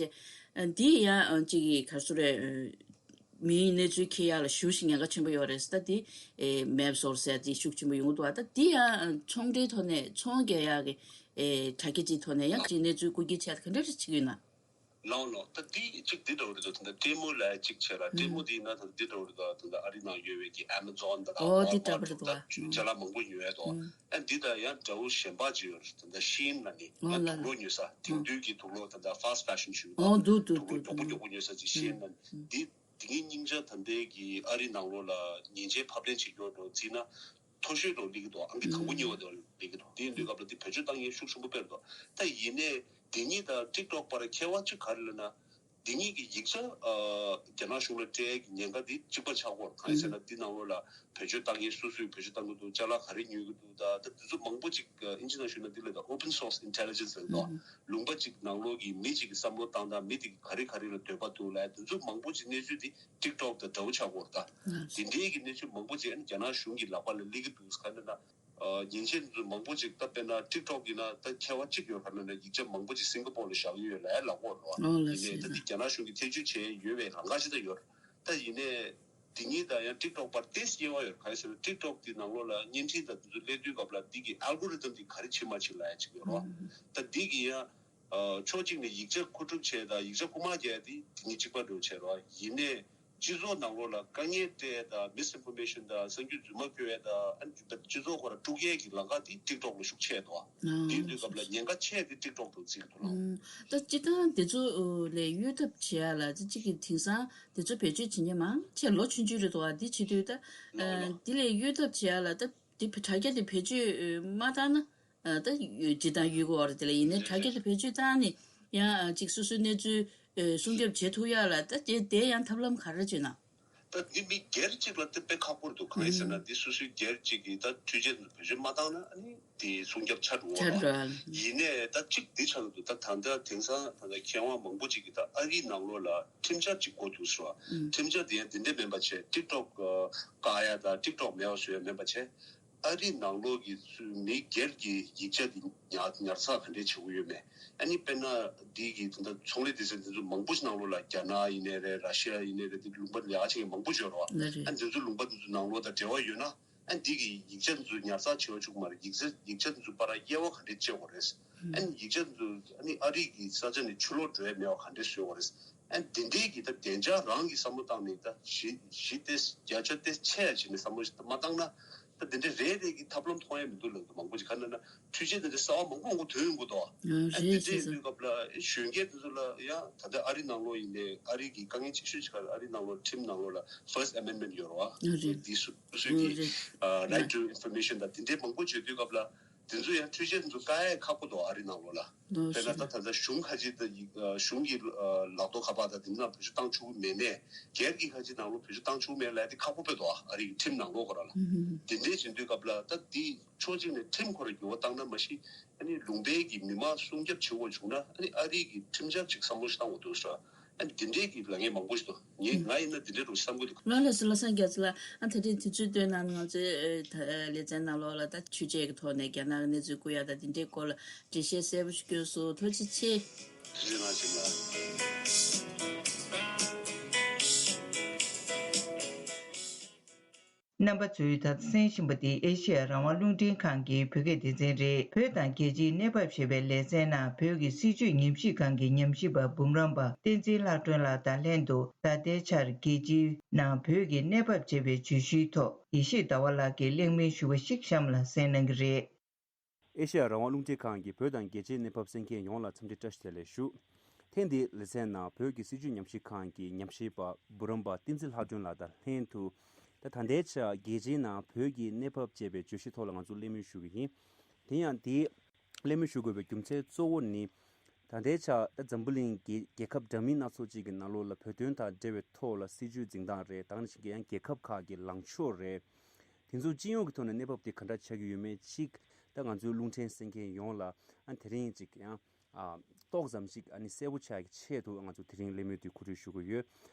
བྱས། འདི་ཡང་གཅིག་གི་ག་རེ་ཟེར་རེད། མིའི་གནས་ཚུལ་འཁྱེར་ཡག་ལ་ཞེ་པོ་ཞིག་ཉེན་ཁ་ཆེན་པོ་ཡོད་རེད་ཟེར། ད་དེ་མེབ་སོར་ཟེར་དེ་ཤུགས་ཆེན་པོ་ཡོང་གི་འདུག་ཨ། ད་དེ་ཡང་ཚོང་འབྲེལ་ཐོག་ནས་ཚོང་རྒྱག་ཡག་གི་དྲ་རྒྱ་གཅིག་ཐོག་ནས་ཡང་གཅིག་གནས་ཚུལ་རྐུ་འཁྱེར་བྱས་ག་འདྲ་རེ་བྱེད་ཀྱི་ཡོད་ན། ལའོ་ལའོ། ད་འདི་གཅིག་འདི་འདྲ་བོ་རེད་འདུག་ད་ལྟ་ཊི་མོ་ལ་གཅིག་བྱས་ལ། ཊི་མོ་འདི་ཡིན་ན་ད་ལྟ་འདི་འདྲ་བོ་རེད་འདུག་ད་ལྟ་ཨ་རི་ནང་ཡོད་པའི་གི་ཨེ་མ་ཛོན་དང་ཨོ་འདི་ཝོལ་མར་ཊི་འདྲ་བོ་རེད་འདུག་ད་ཅ་ལག་མང་པོ་ཉོ་ཡ་འདུག་ཨ་འདི་དང་ཡང་འདྲ་བོ་གཞན་པ་ཅིག་ཡོད་རེད། ད་ལྟ་ཤིན་ལ་ནི་ཡང་དུག་ལོག་ཉོ་ས། དེང་དུས་ཀྱི་དུག་ལོག་ད་ལྟ་ཕ་སི་ཊི་ཕེ་ཤན་ཞུ་འདུག་ཨོ་འདུག་འདུག་དུག་ལོག་མགྱོགས་པོ་མགྱོགས་པོ་ཉོ་ས་ཅིག་ཤིན་ལ་ནི་འདི། དེ་གི་སྙིང་རྗེ་ད་ལྟའི་གི་ཨ་རི་ནང་ལོགས་ལ་ཉེས་ཆད་ཕབ་ལེན་བྱེད་རྒྱུ་འདྲ་བོ་བརྩིས་ན། མཐོ་ཤོས་འདྲ་བོ་སླེབས་ཀྱི་འདུག་ཨང་ཀི་དང་པོ་གཉིས་པ་འདྲ་བོ་སླེབས་ཀྱི་འདུག་དེ་ཡིན་དུས་སྐབས་ལ་དེ་བེད་སྤྱོད་བཏང་མཁན་ཤུགས་ཆེན་པོ་སྤེལ་འདུག་ད་ཡིན་ནའི་དེ་གཉིས་དང་ཊིག་ཊོག་བར་ཁྱད་པར་གཅིག་ག་རེ་ལབ་ན། དེ་གཉིས་ཀྱི་ཡིག་ཆ་རྒྱ་ནག་གཞུང་ལ་སྤྲད་ཀྱི་ཉེན་ཁ་དེ་གཅིག་པ་ཆགས་ཀྱི་ཡོད་རེད། གང་ཡིན་ཟེར་ན་འདི་ནང་ལོགས་ལ་བེད་སྤྱོད་བཏང་མཁན་སོ་སོས་བེད་སྤྱོད་བཏང་གི་འདུག་ཅ་ལག་ག་རེ་ཉོ་གི་འདུག་ད་ད་དེ་ཚོ་མང་པོ་ཅིག་ཨིན་ཇི་ནང་ཞུས་ན་འདི་ལ་ད་ཨོ་པན་སོར་སི་ཨིན་ཊེ་ལི་ཇེན་སི་ལབ་འདུག་ལུང་པ་ཅིག་ནང་ལོགས་ཀྱི་མི་ཅིག་གི་བསམ་བློ་བཏང་སྟངས་མི་དེ་ག་རེ་ག་རེ་ལ་འདོད་པ་འདུག་ལབ་དེ་ཚོ་མང་པོ་ཅིག་གནས་ཚུལ་དེ། ཊིག་ཊོག་དང་འདྲ་བོ་ཆགས་ཀྱི་ཡོད་རེད་ད། དེ་འདྲའི་གི་གནས་ཚུལ་མང་པོ་ཅིག་ཨ་ནི་རྒྱ་ནག་གཞུང་གི་ལག་པ་ལ་སླེབས་ཀྱི་འདུག་ག་རེ་ན། ཉེས་ཆད་འདི་ཚོ་མང་པོ་ཅིག་ད་དཔེར་ན་ཊིག་ཊོག་ཡིན་ན་ད་ཁྱད་པར་གཅིག་ཡོད་ག་རེ་ན་ཡིག་ཆ་མང་པོ་ཅིག་སིང་ག་པོར་ལ་བཞག་ཡོད་ལབ་ལབ་ཀྱི་ཡོད་རེད་བ། ཡིན་ནའི་ད་འདི་རྒྱ་ནག་གཞུང་གིས་ཐེ་བྱུས་བྱས་ཡོད་པའི་ལམ་ཁ་ཞིག་ད་ཡོད་རེད། ད་ཡིན་ནའི་འདི་གཉིས་དང་ཡང་ཊིག་ཊོག་བར་ཏོག་ཙམ་དབྱེ་བ་ཡོད་རེད། ག་རེ་ཟེར་ན་ཊིག་ཊོག་འདི་ནང་ལོགས་ལ་བརྙན་འཕྲིན་དང་འདི་ཚོ་སླེབས་དུས་སྐབས་ལ་འདི་གི་ཨལ་གོ་རི་ཐམ་འདི་ག་རེ་བྱེད་མ་བྱེད་ལབ་ཡ་ཅིག་ཡོད་རེད་བ། ད་འདི་གི་ཡང་། ཕྱོགས་གཅིག་ནས་ཡིག་ཆ་མཁོ་སྒྲུབ་བྱས་དང་ཡིག་ཆ་རྐུ་མ་རྒྱག་ཡ་དེ་དེ་གཉིས་གཅིག་པ་འདྲ་བོ་བྱས་རོགས། ཡིན་ནའི་སྤྱི་ཚོགས་ནང་ལོགས་ལ་དཀའ་ངལ་སྤྲད་དང་མིས་ཨིན་ཕོར་མེ་ཤན་དང་གསར་འགྱུར་རྫུན་མ་བཀོད་ཡ་དང་ཨ་ནི་སྤྱི་ཚོགས་ཁོ་ར་དཀྲུག་ཡ་གི་ལམ་ཁ་དེ་ཊིག་ཊོག་ལ་ཤུགས་ཆེ་འདུག་དེ་ཡིན་དུས་སྐབས་ལ་ཉེན་ཁ་ཆེ་དེ་ཊིག་ཊོག་འདྲ་བོ་བརྩི་གི་འདུག་ལགས། ད་སྤྱིར་བཏང་དེ་ཚོ་ལས་གཡོལ་ཐབས་བྱེད་ཡ་ལ་ཅིག་གི་དེང་སང་དེ་ཚོ་བེད་སྤྱོད་བྱེད་མཁན་མང་ཆེ་ལོ་ཆུང་ཆུང་རེད་འདུག་བ། འདི་བྱེད་དུས་ད་འདི་ལས་གཡོལ་ཐབས་བྱེད་ཡ་ལ་ད་འདི་དྲ་རྒྱ་དེ་བེད་སྤྱོད་མ་བཏང་ན། ད་ཡོད་སྤྱིར་བཏང་ཡོད་དགོས་པ་རེད། དེ་ལ་ཡིན་ནའི་དྲ་རྒྱ་དེ་བེད་སྤྱོད་བཏང་ནས་ ཡང་ཅིག་སོ་སོའི་གནས་ཚུལ་སྲུང་སྐྱོབ་བྱེད་ཐུབ་ཡག་ལ་ད་དེ་དེ་ཡང་ཐབས་ལམ་ག་རེ་བྱས་ན། ད་འདི་མི་སྒེར་གཅིག་ལ་དེ་དཔེ་ཁག་པོ་རེད་འདུག་གང་ཡིན་ཟེར་ན་འདི་སོ་སོའི་སྒེར་གཅིག་གིས་ད་འཕྲུལ་ཆས་འདི་བེད་སྤྱོད་མ་བཏང་ན་ཨ་ནི་དེ་སྲུང་སྐྱོབ་ཆགས་འགྲོ་བ་ཆགས་འགྲོ་བ། ཡིན་ནའི་ད་གཅིག་འདི་ཆགས་འདུག་ད་ད་ལྟ་དེང་སང་ད་ལྟ་མཁས་དབང་མང་པོ་ཅིག་གིས་ད་ཨ་རིའི་ནང་ལོགས་ལ་ཁྲིམས་འཆར་ཅིག་འགོ་འཛུགས་སོང་། ཁྲིམས་འཆར་དེ་ཡང་འདི་འདྲས་མིན་པ་བྱས་ཊིག་ཊོག་བཀག་ཡ་དང་ཊིག་ཊོག་མེད་པ་བཟོ་ཡ་མིན་པ་བྱས། ཨ་རི་ནང་ལོགས་ཀྱི་མི་སྒེར་གྱི་ཡིག་ཆ་འདི་ཉར་ཉར་ཚགས་ག་འདྲས་བྱེད་ཀྱི་ཡོད་མེད། ཨ་ནི་དཔེར་ན་འདི་གི་ད་ལྟ་ཚོང་ལས་སྡེ་ཚན་འདི་ཚོ་མང་པོ་ཞིག་ནང་ལོགས་ལ་རྒྱ་ནག་ཡིན་ནའི་རེད། ར་ཤི་ཡ་ཡིན་ནའི་རེད། འདི་ལུང་པ་ལས་ཀ་བྱེད་མཁན་མང་པོ་ཞིག་ཡོད་རེད་བ། ལ་རེད། ཨ་འདི་ཚོ་ལུང་པ་འདི་ཚོ་ནང་ལོགས་དང་འབྲེལ་བ་ཡོད་ན་ཨ་འདི་གི་ཡིག་ཆ་འདི་ཚོ་ཉར་ཚགས་བྱེད་པ་གཅིག་པུ་མ་རེད། ཡིག་ཆ་ཡིག་ཆ་འདི་ཚོ་བར་དབྱེ་བ་ག་འདྲས་ཕྱེ་དགོས་རེད། ཨ་ནི་ཡིག་ཆ་འདི་ཚོ་ཨ་ནི་ཨ་རི་གི་ས་ཆ་ནས་ཕྱིར་ལོག་འགྲོ་ཡ་མེད་པ་ག་འདྲས་བཟོ་དགོས་རེད། ཨ་འདི་འདྲའི་གི་ད་བདེ་འཇགས་རང་གི་བསམ་བློ་བཏང་ནས་ད་གཞི་གཞི་དེ་བརྒྱ་ཆ་དེ་ཆེ་ཡ་བྱས་ནས་བསམ་བློ་ཞིག་མ་བཏང་ན་ད་འདི་འདྲའི་རེ་རེ་གི་ཐབས་ལམ་མཐོང་ཡ་མི་འདུག་ལབ་འདུག་མང་པོ་ཅིག་ག་ན་ན་འཕྲུལ་ཆས་འདི་འདྲ་གསར་བ་མང་པོ་མང་པོ་ཐོན་ཡོང་གི་འདུག་ཨ་འདི་རེད་འདྲའི་ཟེར་ཡིན་དུས་སྐབས་ལ་གཞོན་སྐྱེས་འདི་ཚོ་ལ་ཡང་ད་ལྟ་ཨ་རི་ནང་ལོགས་ཡིན་ནའི་ཨ་རི་གི་དཀའ་ངལ་ཆེ་ཤོས་ཅིག་ག་ཨ་རི་ནང་ལོགས་ཁྲིམས་ནང་ལོགས་ལ་First Amendment ཡོད་རེད་བ། ཨ་རེད། འདི་སུ་སུ་ཨ་གི་རེད། Right to Information དང་འདི་འདྲའི་མང་པོ་བརྗོད་དུས་སྐབས་ལ། དེ་ཚོ་ཡང་འཕྲུལ་ཆས་དེ་ཚོ་བཀག་ཡས་ཁག་པོ་འདུག་ཨ་རི་ནང་ལོགས་ལ། ལོ་དཔེར་ན་ད་ད་ལྟ་གཞུང་ཁ་ཆེ་ད་ཡིག་གཞུང་གི་ལག་ཐོག་ཁ་པར་དང་དེ་ཚོ་ནང་བེད་སྤྱོད་བཏང་ཆོག་གི་མེད་ནས་སྒེར་གྱི་ཁ་ཆེ་ནང་ལོགས་བེད་སྤྱོད་བཏང་ཆོག་གི་མེད་ལབ་ཡ་དེ་ཁག་པོ་དཔེ་འདུག་ཨ་རི་གི་ཁྲིམས་ནང་ལོགས་ཁོ་ར་ལ། དེ་འདྲས་བྱེད་དུས་སྐབས་ལ་ད་དེ་ཕྱོགས་གཅིག་ནས་ཁྲིམས་ཁོ་ར་འགྱུར་བ་བཏང་ན་མ་གཞི་ཨ་ནི་ལུང་པའི་གི་མི་མང་སྲུང་སྐྱོབ་བྱེད་དགོས་བྱུང་ན་ཨ་ནི་ཨ་རི་གི་ཁྲིམས་འཆར་ཅིག་བསམ་བློ་ཞིག་བཏང་དགོས་འདུག་ཟེར། ཨ་ནི་དེ་འདྲའི་གི་ལབ་མཁན་མང་པོ་ཞིག་འདུག་ངས་ང་ཡིན་ན་དེ་འདྲའི་འགྲོ་བསམ་གི་འདུག་ལགས་ལགས་སོ། བློ་བཟང་རྒྱ་མཚོ་ལགས། ཨ་ད་ཐེངས་དུས་ཚོད་བཏོན་གནང་། ང་ཚོའི་ཨ་ད་ལེ་ཚན་ནང་ལོགས་ལ་ད་ཆོས་བྱེད་ཀྱི་ཐོག་ནས་རྒྱ་ནག་གི་གནས་ཚུལ་བསྐུར་ཡ་ད་དེ་འདྲའི་སྐོར་ལ་འགྲེལ་བཤད་གསལ་པོ་ཞིག་བསྐྱོན་སོང་། ཐུགས་རྗེ་ཆེ། ཐུགས་རྗེ་གནང་། ཞིག་ལ། རྣམ་པ་ཚོས་ད་ལྟ་གསན་བཞིན་པ་འདི་ཨེ་ཤེ་ཡ་རང་དབང་རླུང་འཕྲིན་ཁང་གི་བོད་སྐད་སྡེ་ཚན་རེད། བོད་དང་རྒྱལ་སྤྱིའི་གནས་བབ་ཞེས་པའི་ལེ་ཚན་ནང་བོད་ཀྱི་སྲིད་བྱུས་ཉམས་ཞིབ་ཁང་གི་ཉམས་ཞིབ་པ་འབུམ་རམས་པ་བསྟན་འཛིན་ལྷག་སྒྲོན་ལགས་དང་ལྷན་དུ་ད་ལྟའི་ཆར་རྒྱལ་སྤྱིའི་ནང་བོད་ཀྱི་གནས་བབ་ཅེས་པའི་བརྗོད་གཞིའི་ཐོག་ཡེ་ཤེས་ཟླ་བ་ལགས་ཀྱིས་གླེང་མོལ་ཞུ་བ་ཞིག་གཤམ་ལ་གསན་གནང་གི་རེད། ཨེ་ཤེ་ཡ་རང་དབང་རླུང་འཕྲིན་ཁང་གི་བོད་དང་རྒྱལ་སྤྱིའི་གནས་བབ་གསན་མཁན་ཡོངས་ལ་འཚམས་འདྲི་བཀྲ་ཤིས་བདེ་ལེགས་ཞུ། ཐེངས་འདིའི་ལེ་ཚན་ནང་བོད་ཀྱི་སྲིད་བྱུས་ཉམས་ཞིབ་ཁང་གི་ཉམས་ཞིབ་པ་འབུམ་རམས་པ་བསྟན་འཛིན་ལྷག་སྒྲོན་ལགས་དང་ལྷན་དུ། ད་ད་ལྟའི་ཆར་རྒྱལ་སྤྱིའི་ནང་བོད་ཀྱི་གནས་བབ་ཅེས་པའི་བརྗོད་གཞི་ཐོག་ལ་ང་ཚོ་གླེང་མོལ་ཞུ་གི་ཡིན། དེ་ཡང་འདིའི་གླེང་མོལ་ཞུ་དགོས་པའི་རྒྱུ་མཚན་གཙོ་བོ་ནི། ད་ལྟའི་ཆར་ད་འཛམ་བུ་གླིང་གི་རྒྱལ་ཁབ་འདྲ་མིན་སྣ་ཚོགས་ཅིག་གི་ནང་ལོགས་ལ་བོད་དོན་དང་འབྲེལ་བའི་ཐོག་ལ་སྲིད་བྱུས་འཛིན་སྟངས་རེད། ད་ག་ནང་བཞིན་གྱི་ཡང་རྒྱལ་ཁབ་ཁག་གི་ལངས་ཕྱོགས་རེད། དེ་ཚོ་སྤྱི་ཡོངས་ཀྱི་ཐོག་ནས་གནས་བབ་དེ་ག་འདྲ་ཆགས་ཀྱི་ཡོད་མེད་ཅིག་ད་ང་ཚོའི་རླུང་འཕྲིན་གསན་མཁན་ཡོངས་ལ་ཨ་དེ་རིང་ཅིག་ཡང་ཨ་ཏོག་ཙམ་ཅིག་ཨ་ནི་གསལ་པོ་ཆགས་ཀྱི་ཆེད་དུ་ང་ཚོ་དེ་རིང་གླེང་མོལ་དེ་གོ་སྒྲིག་ཞུ་གི་ཡོད།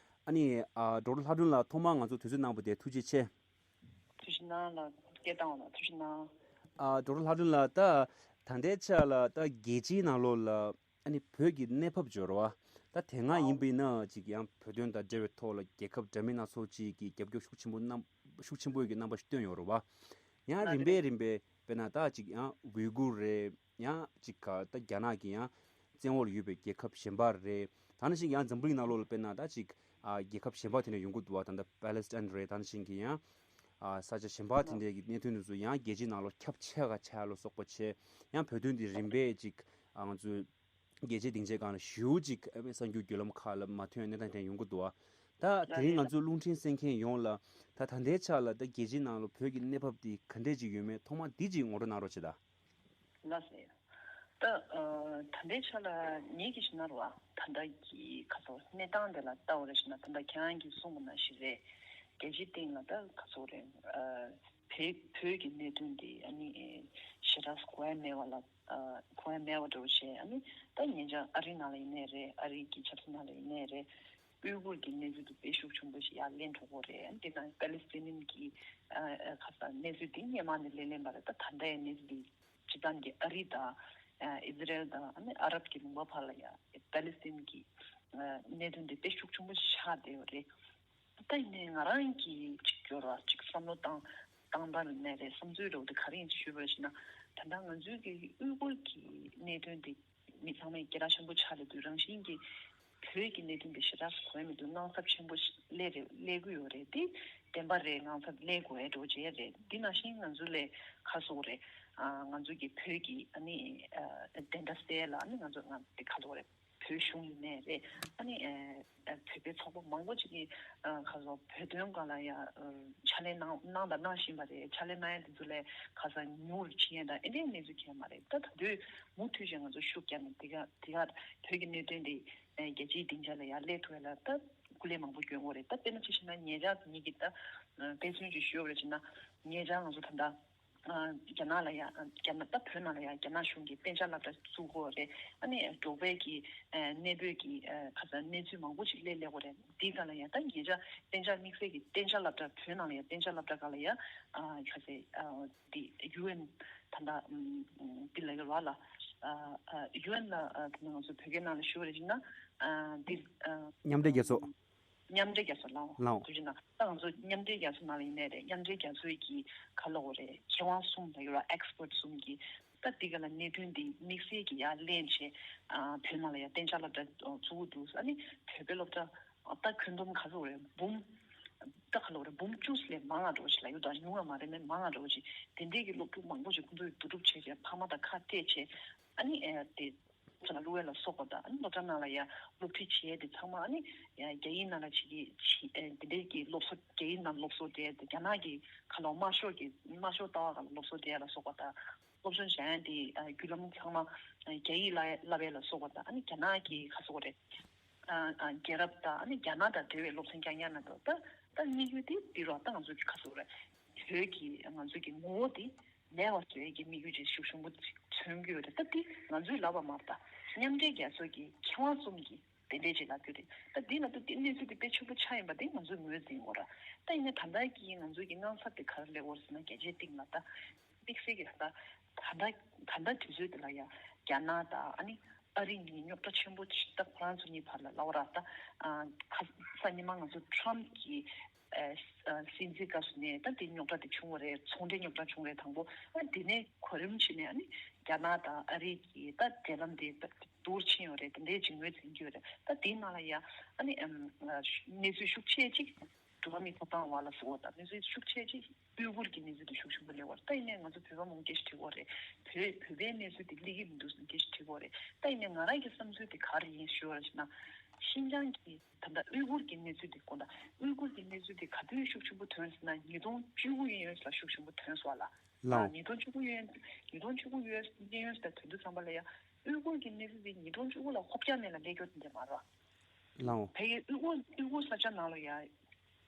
ཨ་ནི་ཨ་ཌོག་ཊར་ལྷག་སྒྲོན་ལགས་ཐོག་མར་ང་ཚོ་དུས་ཚོད་གནང་བ་དེ་ཐུགས་རྗེ་ཆེ། ཐུགས་རྗེ་གནང་ལགས། སྐད་བཏང་བ་ལ་ཐུགས་རྗེ་གནང་། ཨ་ཌོག་ཊར་ལྷག་སྒྲོན་ལགས། ད་ད་ལྟའི་ཆ་ལ་ད་རྒྱལ་སྤྱིའི་ནང་ལོགས་ལ་ཨ་ནི་བོད་ཀྱི་གནས་བབ་འབྱོར་བ་ད་དེ་སྔ་ཡིན་པས་ན་ཅིག་ཡང་བོད་དོན་དང་འབྲེལ་བའི་ཐོག་ལ་རྒྱལ་ཁབ་འདྲ་མིན་སྣ་ཚོགས་ཅིག་གིས་རྒྱབ་སྐྱོར་ཤུགས་ཆེན་པོ་གནང་ཤུགས་ཆེན་པོ་ཡོད་ཀྱི་རྣམ་པ་ཞིག་བཏོན་ཡོད་རེད་བ། ཡང་རིམ་པས་རིམ་པས་དཔེར་ན་ད་ཅིག་ཡང་ཝུའི་གུར་རེད། ཡང་ཅིག་ག་ད་རྒྱ་ནག་གི་ཡང་བཙན་འོག་ལ་ཡོད་པའི་རྒྱལ་ཁབ་གཞན་པ་རེད། ད་ནང་བཞིན་ཡང་འཛམ་བུ་གླིང་ནང་ལོགས་ལ་དཔེར་ན་ད་ཅིག་ཨ་རྒྱལ་ཁབ་གཞན་པ་དེ་འདྲ་ཡོང་གི་འདུག་བ། ད་ལྟ་པེ་ལེ་སི་ཐན་རེད། ད་ནང་བཞིན་གྱི་ཡང་ཨ་ས་ཆ་གཞན་པ་དེ་འདྲའི་གི་གནད་དོན་དེ་ཚོ་ཡང་རྒྱལ་སྤྱིའི་ནང་ལོགས་ཁྱབ་ཆེ་ག་ཆེ་ལ་སོགས་པ་བྱས། ཡང་བོད་དོན་འདི་རིམ་པས་ཅིག་ཨ་ང་ཚོའི་རྒྱལ་སྤྱིའི་སྡིངས་ཆའི་སྒང་ལ་ཞེ་པོ་ཅིག་ཨ་གསར་འགྱུར་བརྒྱུད་ལམ་ཁག་ལ་མ་ཐོན་གནས་སྟངས་དེ་འདྲ་ཡོང་གི་འདུག་བ། ད་དེ་རིང་ང་ཚོའི་རླུང་འཕྲིན་གསན་མཁན་ཡོངས་ལ་ད་ད་ལྟའི་ཆ་ལ་ད་རྒྱལ་སྤྱིའི་ནང་ལ་བོད་ཀྱི་གནས་བབ་འདི་ག་འདྲས་ཅིག་ཡོད་མེད་ཐོག་མར་འདི་ཅིག་ངོ་སྤྲོད་གནང་རོགས་བྱེད་ད། ལགས་སེ། ད་ཨ་ད་ལྟའི་ཆ་ལ་ངེད་ཀྱི་ཞུ་ན་རེད་བ། ད་ལྟ་གི་ཁ་སོ་གནས་སྟངས་དེ་ལ་ལྟ་བ་རེ་ཞུ་ན། ད་ལྟ་ཁྱེད་རང་གིས་གསུངས་པ་ནང་བཞིན་རེད། རྒྱལ་སྤྱིའི་སྟེང་ལ་ད་ཁ་སོ་རེད། ཨ་བོད་བོད་ཀྱི་གནད་དོན་དེ་ཨ་ནི་ཞེ་དྲག་གོ་ཡ་མེད་པ་ལ་ཨ་གོ་ཡ་མེད་པ་འདྲ་བོ་བྱས། ཨ་ནི་ད་ཉེ་ཆར་ཨ་རི་ནང་ལ་ཡིན་ནའི་རེད། ཨ་རི་གི་ཆབ་སྲིད་ནང་ལ་ཡིན་ནའི་རེད། ཨུ་གུར་གྱི་གནས་ཚུལ་དེ་དཔེ་ཤུགས་ཆེན་པོ་ཞིག་ཡར་ལེན་འགྲོ་གི་རེད། དེ་ནང་པ་ལི་སི་ཐན་གྱི་ཨ་ཁ་ས་གནས་ཚུལ་དེ་སྔོན་མ་ནས་ལེན་ལེན་པ་རེད། ད་ད་ལྟའི་གནས་ཚུལ་དེ་སྤྱི་བཏང་གི་ཨ་རི་དང་ཨ་ཨི་ཟི་རལ་དང་ཨ་ནི་ཨ་རབ་ཀྱི་ལུང་པ་བར་ལ་ཡ་པ་ལི་སི་ཐན་གྱི་ཨ་གནད་དོན་དེ་དཔེ་ཤུགས་ཆེན་པོ་ཞིག་ཆགས་བསྡད་ཡོད་རེད། ད་ཡིན་ནའི་ང་རང་གིས་གཅིག་སྐྱོར་བ་གཅིག་བསམ་བློ་བཏང་བཏང་སྟངས་ཡིན་ནའི་རེད། བསམ་ཚུལ་འདྲ་བོ་དེ་ག་རེ་ཡིན་ཞུས་པ་ཞིག་ན། ད་ལྟ་ང་ཚོའི་གི་ཨུ་གུར་གྱི་གནད་དོན་དེ་མི་ཚང་མས་སྐད་གྲགས་ཆེན་པོ་ཆགས་ལས་དུས་རང་བཞིན་གྱི་བོད་ཀྱི་གནད་དོན་དེ་ཞེ་དྲག་གོ་ཡ་མི་འདུག་དངངས་འཚབ་ཆེན་པོ་ཞིག་སླེབས་རེད། སླེབས་ཀྱི་ཡོད་རེད། དེ་བདེན་པ་རེད། དངངས་འཚབ་སླེབས་དགོས་ཡ་འདྲ་བོ་བྱས་རེད། འདི་ནང་བཞིན་ང་ཚོ་ལས་ཁ་གསོ་རེད། ཨ་ང་ཚོ་གི་བོད་ཀྱི་ཨ་ནི་ཨ་བདེན་མཐའ་གསལ་ལ་ཨ་ནི་ང་ཚོ་ང་དེ་ཁ་ལོ་རེད། བོད་གཞུང་ཡིན་ནའི་རེད། ཨ་ནི་ཨ་བོད་པའི་ཚོགས་པ་མང་པོ་ཅིག་གིས་ཨ་ག་ཚོད་བོད་དོན་སྒང་ལ་ཡ་ཨ་ཕྱག་ལས་གནང་གནང་དང་གནང་བཞིན་པ་རེད། ཕྱག་ལས་གནང་ཡ་དེ་ཚོ་ལས་ཁ་སང་ཉུང་རུ་ཕྱིན་ཡ་དང་ཨེ་འདྲའི་གནས་ཚུལ་གང་ཡང་མ་རེད། ད་ད་དུས་མུ་མཐུད་བྱས་ང་ཚོ་ཤུགས་རྒྱག་ནས་འདི་ག་འདི་ག་བོད་ཀྱི་གནད་དོན་འདི་ཨ་རྒྱལ་སྤྱིའི་སྡིངས་ཆ་ལ་ཡ་སླེབས་ཐུབ་ཡ་ལ་ད་སྐུ་ལས་མང་པོ་སྐྱོན་དགོས་རེད། ད་དཔེར་ན་ཆ་བཞག་ན་ཉེ་ཆར་ཉིད་ཀྱི་ད་ཨ་དཔེ་མཚོན་ཅིག་ཞུ་བ་རེད་བྱས་ན། ཉེ་ཆར་ང་ཚོ་ད་ལྟ་ཨ་རྒྱ་ནག་ལ་ཡ་རྒྱ་ནག་ད་བོད་ནང་ལ་ཡ་རྒྱ་ནག་གཞུང་གིས་གཏན་འཇགས་སློབ་གྲྭ་བཙུགས་ཡོད་རེད། ཨ་ནི་འབྲོག་པའི་གི་ཨ་གནས་སྤོས་ཀྱི་ཨ་ཁ་སང་གནས་ཚུལ་མང་པོ་ཞིག་སླེབས་སླེབས་ཡོད་རེད། འདི་ག་ལ་ཡ་ད་ཉེ་ཆར་གཏན་འཇགས་དམིགས་བསལ་གྱི་གཏན་འཇགས་སློབ་གྲྭ་བོད་ནང་ལ་ཡ་གཏན་འཇགས་སློབ་གྲྭ་ག་ལ་ཡ་ཨ་ཁ་སང་ཨ་འདི་ཡུ་ཨེན་ད་ལྟ་ཨམ་འདི་ལ་ཡོད་ར་ལ་ཨ་ཨ་ཡུ་ཨེན་ལ་ཨ་ད་ང་ཚོ་བོད་སྐད་ནང་ལ་ཞུ་བ་རེད་བྱས་ན་ཨ་འདི་ཨ་མཉམ་འབྲེལ་རྒྱལ་ཚོགས། མཉམ་འབྲེལ་རྒྱལ་ཚོགས་ལའོ། ལའོ། དུ་ཅི་ན་ད་ང་ཚོ་མཉམ་འབྲེལ་རྒྱལ་ཚོགས་ནང་ལ་ཡིན་ནའི་རེད། མཉམ་འབྲེལ་རྒྱལ་ཚོགས་ཀྱི་ག་ལ་འོ་རེད། མཁས་དབང་གསུམ་ལ་ཡོད་ར་ཨེག་སི་པར་ཊི་གསུམ་གྱི་ད་འདི་ག་ལ་གནད་དོན་འདི་དམིགས་བསལ་གྱི་ཡར་ལེན་བྱས་ཨ་བོད་ནང་ལ་ཡང་གཏན་འཇགས་སློབ་གྲྭ་བཙུགས་འདུག་ཨ་ནི་བོད་པའི་སློབ་གྲྭ་ད་ཁྱོན་བསྡོམས་ག་ཚོད་རེད་འབུམ་ད་ག་ལ་འོ་རེད་འབུམ་བཅུ་ལས་མང་ང་འགྲོ་ཞིག་ལ་ཡོད་ད་ཉུང་ང་མ་རེད་མེད་མང་ང་འགྲོ་ཞིག་དེ་འདྲས་ཀྱི་སློབ་ཕྲུག་མང་པོ་ཞིག་ཁོང་ཚོས་བསྡུ་རུབ་བྱས་བྱས་ཕ་མ་དང་ཁ་གཏད་བྱས་ཨ་ནི་ཨ་དེ། ཚོ་ལ་བསླུ་བ་ལ་སོགས་པ་དང་ཨ་ནི་སློབ་གྲྭ་ནང་ལ་ཡང་སློབ་ཁྲིད་བྱེད་ཡས་དེ་ཚང་མ་ཨ་ནི་ཡང་རྒྱ་ཡིག་ནང་ལ་བྱེད་ཀྱི་བྱེད་ཨེ་དེ་འདྲའི་གི་སློབ་གསོ་རྒྱ་ཡིག་ནང་སློབ་གསོ་སྤྲད་དེ་རྒྱ་ནག་གི་ཁ་ལོ་དམར་ཤོག་གི་དམར་ཤོག་ལྟ་བ་ག་ལ་སློབ་གསོ་སྤྲད་ཡ་ལ་སོགས་པ་དང་སློབ་སྦྱོང་བྱ་ཡ་དེ་ཨ་བརྒྱུད་ལམ་ཚང་མ་ཨ་རྒྱ་ཡིག་བསླབ་བསླབ་ཡ་ལ་སོགས་པ་དང་ཨ་ནི་རྒྱ་ནག་གི་ཁ་སོགས་རེད། ཨ་ཨ་རྒྱལ་རབས་དང་ཨ་ནི་རྒྱ་ནག་དང་འབྲེལ་བའི་སློབ་ཚན་རྐྱང་རྐྱང་ནང་དུ་ད་ད་དམིགས་ཡུལ་དེ་འདི་རོ་ད་ང་ཚོ་གི་ཁ་སོགས་རེད། བོད་ཀྱི་ང་ཚོ་གི་ངོ་བོ་དེ། ལས་པ་བཟོ་ཡས་ཀྱི་དམིགས་ཡུལ་ཅིག་ཤུགས་ཆེན་པོ་ཅིག་མཚོན་གྱི་ཡོད་རེད། ད་འདི་ང་ཚོའི་ལབ་པ་མ་རེད་ད། མཉམ་འབྲེལ་རྒྱལ་ཚོགས་ཀྱི་མཁས་དབང་གསུམ་གྱིས་དེ་འདྲས་ཅིག་ལབ་ཀྱི་རེད། ད་འདི་ལ་ད་འདི་གནས་ཚུལ་འདི་དཔེ་ཆེན་པོ་ཆགས་ཡིན་པ་འདི་ང་ཚོས་ངོས་འཛིན་དགོས་ར། ད་ཡིན་ན་ད་ལྟ་གི་ང་ཚོའི་གི་དངངས་འཚབ་དེ་ག་རེ་སླེབས་ཡོད་རེད་ཟེར་ན་རྒྱལ་སྤྱིའི་སྟེང་ལ་ད་དམིགས་བསལ་གྱི་ད་ད་ད་ལྟ་ད་ལྟ་དུས་ཚོད་འདི་ལ་ཡ་རྒྱ་ནག་དང་ཨ་ནི་ཨ་རི་གཉིས་རྙོག་དྲ་ཆེན་པོ་ཅིག་ད་ཁོ་རང་ཚོ་གཉིས་བར་ལ་ལབ་ར། ད་ཁ་སང་ཉི་མ་ང་ཚོ་ཊམ་གྱི་ཨ་ཨ་སྲིད་འཛིན་སྐབས་སུ་ནས་ད་དེ་རྙོག་དྲ་དེ་བྱུང་བ་རེད། ཚོང་འབྲེལ་རྙོག་དྲ་བྱུང་རེད། དང་པོ་ཨ་དེ་ནས་གོ་རིམ་བྱས་ནས་ཨ་ནི་རྒྱ་ནག་དང་ཨ་རི་གི་ད་འབྲེལ་ལམ་དེ་ད་སྡུག་ཕྱིན་ཡོད་རེད། དེ་འདྲའི་ཇི་ངོས་འཛིན་གྱི་ཡོད་རེད། ད་དེའི་ནང་ལ་ཡ་ཨ་ནི་ཨམ་ཨ་གནས་ཚུལ་ཤུགས་ཆེ་གཅིག་འགྲོ་བ་མིའི་ཐོབ་ཐང་བ་ལ་སོགས་པ་དང་གནས་ཚུལ་ཤུགས་ཆེ་གཅིག་ཨུ་གུར་གྱི་གནས་ཚུལ་དེ་ཤུགས་ཆེན་པོ་སླེབས་པ་རེད། ད་ཡིན་ནའི་ང་ཚོ་བོད་པ་མང་པོ་སྐད་ཆ་དྲི་གི་ཡོད་རེད། བོད་བོད་པའི་གནས་ཚུལ་དེ་སླེབས་ཀྱི་མི་འདུག་ཟེར་སྐད་ཆ་དྲི་གི་ཡོད་རེད། ད་ཡིན་ནའི་ང་རང་གི་བསམ་ཚུལ་དེ་ག་རེ་ཡིན་ཞུ་བ་ཞིག་ན། ཤིན་ཅང་གི་ད་ལྟ་ཨུ་གུར་གྱི་གནས་ཚུལ་དེ་དགོངས་དག་ཨུ་གུར་གྱི་གནས་ཚུལ་དེ་ག་དུས་ཤུགས་ཆེན་པོ་ཐོན་ཟེར་ན་ཉིས་སྟོང་བཅུ་དགུ་གཡས་གཡོན་ལ་ཤུགས་ཆེན་པོ་ཐོན་སོང་བ་ལ། ལའོ། ཉིས་སྟོང་བཅུ་དགུ་གཡས་གཡོན་ཉིས་སྟོང་བཅུ་དགུ་གཡས་གཡོན་ལ་ཐོན་དུས་ཙམ་པ་ལ་ཡ་ཨུ་གུར་གྱི་གནས་ཚུལ་དེ་ཉིས་སྟོང་བཅུ་དགུ་ལ་ཧོབ་རྒྱག་མེད་ལ་སླེབས་ཀྱི་ཡོད་དེ་འདྲ་མ་རེད། ལའོ། ཕ་གིའི་ཨུ་གུར་ཨུ་གུར་ས་ཆ་ནང་ལ་ཡ།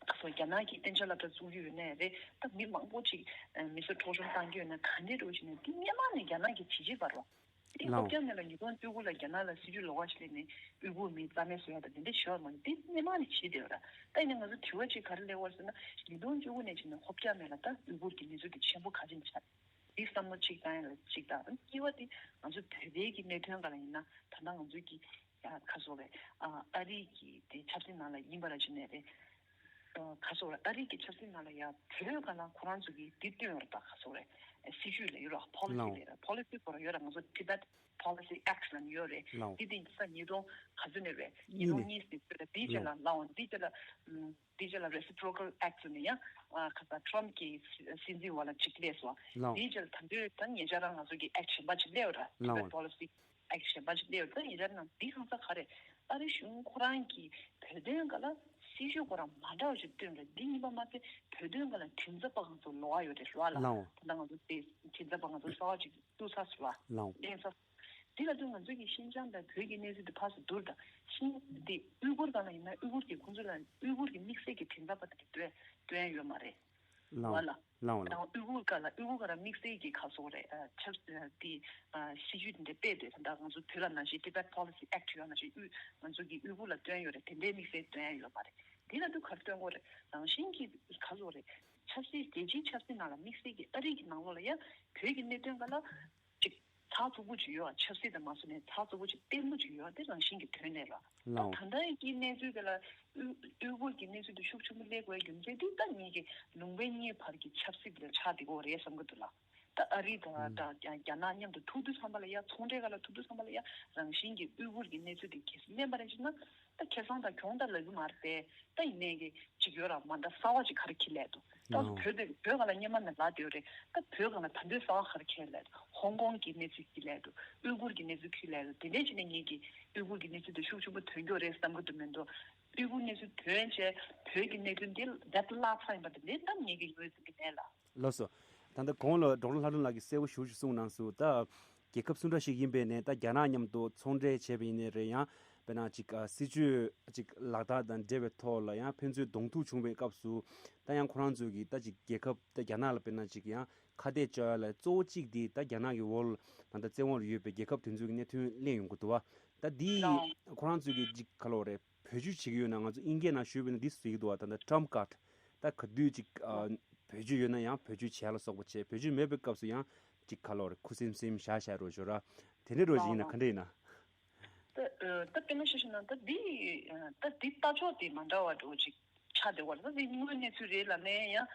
ཁ་སང་རྒྱ་ནག་གིས་གཏན་འཇགས་སློབ་གྲྭ་བཙུགས་ཀྱི་ཡོད་ནའི་རེད། ད་མི་མང་པོ་ཅིག་ཨ་མི་གསོད་འཕྲོག་བཅོམ་བཏང་གི་ཡོད་ན་ག་འདྲས་འགྲོ་བཞིན་ནས་འདི་སྔོན་མ་ནས་རྒྱ་ནག་གིས་བྱེད་ཀྱི་ཡོད་པ་རེད། འདི་ལའོ། ཧོབ་རྒྱག་མེད་ལ་ཉིས་སྟོང་བཅུ་དགུ་ལ་རྒྱ་ནག་ལ་སྲིད་ཇུས་ལོགས་ཀ་ཞིག་སླེབས་ནས་ཨུ་གུར་མི་རྩ་མེད་བཟོ་ཡ་དང་དེ་འདྲས་བྱས་པ་མ་གཏོགས་འདི་སྔོན་མ་ནས་བྱེད་བསྡད་ཡོད་རེད། ད་ཡིན་ནའི་ང་ཚོ་དྲི་བ་ཅིག་ག་རེ་སླེབས་ཡོད་ཟེར་ན་ཉིས་སྟོང་བཅུ་དགུ་ནས་བྱས་ནས་ཧོབ་རྒྱག་མེད་ལ་ད་ཨུ་གུར་གྱི་གནས་ཚུལ་དེ་ཆེན་པོ་ག་ཚོད་ཆགས། འདི་བསམ་བློ་གཅིག་བཏང་ཡ་ལ་གཅིག་དང་གཉིས་པ་དེ་ང་ཚོ་བོད་པའི་གི་གནད་དོན་སྒང་ལ་ཡིན་ན་ད་ལྟ་ང་ཚོ་གི་ཡ་ཁ་སོ་རེད། ཨ་ཨ་རི་གི་དེ་ཆབ་སྲིད་ནང་ལ་ཡིན་པ་ལ་བྱས་ནས་རེད། ཨ་ཁ་སོ་རེད། ཨ་རི་གི་ཆབ་སྲིད་ནང་ལ་ཡ་བོད་སྒང་ལ་ཁོ་རང་ཚོ་གི་འདི་བཏོན་ཡོད་རེད། ད་ཁ་སོ་རེད། སྲིད་ཇུས་ལ་ཡོད་ར། པོ་ལི་སི་ལའོ། ལ་ཡོད་ར། པོ་ལི་སི་ཁོ་རང་ཡོད་ར། ང་ཚོ་Tibet Policy Act ལ་ནི་ཡོད་རེད། ལའོ། འདི་དེ་ས་ཉིས་སྟོང་ག་ཚོད་ནས་རེད། ཉིས་སྟོང་གཉིས་ནས་ཟེར་རེད། དེའི་རྗེས་ལ་ལའོ། ལའོ་འདི་རྗེས་ལ་ཨམ། དེའི་རྗེས་ལ་Reciprocal Act ཟེར་ནས་ཡང་ཨ་ཁ་ས་Trump གི་སྲིད་འཛིན་འོག་ལ་གཅིག་སླེབས་སོང་། ལའོ། དེའི་རྗེས་ལ་ད་དུང་ད་ཉེ་ཆར་རང་ང་ཚོ་གི་Act གཞན་པ་གཅིག་སླེབས་ཡོད་ར། ལའོ། Tibet Policy Act གཞན་པ་གཅིག་སླེབས་ཡོད་ར། ད་ཡིན་ར་ན་འདི་གང་ས་ག་རེ་ཨ་རི་གཞུང་ཁོ་རང་གི་བོད་དོན་སྒང་ལ་སྲིད་ཇུས་ཁོ་རང་མ་འདྲ་བ་ཞིག་བཏོན་ར། འདི་ཡིན་པ་མ་ཚད་བོད་དོན་སྒང་ལ་མགྲིན་ཚབ་པ་གང་ཚོ་ལོགས་ཡོད་རེད་ལོགས་ལ། ལའོ། ད་ང་ཚོ་དེ་མགྲིན་ཚབ་པ་ང་ཚོ་གསར་བ་ཅིག་བཙུགས་ཚར་སོང་ལ། ལའོ། གླེང་ཚར། དེ་ལ་དུས་ང་ཚོ་གི་ཤིན་ཅང་དང་བོད་ཀྱི་གནས་ཚུལ་དེ་ཕར་ཚུར་བསྡུར་དང་ཤིན་དེ་ཨུ་གུར་སྒང་ལ་ཡིན་ན་ཨུ་གུར་གྱི་ཁོང་ཚོ་ལ་ཨུ་གུར་གྱི་དམིགས་བསལ་གྱི་མགྲིན་ཚབ་པ་དེ་འདྲ་སྟོན་སྟོན་ཡ་ཡོད་མ་རེད། ལའོ། ལ། ལའོ། ལའོ། དང་ཨུ་གུར་སྒང་ལ་ཨུ་གུར་སྒང་ལ་དམིགས་བསལ་གྱི་ཁ་སོ་རེད། ཨ་ཆབ་སྲིད་དེ་ཨ་སྲིད་ཇུས་དེ་འདྲ་སྤེལ་དེ་ད་ལྟ་ང་ཚོ་བོད་ལ་ནང་བཞིན་Tibet Policy Act ཡོད་ནང་བཞིན་ཨུ་ང་ཚོ་གི་ཨུ་གུར་ལ་སྟོན་ཡོད་རེད། དེ་འདྲའི་དམིགས་བསལ་སྟོན་ཡ་ཡོད་མ་རེད། དེ་ལ་དུས་ག་རེ་སྟོན་དགོས་རེད། རང་བཞིན་གྱི་ཁ་སོ་རེད། ཆབ་སྲིད་རྒྱལ་སྤྱིའི་ཆབ་སྲིད་ནང་ལ་དམིགས་བསལ་གྱི་ཨ་རི་གི་ནང་ལོགས་ལ་ཡ་བོད་ཀྱི་གནད་དོན་སྒང་ལ། ཅིག་ཚགས་ཚུད་པོ་ཅིག་ཡོད། ཆབ་སྲིད་དང་མ་སོ་ནས་ཚགས་ཚུད་པོ་ཅིག་བརྟན་པོ་ཅིག་ཡོད། དེ་རང་བཞིན་གྱི་དོན་ལས་ལ། ལའོ། ད་ལྟ་ཡི་གི་གནས་ཚུལ་དེ་ལ་ཨུ་ཨུ་གུར་གྱི་གནས་ཚུལ་དེ་ཤུགས་ཆེན་པོ་སླེབས་དགོས་རྒྱུ་མཚན་དེ་ད་ངེད་ཀྱི་ལུང་པའི་གཉིས་བར་གྱི་ཆབ་སྲིད་དེ་ལ་ཆགས་བསྡད་ཀྱི་ཡོད་རེད་བསམ་གྱི་འདུག་ལ། ད་ཨ་རི་དང་ད་རྒྱ་ནག་མཉམ་དུ་ཐུག་དུས་ཙམ་པ་ལ་ཡ། ཚོང་འབྲེལ་སྒང་ལ་ཐུག་དུས་ཙམ་པ་ལ་ཡ། རང་བཞིན་གྱིས་ཨུ་གུར་གྱི་གནས་ཚུལ་དེ་གལ་སྲིད་གླེང་བ་རེད་ཅེ་ན། ད་ཁེ་བཟང་དང་གྱོང་ད་ལབ་ཀྱི་མ་རེད་པས། ད་ཡིན་ནའི་གི་ཅིག་ཡོད་ར། མ་མཐའ་གསར་བ་ཅིག་ག་རེ་འཁྱེར་སླེབས་འདུག་ད་ཨོ། བོད་དེ་བོད་སྒང་ལ་སྔོན་མ་ནས་ལབ་བསྡད་ཡོད་རེད། ད་བོད་སྒང་ལ་ད་དུང་གསར་བ་ག་རེ་འཁྱེར་སླེབས་འདུག་ཧོང་ཀོང་གི་གནས་ཚུལ་འཁྱེར་སླེབས་འདུག་ཨུ་གུར་གྱི་གནས་ཚུལ་འཁྱེར་སླེབས་འདུག་དེ་འདྲས་བྱས་ནས་ངེད་ཀྱིས་ཨུ་གུར་གྱི་གནས་ཚུལ་དེ་ཤུགས་ཆེན་པོ་ཐོན་རྒྱུ་རེད་བསམ་གྱི་འདུག་མི་འདུག་ཨུ་གུར་གནས་ཚུལ་ཐོན་བྱས་བོད་ཀྱི་གནས་ཚུལ་འདི་ལ་བསླབ་ཚར་ཡིན་པ་དེ་འདྲས་ད་ངེད་ཀྱིས་ངོས་འཛིན་གྱི་མེད་ལ། ལགས་སོ། ད་ལྟ་གོང་ལ་ཌོག་ཊར་ལྷ་སྒྲོན་ལགས་ཀྱིས་གསལ་པོ་ཞེ་པོ་ཅིག་གསུངས་གནང་སོང་། ད་རྒྱལ་ཁབ་སུ་འདྲ་ཞིག་ཡིན་པའི་ནས་ད་རྒྱ་ནག་མཉམ་དུ་ཚོང་འབྲེལ་བྱས་པ་ཡིན་ནའི་རེད། ཡང་དཔེར་ན་ཅིག་ཨ་སྲིད་ཇུས་ཅིག་ལག་བསྟར་དང་འབྲེལ་བའི་ཐོག་ལ་ཡང་ཕན་ཚུན་གདོང་ཐུག་བྱུང་བའི་སྐབས་སུ། ད་ཡང་ཁོ་རང་ཚོས་ཀྱིས་ད་ཅིག་རྒྱལ་ཁབ་ད་རྒྱ་ནག་ལ་དཔེར་ན་ཅིག་ཡང་ཁ་གཏད་གཅོག་ཡ་ལ་གཙོ་བོ་གཅིག་དེ་ད་རྒྱ་ནག་གི་འོག་ལ་ད་ལྟ་བཙན་འོག་ལ་ཡོད་པའི་རྒྱལ་ཁབ་དེ་ཚོའི་གནད་དོན་གླེང་ཡོང་གི་འདུག་བ། ད་འདི་ལའོ། ཁོ་རང་ཚོས་ཀྱིས་ཅིག་ག་ལབ་དགོས་རེད། བེད་སྤྱོད་བྱེད་ཀྱི་ཡོད་ན། ང་ཚོ་དབྱིན་སྐད་ནང་ཞུས་པ་ཡིན་ན་འདི་ཟེར་གྱི་འདུག་བ། ད་ལྟ་ཊམ་ཀཱཌ། ད་ག་དུས་ཅིག་ཨ་བེད་སྤྱོད་ཡོད་ན་ཡང་བེད་སྤྱོད་བྱས་ལ་སོགས་པ་བྱས། བེད་སྤྱོད་མེད་པའི་སྐབས་སུ་ཡང་ཅིག་ག་ལབ་དགོས་རེད། ཁུ་སིམ་སིམ་བཞག་བཞག་རོགས་ཞུ་ར། དེ་འདྲའི་རོགས་ཞིག་ཡིན་ན་ག་འདྲ་ཡིན་ན། ད་ཨ་ད་དཔེར་ན་ཆ་བཞག་ན་ད་འདི་ཨ་ད་འདི་ལྟ་ཕྱོགས་དེ་མ་འདྲ་བ་འདྲ་བོ་ཅིག་ཆགས་བསྡད་པ་རེད། ད་འདི་དངོས་གནས་ཚུལ་རེད་ལབ་ནའི་ཡང་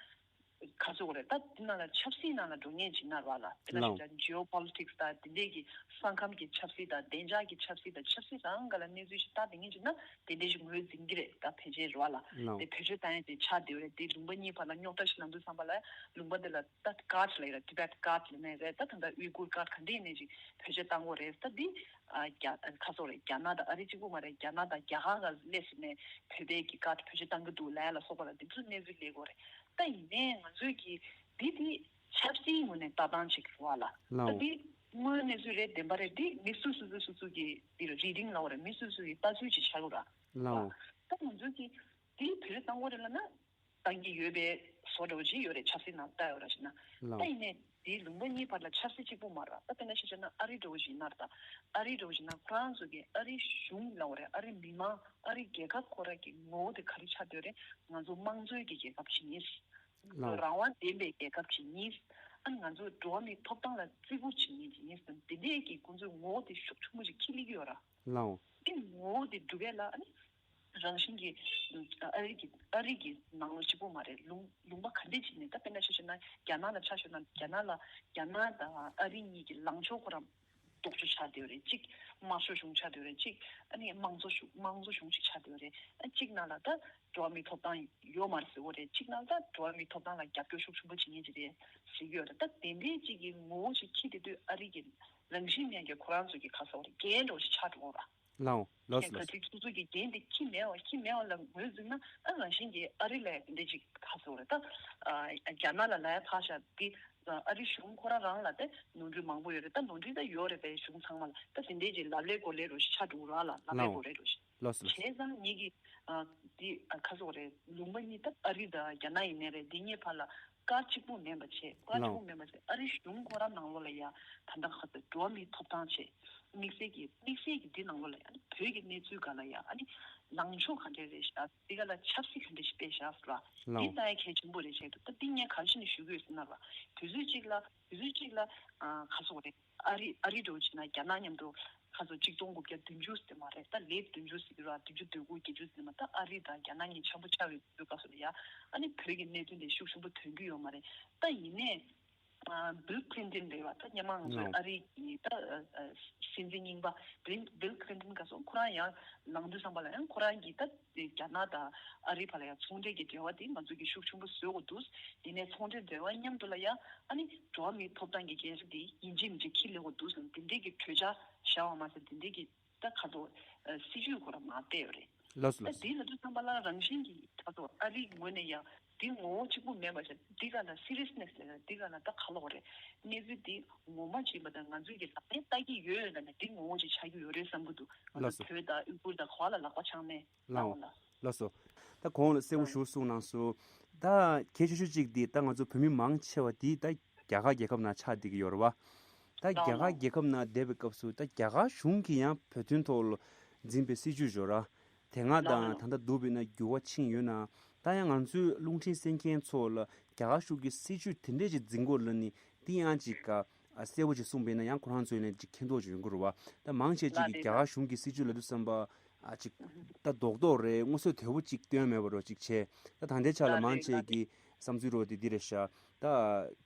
ག་ཚོད་རེད། ད་འདི་ནང་ལ་ཆབ་སྲིད་ནང་ལ་འགྲོ་མཁན་ཅིག་ཡིན་ན་རེད་བ་ལ། དཔེར་ན་ལའོ། ཆ་བཞག་ན་ཇི་ཨོ་པོ་ལི་ཊིག་སི་དང་དེ་འདྲས་ཀྱི་ས་ཁམས་ཀྱི་ཆབ་སྲིད་དང་བདེ་འཇགས་ཀྱི་ཆབ་སྲིད་དང་ཆབ་སྲིད་རང་སྒང་ལ་གནས་ཚུལ་ཞིག་ལྟ་བསྡད་མཁན་ཅིག་ཡིན་ན་དེ་འདྲས་ཞིག་ངོས་འཛིན་གྱི་རེད། ད་ཕལ་ཆེར་རེད་བ་ལ། ལའོ། དེ་བེད་སྤྱོད་བཏང་ཡ་དེ་ཆགས་བསྡད་ཡོད་རེད། དེ་ལུང་པ་གཉིས་བར་ལ་རྙོག་དྲ་ཞིག་ལངས་དུས་ཙམ་པ་ལ་ལུང་པ་དེ་ལ་ད་ཀཱཌ་ལབ་ཀྱི་རེད། ཊི་བེཊ་ཀཱཌ་ལབ་ནའི་རེད། ད་ད་ལྟ་ཨུས་གུར་ཀཱཌ་ག་འདྲས་ཡིན་ནའི་ཅིག་བེད་སྤྱོད་བཏང་དགོས་རེད། ད་འདི་ཨ་རྒྱ་ཁ་སོགས་རེད། རྒྱ་ནག་དང་ཨ་རི་གཅིག་པུ་མ་རེད། རྒྱ་ནག་དང་རྒྱ་གར་ག་སླེབས་ཟིན་ནས་བོད་པའི་གི་ཀཱཌ་བེད་སྤྱོད་བཏང་གི་འདུག་ལབ་ཡ་ལ་སོགས་པ་ལ་འདི་ཚོ་གནས་ཚུལ་སླེབས་ཀྱི་ཡོད་རེད། ད་ཡིན་ནའི་ང་ཚོས་ཀྱི་འདི་འདི་ཆབ་སྲིད་ངོས་ནས་ལྟ་སྟངས་ཅིག་རེད་བ་ལ། ད་ལའོ། འདི་དངོས་གནས་ཚུལ་རེད། བདེན་པ་རེད། འདི་མི་སུ་སུ་སུ་སུ་སུ་གི་འདི་རེད། རི་ཌིང་ལབ་དགོས་རེད། མི་སུ་སུ་གི་ལྟ་ཚུལ་ཅིག་ཆགས་ཀྱི་ཡོད་ར། ལའོ། ད་ང་ཚོས་ཀྱི་འདི་བེད་སྤྱོད་བཏང་དགོས་རེད་ལབ་ན། བཏང་གི་ཡོད་པའི་བཟོ་འདྲ་བོ་ཅིག་ཡོད་རེད། ཆབ་སྲིད་ནང་ལྟ་ཡོད་ར་ཞེ་ན། ལའོ། ད་ཡིན་ནའི་དེའི་ལུང་པ་གཉིས་བར་ལ་ཆབ་སྲིད་གཅིག་པུ་མ་རེད། ད་དཔེར་ན་ཆ་བཞག་ན་ཨ་རི་འདྲ་བོ་ཞིག་ཡིན་ན་རེད། ད་ཨ་རི་འདྲ་བོ་ཞིག་ཡིན་ན་ཁོ་རང་ཚོ་གི་ཨ་རི་གཞུང་ལབ་དགོས་རེད། ཨ་རི་མི་མང་། ཨ་རི་རྒྱལ་ཁབ་ཁོ་རང་གི་ངོ་བོ་དེ་ག་རེ་ཆགས་བསྡད་ཡོད་རེད། ང་ཚོ་དམངས་གཙོའི་གི་རྒྱལ་ཁབ་ཅིག་ཡིན། ལའོ། རང་དབང་ལྡན་པའི་རྒྱལ་ཁབ་ཅིག་ཡིན། ཨ་ནི་ང་ཚོ་འགྲོ་བ་མིའི་ཐོབ་ཐང་ལ་བརྩི་བཀུར་བྱེད་མཁན་ཅིག་ཡིན་ཟེར་དེ་འདྲས་ཀྱི་ཁོང་ཚོའི་ངོ་བོ་དེ་ཤུགས་ཆེན་པོ་ཞིག་འཁྱེར་སླེབས་ཀྱི་ཡོད་ར། ལའོ། དེ་ངོ་བོ་དེ་སྒྲུབ་ཡ་ལ་ཨ་ནི། རང་བཞིན་གྱིས་ཨ་རི་གི་ཨ་རི་གི་ནང་ལོགས་གཅིག་པུ་མ་རེད། ལུང་ལུང་པ་ག་འདྲས་ཅིག་ནས། ད་དཔེར་ན་ཆ་བཞག་ན་རྒྱ་ནག་ལ་ཆ་བཞག་ན། རྒྱ་ནག་ལ་རྒྱ་ནག་དང་ཨ་རི་གཉིས་ཀྱི་ལངས་ཕྱོགས་ཁོ་རང་ལྡོག་ཕྱོགས་ཆགས་བསྡད་ཡོད་རེད། གཅིག་དམར་ཤོག་གཞུང་ཆགས་བསྡད་ཡོད་རེད། གཅིག་ཨ་ནི་དམངས་གཙོ་གཞུང་དམངས་གཙོ་གཞུང་ཞིག་ཆགས་བསྡད་ཡོད་རེད། ཨ་གཅིག་ནང་ལ་ད་འགྲོ་བ་མིའི་ཐོབ་ཐང་ཡོད་མ་རེད་ཟེར་གྱི་ཡོད་རེད། གཅིག་ནང་ལ་ད་འགྲོ་བ་མིའི་ཐོབ་ཐང་ལ་རྒྱབ་སྐྱོར་ཤུགས་ཆེན་པོ་བྱེད་མཁན་ཅིག་རེད་ཟེར་གྱི་ཡོད་རེད། ད་དེ་འདྲས་ཅིག་གི་ངོ་བོ་ཞིག་འཁྱེར་བསྡད་དུས་ཨ་རི་གི་རང་བཞིན་མེད་ཀྱི་ཁོ་རང་ཚོ་གི་ག་ཟེར་དགོས་རེད། འགན་འདྲ་བོ་ཞིག་ཆགས་འགྲོ་གི་ཡོད་རེད། ལའོ། ལགས་སོ། ལགས་སོ། ཁ་ཅིག་སོ་སོ་གི་འགན་དེ་འཁྱེར་མེད་པ། འཁྱེར་མེད་པ་ལ་ངོས་འཛིན་ན། ཨ་རང་བཞིན་གྱིས་ཨ་རི་ལ་ཡང་དེ་འདྲ་ཅིག་ག་ཟེར་དགོས་རེད། ད་ཨ་རྒྱ་ནག་ལ་ལབ་ཡ་ཕར་བཞག་འདི་ཨ་རི་གཞུང་ཁོ་རང་རང་ལ་དེ་ནོར་འཁྲུལ་མང་པོ་ཡོད་རེད། ད་ནོར་འཁྲུལ་ད་ཡོད་རེད་པས། གཞུང་ཚང་མ་ལ་ད་དེ་འདྲས་ཅིག་ལབ་ལས་གོ་ལས་རོ་ཞིག་ཆགས་འགྲོ་གི་ར་ལ། ལབ་ལས་ལའོ། གོ་ལས་རོ་ཞིག་ལགས་སོ། ལགས་སོ། བྱས་ཙང་ངེད་ཀྱི་ཨ་འདི་ཨ་ག་ཟེར་དགོས་རེད། ལུང་པ་གཉིས་ད་ཨ་རི་དང་རྒྱ་ནག་ཡིན་ནའི་རེད། འདི་གཉིས་བར་ལ་བཀའ་གཅིག་པུ་མིན་པ་བྱས། བཀའ་གཅིག་ལའོ། པུ་མིན་པ་བྱས། ཨ་རི་གཞུང་ཁོ་རང་ནང་ལོགས་ལ་ཡ་ད་ལྟ་ག་ཚོད་འགྲོ་བ་མིའི་ཐོབ་ཐང་བྱས། དམིགས་བསལ་གྱི་དམིགས་བསལ་གྱི་འདི་ནང་ལོགས་ལ་ཡ་ཨ་ནི་བོད་ཀྱི་གནས་ཚུལ་སྒང་ལ་ཡ་ཨ་ནི་ལངས་ཕྱོགས་ག་འདྲས་རེད་ཤག་འདི་ག་ལ་ཆབ་སྲིད་ག་འདྲས་ཤིག་སྤེལ་ཤག་ཟེར་བ། འདི་ལའོ། ལྟ་ཡ་གལ་ཆེན་པོ་རེད་བྱས་འདུག་ད་འདི་ངས་ག་རེ་བྱས་ནས་ཞུ་གི་ཡོད་ཟེར་ན་ར། དུས་ཚོད་གཅིག་ལ་དུས་ཚོད་གཅིག་ལ་ཨ་ག་ཟེར་དགོས་རེད། ཨ་རི་ཨ་རི་འདྲ་བོ་བྱས་ན་རྒྱ་ནག་མཉམ་དུ་ཁ་སང་ཆིག་སྟོང་དགུ་བརྒྱ་བདུན་ཅུ་ཟེར་མ་རེད། ད་ལེཊ་བདུན་ཅུ་ཟེར་གྱི་ར། བདུན་ཅུ་དོན་དགུ་བརྒྱད་ཅུ་ཟེར་མ། ད་ཨ་རི་དང་རྒྱ་ནག་གཉིས་འཆམ་པོ་ཆགས་པའི་དུས་སྐབས་སུ་ལ་ཡ་ཨ་ནི་བོད་ཀྱི་གནད་དོན་དེ་ཤུགས་ཆེན་པོ་ཐོན་གྱི་ཡོད་མ་རེད། ད་ཡིན་ནའི་ཨ་བིལ་ཁི་ལིན་ཏོན་རེད་བ། ད་སྔོན་མ་ང་ཚོའི་ཨ་རིའི་ད་ཨ་སྲིད་འཛིན་རྙིང་པ་བིལ་བིལ་ཁི་ལིན་ཏོན་སྐབས་སུ་ཁོ་རང་ཡང་ལངས་དུས་ཙམ་པ་ལ་ཡང་ཁོ་རང་གིས་ད་རྒྱ་ནག་དང་ཨ་རི་བར་ལ་ཡང་ཚོང་འབྲེལ་གྱི་འབྲེལ་བ་དེ་ང་ཚོ་གིས་ཤུགས་ཆེན་པོ་བཟོ་དགོས་འདུག་ཡིན་ནའི་ཚོང་འབྲེལ་འབྲེལ་བ་མཉམ་དུ་ལ་ཡང་ཨ་ནི་འགྲོ་བ་མིའི་ཐོབ་ཐང་གི་འགན་འཁྲི་དེ་ཡིན་གཅིག་མིན་གཅིག་འཁྱེར་སླེབས་དགོས་འདུག་ཟེར་ནས་དེ་འདྲས་ཀྱི་གྲོས་འཆར་བཞག་པ་མ་ཟད། དེ་འདྲས་ཀྱི་ད་ག་ཚོད་ཨ་སྲིད་ཇུས་ཁོ་རང་མར་སྤེལ་ཡོད་རེད། ལགས་སོ། ད་ལགས་སོ། དེ་ལབ་དུས་ཙམ་པ་ལ་རང་བཞིན་གྱིས་ད་ག་ཚོད་ཨ་རིའི་ངོས་ནས་ཡང་དེ་ངོ་བོ་གཅིག་པུ་མེད་པ་བྱས། འདི་ག་ལ་སི་རི་ཡས་ནེ་སི་ལབ་ན་འདི་ག་ལ་ད་ག་ལབ་དགོས་རེད། གནས་ཚུལ་འདི་ངོ་མ་ཅིག་ཡིན་པ་དང་ང་ཚོས་ཀྱི་ལག་ལེན་བསྟར་གྱི་ཡོད་ཡོད་ན་ནི་འདི་ངོ་བོ་ཅིག་ཆགས་ཀྱི་ཡོད་རེད་བསམ་གྱི་འདུག་ང་ཚོ་ལགས་སོ། བོད་དང་ཨུ་གུར་དང་ག་བ་ལ་ལག་པ་འཆང་ནས། ལགས་འོང་། ལགས་འོང་། ལགས་སོ། ད་གོང་ལ་གསལ་པོ་ཞེ་པོ་གསུངས་གནང་སོང་། ད་གལ་ཆེ་ཤོས་གཅིག་འདི་ད་ང་ཚོ་བོད་མི་མང་ཆེ་བ་འདི་ད་རྒྱ་གར་རྒྱལ་ཁབ་ནང་ཆགས་བསྡད་ཀྱི་ཡོད་རེད་བ། ད་རྒྱ་གར་རྒྱལ་ཁབ་ནང་བསྡད་པའི་སྐབས་སུ་ད་རྒྱ་གར་གཞུང་གིས་ཡང་བོད་དོན་ཐོག་ལ་འཛིན་པའི་སྲིད་བྱུས་ཡོད་ར། དེ་སྔ་དང་ད་ལྟ་བསྡུར་བས་ན་འགྱུར་བ་ཕྱིན་ཡོད་ན། ད་ཡང་ང་ཚོའི་རླུང་འཕྲིན་གསན་མཁན་ཚོ་ལ་རྒྱ་གར་གཞུང་གི་སྲིད་བྱུས་དེ་འདྲས་ཅིག་འཛིན་དགོས་ལབ་ནི་འདི་ཡང་ཅིག་ག་གསལ་པོ་ཅིག་གསུངས་པས་ན་ཡང་ཁོ་རང་ཚོའི་ནས་ཅིག་མཁྱེན་རྟོགས་ཅིག་ཡོང་གི་རེད་བ། ད་མང་ཆེ་ཅིག་གིས་རྒྱ་གར་གཞུང་གི་སྲིད་བྱུས་ལབ་དུས་ཙམ་པ་ཨ་ཅིག་ད་རྡོག་རྡོག་རེད། མངོན་གསལ་དོད་པོ་ཅིག་སྟོན་མེད་པ་རོ་ཅིག་བྱས། ད་ད་ལྟའི་ཆ་ལ་མང་ཆེ་གིས་ བསམ་ཚུལ་རོ་དེ་འདི་རེད་ཤག་ད་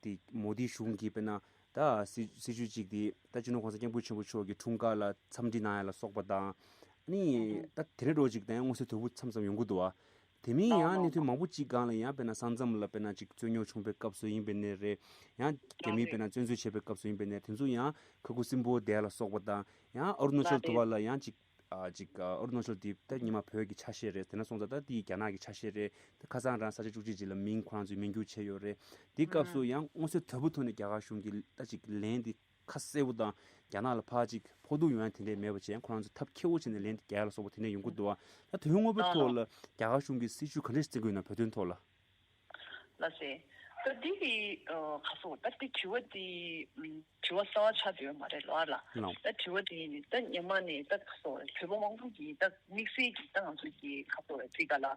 དེ་མོ་དི་གཞུང་གིས་དཔེར་ན་ད་སྲིད་སྲིད་ཇུས་གཅིག་དེ་ད་སྤྱི་ནོར་༸གོང་ས་༸སྐྱབས་མགོན་ཆེན་པོ་མཆོག་གི་འཁྲུངས་སྐར་ལ་འཚམས་འདྲི་གནང་ཡ་ལ་སོགས་པ་དང་། ཨ་ནི་ད་དེ་འདྲ་འདྲ་བོ་ཅིག་ད་ཡང་མངོན་གསལ་དོད་པོ་མཚམས་མཚམས་ཡོང་གི་འདུག་བ། དེ་མིན་ཡང་གནས་ཚུལ་མང་པོ་ཅིག་སྒང་ལ་ཡང་དཔེར་ན་ས་མཚམས་ལ་དཔེར་ན་ཅིག་རྩོད་རྙོག་བྱུང་བའི་སྐབས་སུ་ཡིན་པའི་ནའི་རེད། ཡང་རྒྱ་མིས་དཔེར་ན་བཙན་འཛུལ་བྱས་པའི་སྐབས་སུ་ཡིན་པའི་ནའི་དེ་ཚོ་ཡང་ཁ་ཁུ་སིམ་པོ་བསྡད་ལ་སོགས་པ་དང་ཡང་ཨ་རུ་ན་ཅལ་དུ་བ་ལ་ཡང་ཅིག་ཨ་ཅིག་ཨ་ཨ་རུ་ན་ཅལ་དེ་ད་ཉི་མ་བོད་ཀྱི་ཆ་ཤས་རེད། དེ་ན་སོང་ཙང་ད་དེ་རྒྱ་ནག་གི་ཆ་ཤས་རེད། ད་ཁ་སང་རང་ས་ཆ་བཅུ་གཅིག་ཅིག་ལ་མིང་ཁོ་རང་ཚོས་མིང་བསྒྱུར་བྱས་ཡོད་རེད། དེའི་སྐབས་སུ་ཡང་མངོན་གསལ་དོད་པོ་ཐོག་ནས་རྒྱ་གར་གཞུང་གིས་ད་ཅིག་ལན་དེ་ཁ་གསལ་པོ་དང་རྒྱ་ནག་ལ་ཕར་ཅིག་ཕོག་ཐུག་ཡོང་ཡ་དེ་འདྲས་མེད་པ་བྱས་ཁོ་རང་ཚོས་ཐབས་མཁས་པོ་བྱས་ནས་ལན་དེ་རྒྱག་ཡ་ལ་སོགས་པ་དེ་འདྲས་ཡོང་གི་འདུག་བ། ད་དོན་དངོས་པོའི་ཐོག་ལ་རྒྱ་གར་གཞུང་གིས་སྲིད་ཇུས་ག་འདྲས་བརྩི་གི་ཡོད་ན་བོད་དོན་ཐོག་ལ། ལགས་སེ། ད་འདི་གི་ཨ་ག་སོགས་ད་འདི་དྲི་བ་འདི་ཨམ་དྲི་བ་གསར་པ་ཆགས་བསྡད་ཡོད་མ་རེད་ལོ་ཨ་ལ། ལགས། ད་དྲི་བ་འདི་ད་སྔོན་མ་ནས་ད་ག་སོགས་བོད་པ་མང་པོ་གིས་ད་དམིགས་བསལ་གྱིས་ད་ང་ཚོ་གི་ག་སོགས་འདི་ག་ལ་ཨ་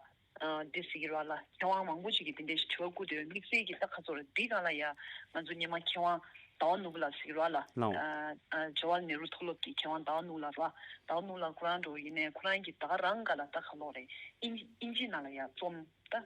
འདི་ཟེར་གི་རེད་ལ། མཁས་དབང་མང་པོ་ཞིག་གིས་འདི་འདྲའི་ཞིག་དྲི་བ་བཀོད་དེ་དམིགས་བསལ་གྱིས་ད་ག་ཚོད་རེད་འདི་སྒང་ལ་ཡ་ང་ཚོ་སྔོན་མ་མཁས་དབང་ཟླ་བ་ནོར་བུ་ལགས་ཟེར་གི་རེད་ལ། ལའོ། ཨ་ཨ་ཇ་ཝ་ཧར་ལལ་ནེ་རུ་མཐོ་སློབ་ཀྱི་མཁས་དབང་ཟླ་བ་ནོར་བུ་ལགས་རེད། ཟླ་བ་ནོར་བུ་ལགས་ཁོ་རང་འདྲ་བོ་ཡིན་ནའི་ཁོ་རང་གིས་ད་ག་རང་སྒང་ལ་ད་ག་ལོག་རེད། ཨིན་ཨིན་ཇི་ནང་ལ་ཡ་རྩོམ་ད་དར་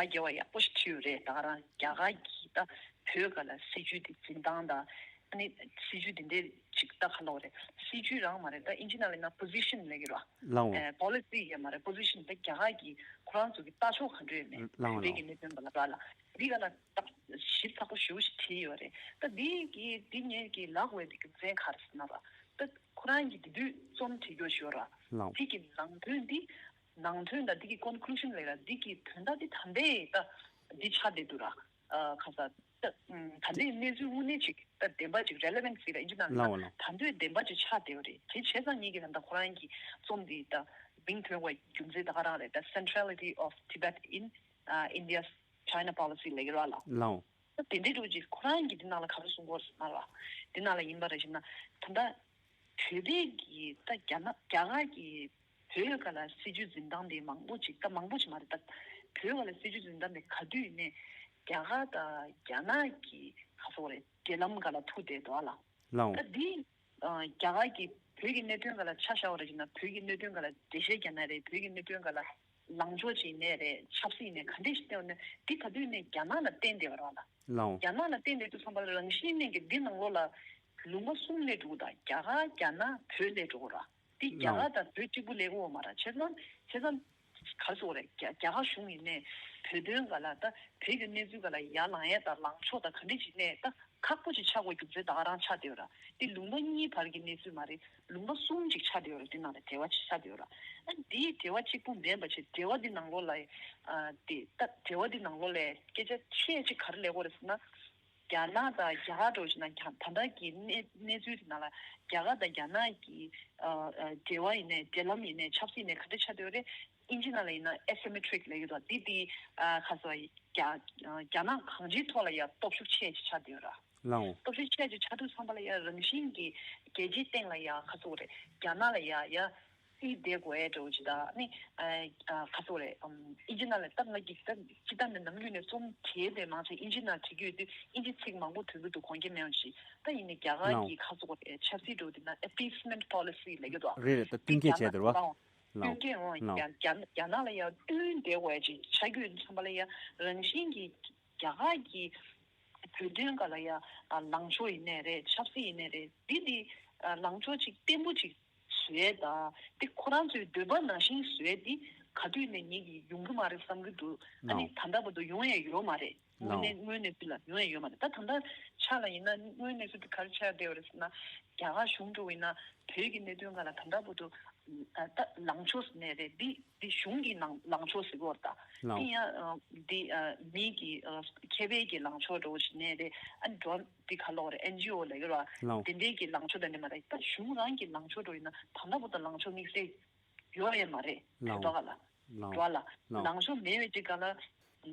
རྒྱས་པ་ཡག་པོ་ཞིག་བྲིས་ཡོད་རེད། ད་ག་རང་རྒྱ་གར་གྱིས་ད་བོད་སྒང་ལ་སྲིད་ཇུས་དེ་འཛིན་སྟངས་དང་ཨ་ནི་སྲིད་ཇུས་དེ་འདྲའི་ཅིག་ད་ག་ལོག་རེད། སྲིད་ཇུས་རང་མ་རེད། ད་ཨིན་ཇི་ནང་ལ་ཡིན་ན་པོ་ཟི་ཤན་ལབ་ཀྱི་རེད་བ། ལའོ། ཨེ་པོ་ལི་སི་ཡང་མ་རེད། པོ་ཟི་ཤན་ད་རྒྱ་གར་གྱི་ཁོ་རང་ཚོ་གི་ལྟ་ཕྱོགས་ག་འདྲ་ཡོད་མེད། ལའོ་བོད་པའི་གི་གནད་དོན་སྒང་ལ་ར་ལ་འདི་ག་ལ་ད་ཞིབ་ཚགས་པོ་ཞེ་པོ་ཞིག་བྲིས་ཡོད་རེད། ད་འདི་གི་འདི་ངས་ཀྱི་ལབ་དགོས་པའི་རྒྱུ་མཚན་ག་རེ་ཟེར་ན་ར་ད་ཁོ་རང་གི་དེ་དུས་རྩོམ་བྲིས་རྒྱུ་ཞིག་ཡོད་ར། ལའོ། དེ་གི་ནང་དོན་འདི་ནང་དོན་དང་འདི་གི་ཀོན་ཀུ་ལུ་ཤན་ལབ་ར་འདི་གི་དོན་དག་འདི་ད་ལྟའི་ད་འདི་ཆགས་བསྡད་འདུག་ར། ཨ་ཁ་ས་ད་ད་ལྟའི་གནས་ཚུལ་དངོས་གནས་ཅིག་ད་བདེན་པ་ཅིག་རེ་ལེ་ཝན་སི་ཟེར་ར་ཨིན་ཇི་ནང་ལ་ལའོ་ལའོ། ད་ལྟའི་བདེན་པ་ཅིག་ཆགས་བསྡད་ཡོད་རེད། དེ་བྱས་ཙང་ངེད་ཀྱི་ད་ལྟ་ཁོ་རང་གི་རྩོམ་འདི་ད་མིང་ཐོན་དགོས་རྒྱུ་མཚན་ད་ག་རང་རེད། ད་Centrality of Tibet in uh, India's China Policy ལབ་ཀྱི་ར་ལ། ལའོ། ད་དེ་འདྲའི་འདྲ་བོ་ཅིག་ཁོ་རང་གིས་འདི་ནང་ལ་ག་རེ་གསུང་གི་ཡོད་རེད་ཟེར་ན་ར། འདི་ནང་ལ་ཡིན་པ་རེད་ཟེར་ན་ད་ལྟ་བོད་པའི་གི་ད་རྒྱ་ནག་རྒྱ་གར་གྱི་བོད་སྒང་ལ་སྲིད་ཇུས་འཛིན་སྟངས་དེ་མང་པོ་ཅིག་ད་མང་པོ་ཅིག་མ་རེད། ད་བོད་སྒང་ལ་སྲིད་ཇུས་འཛིན་སྟངས་དེ་ག་དུས་ནས་རྒྱ་གར་དང་རྒྱ་ནག་གི་ག་སོགས་རེད་འབྲེལ་ལམ་སྒང་ལ་ཐུག་བསྡད་འདུག་ཨ་ལ། ལའོ། ད་འདི་ཨ་རྒྱ་གར་གྱི་བོད་ཀྱི་གནད་དོན་སྒང་ལ་ཆ་བཞག་པ་རེད་ཅེ་ན། བོད་ཀྱི་གནད་དོན་སྒང་ལ་འགྲེལ་བཤད་རྒྱག་ན་རེད། བོད་ཀྱི་གནད་དོན་སྒང་ལ་ལངས་ཕྱོགས་ཅིག་ཡིན་ནའི་རེད། ཆབ་སྲིད་ཡིན་ནའི་ག་འདྲས་ཤིག་བསྟན་པ་ན་འདི་ག་དུས་ནས་རྒྱ་ནག་ལ་བརྟེན་བསྡད་པ་རེད་ལ། ལའོ། རྒྱ་ནག་ལ་བརྟེན་བསྡད་དུས་ཙམ་པ་ལ་རང་བཞིན་གནས་ཀྱི་འདི་ནང་ལོགས་ལ་ལུང་པ་གསུམ་སླེབས་འགྲོ་གི་འདུག་རྒྱ་གར་རྒྱ་ནག་བོད་སླེབས་འགྲོ་གི་རེད། འདི་རྒྱ་གར་དང་བོད་གཅིག་པུ་སླེབས་ཀྱི་ཡོད་མ་རེད། བྱས་ཙང་བྱས་ཙང་ག་རེ་ཟེར་དགོས་རེད། རྒྱ་རྒྱ་གར་གཞུང་ཡིན་ནའི་བོད་དོན་སྒང་ལ་ད་བོད་ཀྱི་གནས་ཚུལ་སྒང་ལ་ཡར་ལངས་ཡས་དང་ལངས་ཕྱོགས་དང་ག་འདྲ་ཅིག་ནས་ད་ཁག་པོ་ཅིག་ཆགས་དགོས་རྒྱུ་མཚན་ད་ག་རང་ཆགས་བསྡད་ཡོད་ར། འདི་ལུང་པ་གཉིས་བར་གྱི་གནས་ཚུལ་མ་རེད། ལུང་པ་གསུམ་ཅིག་ཆགས་བསྡད་ཡོད་ར། འདི་ནང་ལ་འབྲེལ་བ་ཅིག་ཆགས་བསྡད་ཡོད་ར། ཨ་འདིའི་འབྲེལ་བ་གཅིག་པུ་མིན་པ་བྱས་འབྲེལ་བ་འདི་ནང་ལོགས་ལ་ཨ་དེ་ད་འབྲེལ་བ་འདི་ནང་ལོགས་ལ་སྐད་ཆ་ཆེ་ཅིག་ག་རེ་ལབ་དགོས་རེད་ཟེར་ན། རྒྱ་ནག་དང་རྒྱ་གར་འདྲ་བོ་ཞིག་ན་རྒྱ་ད་ལྟ་གི་གནས་གནས་ཚུལ་དེ་ནང་ལ་རྒྱ་གར་དང་རྒྱ་ནག་གི་ཨ་ཨ་འབྲེལ་བ་ཡིན་ནའི་འབྲེལ་ལམ་ཡིན་ནའི་ཆབ་སྲིད་ཡིན་ནའི་ག་འདྲ་ཆགས་བསྡད་ཡོད་རེད། ཨིན་ཇི་ནང་ལ་ཡིན་ན་asymmetric ལབ་ཀྱི་འདུག་འདི་དེ་ཨ་ཁ་སོ་རྒྱ་རྒྱ་ནག་གང་ཅིའི་ཐོག་ལ་ཡང་སྟོབས་ཤུགས་ཆེ་ཅིག་ཆགས་བསྡད་ཡོད་ར། ལའོ། སྟོབས་ཤུགས་ཆེ་ཅིག་ཆགས་དུས་ཙམ་པ་ལ་ཡང་རང་བཞིན་གྱིས་རྒྱལ་སྤྱིའི་སྟེང་ལ་ཡང་ཁ་སོ་རེད། རྒྱ་ནག་ལ་ཡང་ཡང་སྲིད་བསྡད་དགོས་ཡས་འདྲ་བོ་ཅིག་དང་ནི་ཨ་ཁ་སོ་རེད། ཨིན་ཇི་ནང་ལ་ད་ང་གི་ད་ཅི་ད་ནི་ནམ་རྒྱུན་ནས་རྩོམ་བྲིས་ཏེ་མང་ཆེ་ཨིན་ཇི་ནང་བྲིས་ཀྱི་ཡོད་དུས་ཨིན་ཇི་ཚིག་མང་པོ་ཐོན་གྱི་འདུག་དགོངས་འགལ་མེད་པ་ཞིག་ད་ཡིན་ནི་རྒྱ་གར་གྱི་ཁ་སོ་རེད་ཆབ་སྲིད་འདྲ་བོ་དེ་ན་appeasement policy ལབ་ཀྱི་འདུག་རེད་རེད། ད་བསྟུན་མཁས་བྱས་དེ་རེད་བ། ལའོ། བསྟུན་མཁས་འོང་། ལའོ། རྒྱ་རྒྱ་རྒྱ་ནག་ལ་ཡང་བསྟུན་བསྡད་དགོས་ཡ་ཅིག་ཆགས་ཀྱི་ཡོད་དུས་ཙམ་པ་ལ་ཡང་རང་བཞིན་གྱིས་རྒྱ་གར་གྱི་བོད་དོན་སྒང་ལ་ཡང་ལངས་ཕྱོགས་ཡིན་ནའི་རེད། ཆབ་སྲིད་ཡིན་ནའི་རེད། འདི་འདི་ལངས་ཕྱོགས་ཅིག་བརྟན་པོ་ཅིག་བཟོ་ཡས་དང་དེ་ཁོ་རང་ཚོའི་འདོད་པ་ནང་བཞིན་བཟོ་ཡས་འདི་ག་དུས་ནས་ངེད་ཀྱིས་ཡོང་གི་མ་རེད་བསམ་གྱི་འདུག་ཨ་ནི་ལའོ། ད་ལྟ་བར་དུ་ཡོང་ཡས་ཡོད་མ་རེད། དངོས་གནས་ལའོ། དངོས་གནས་ཚུལ་ལ་ཡོང་ཡས་ཡོད་མ་རེད། ད་ད་ལྟ་ཆ་ལ་ཡིན་ན་དངོས་གནས་ཚུལ་དུ་ག་རེ་ཆགས་བསྡད་ཡོད་རེད་ཟེར་ན། རྒྱ་གར་གཞུང་འདྲ་བོ་ཡིན་ན་བོད་ཀྱི་གནད་དོན་སྒང་ལ་ད་ལྟ་བར་དུ་ད་ལངས་ཕྱོགས་ཟེར་ནའི་རེད། འདི་འདི་གཞུང་གི་ནང་ལངས་ཕྱོགས་ཟེར་གྱི་ཡོད་རེད། ད་ལའོ། འདི་ཡང་འདི་མི་གི་མཁས་པའི་གི་ལངས་ཕྱོགས་འདྲ་བོ་ཞིག་ནའི་རེད། ཨ་འགྲོ་འདི་ག་ལོག་རེད། ཨེན་ཇི་ཨོ་ལབ་ཀྱི་རེད། ལའོ། དེ་འདྲའི་གི་ལངས་ཕྱོགས་དང་འདི་མ་རེད། ད་གཞུང་རང་གི་ལངས་ཕྱོགས་འདྲ་བོ་ཡིན་ན་ད་ལྟ་བར་དུ་ལངས་ཕྱོགས་དམིགས་བསལ་ཡོད་ཡས་མ་རེད། ལའོ། བོད་པ་ག་ལ། ལའོ། འགྲོ་བ་ལ། ལའོ། ལངས་ཕྱོགས་མེད་པའི་ཅིག་ག་ལ།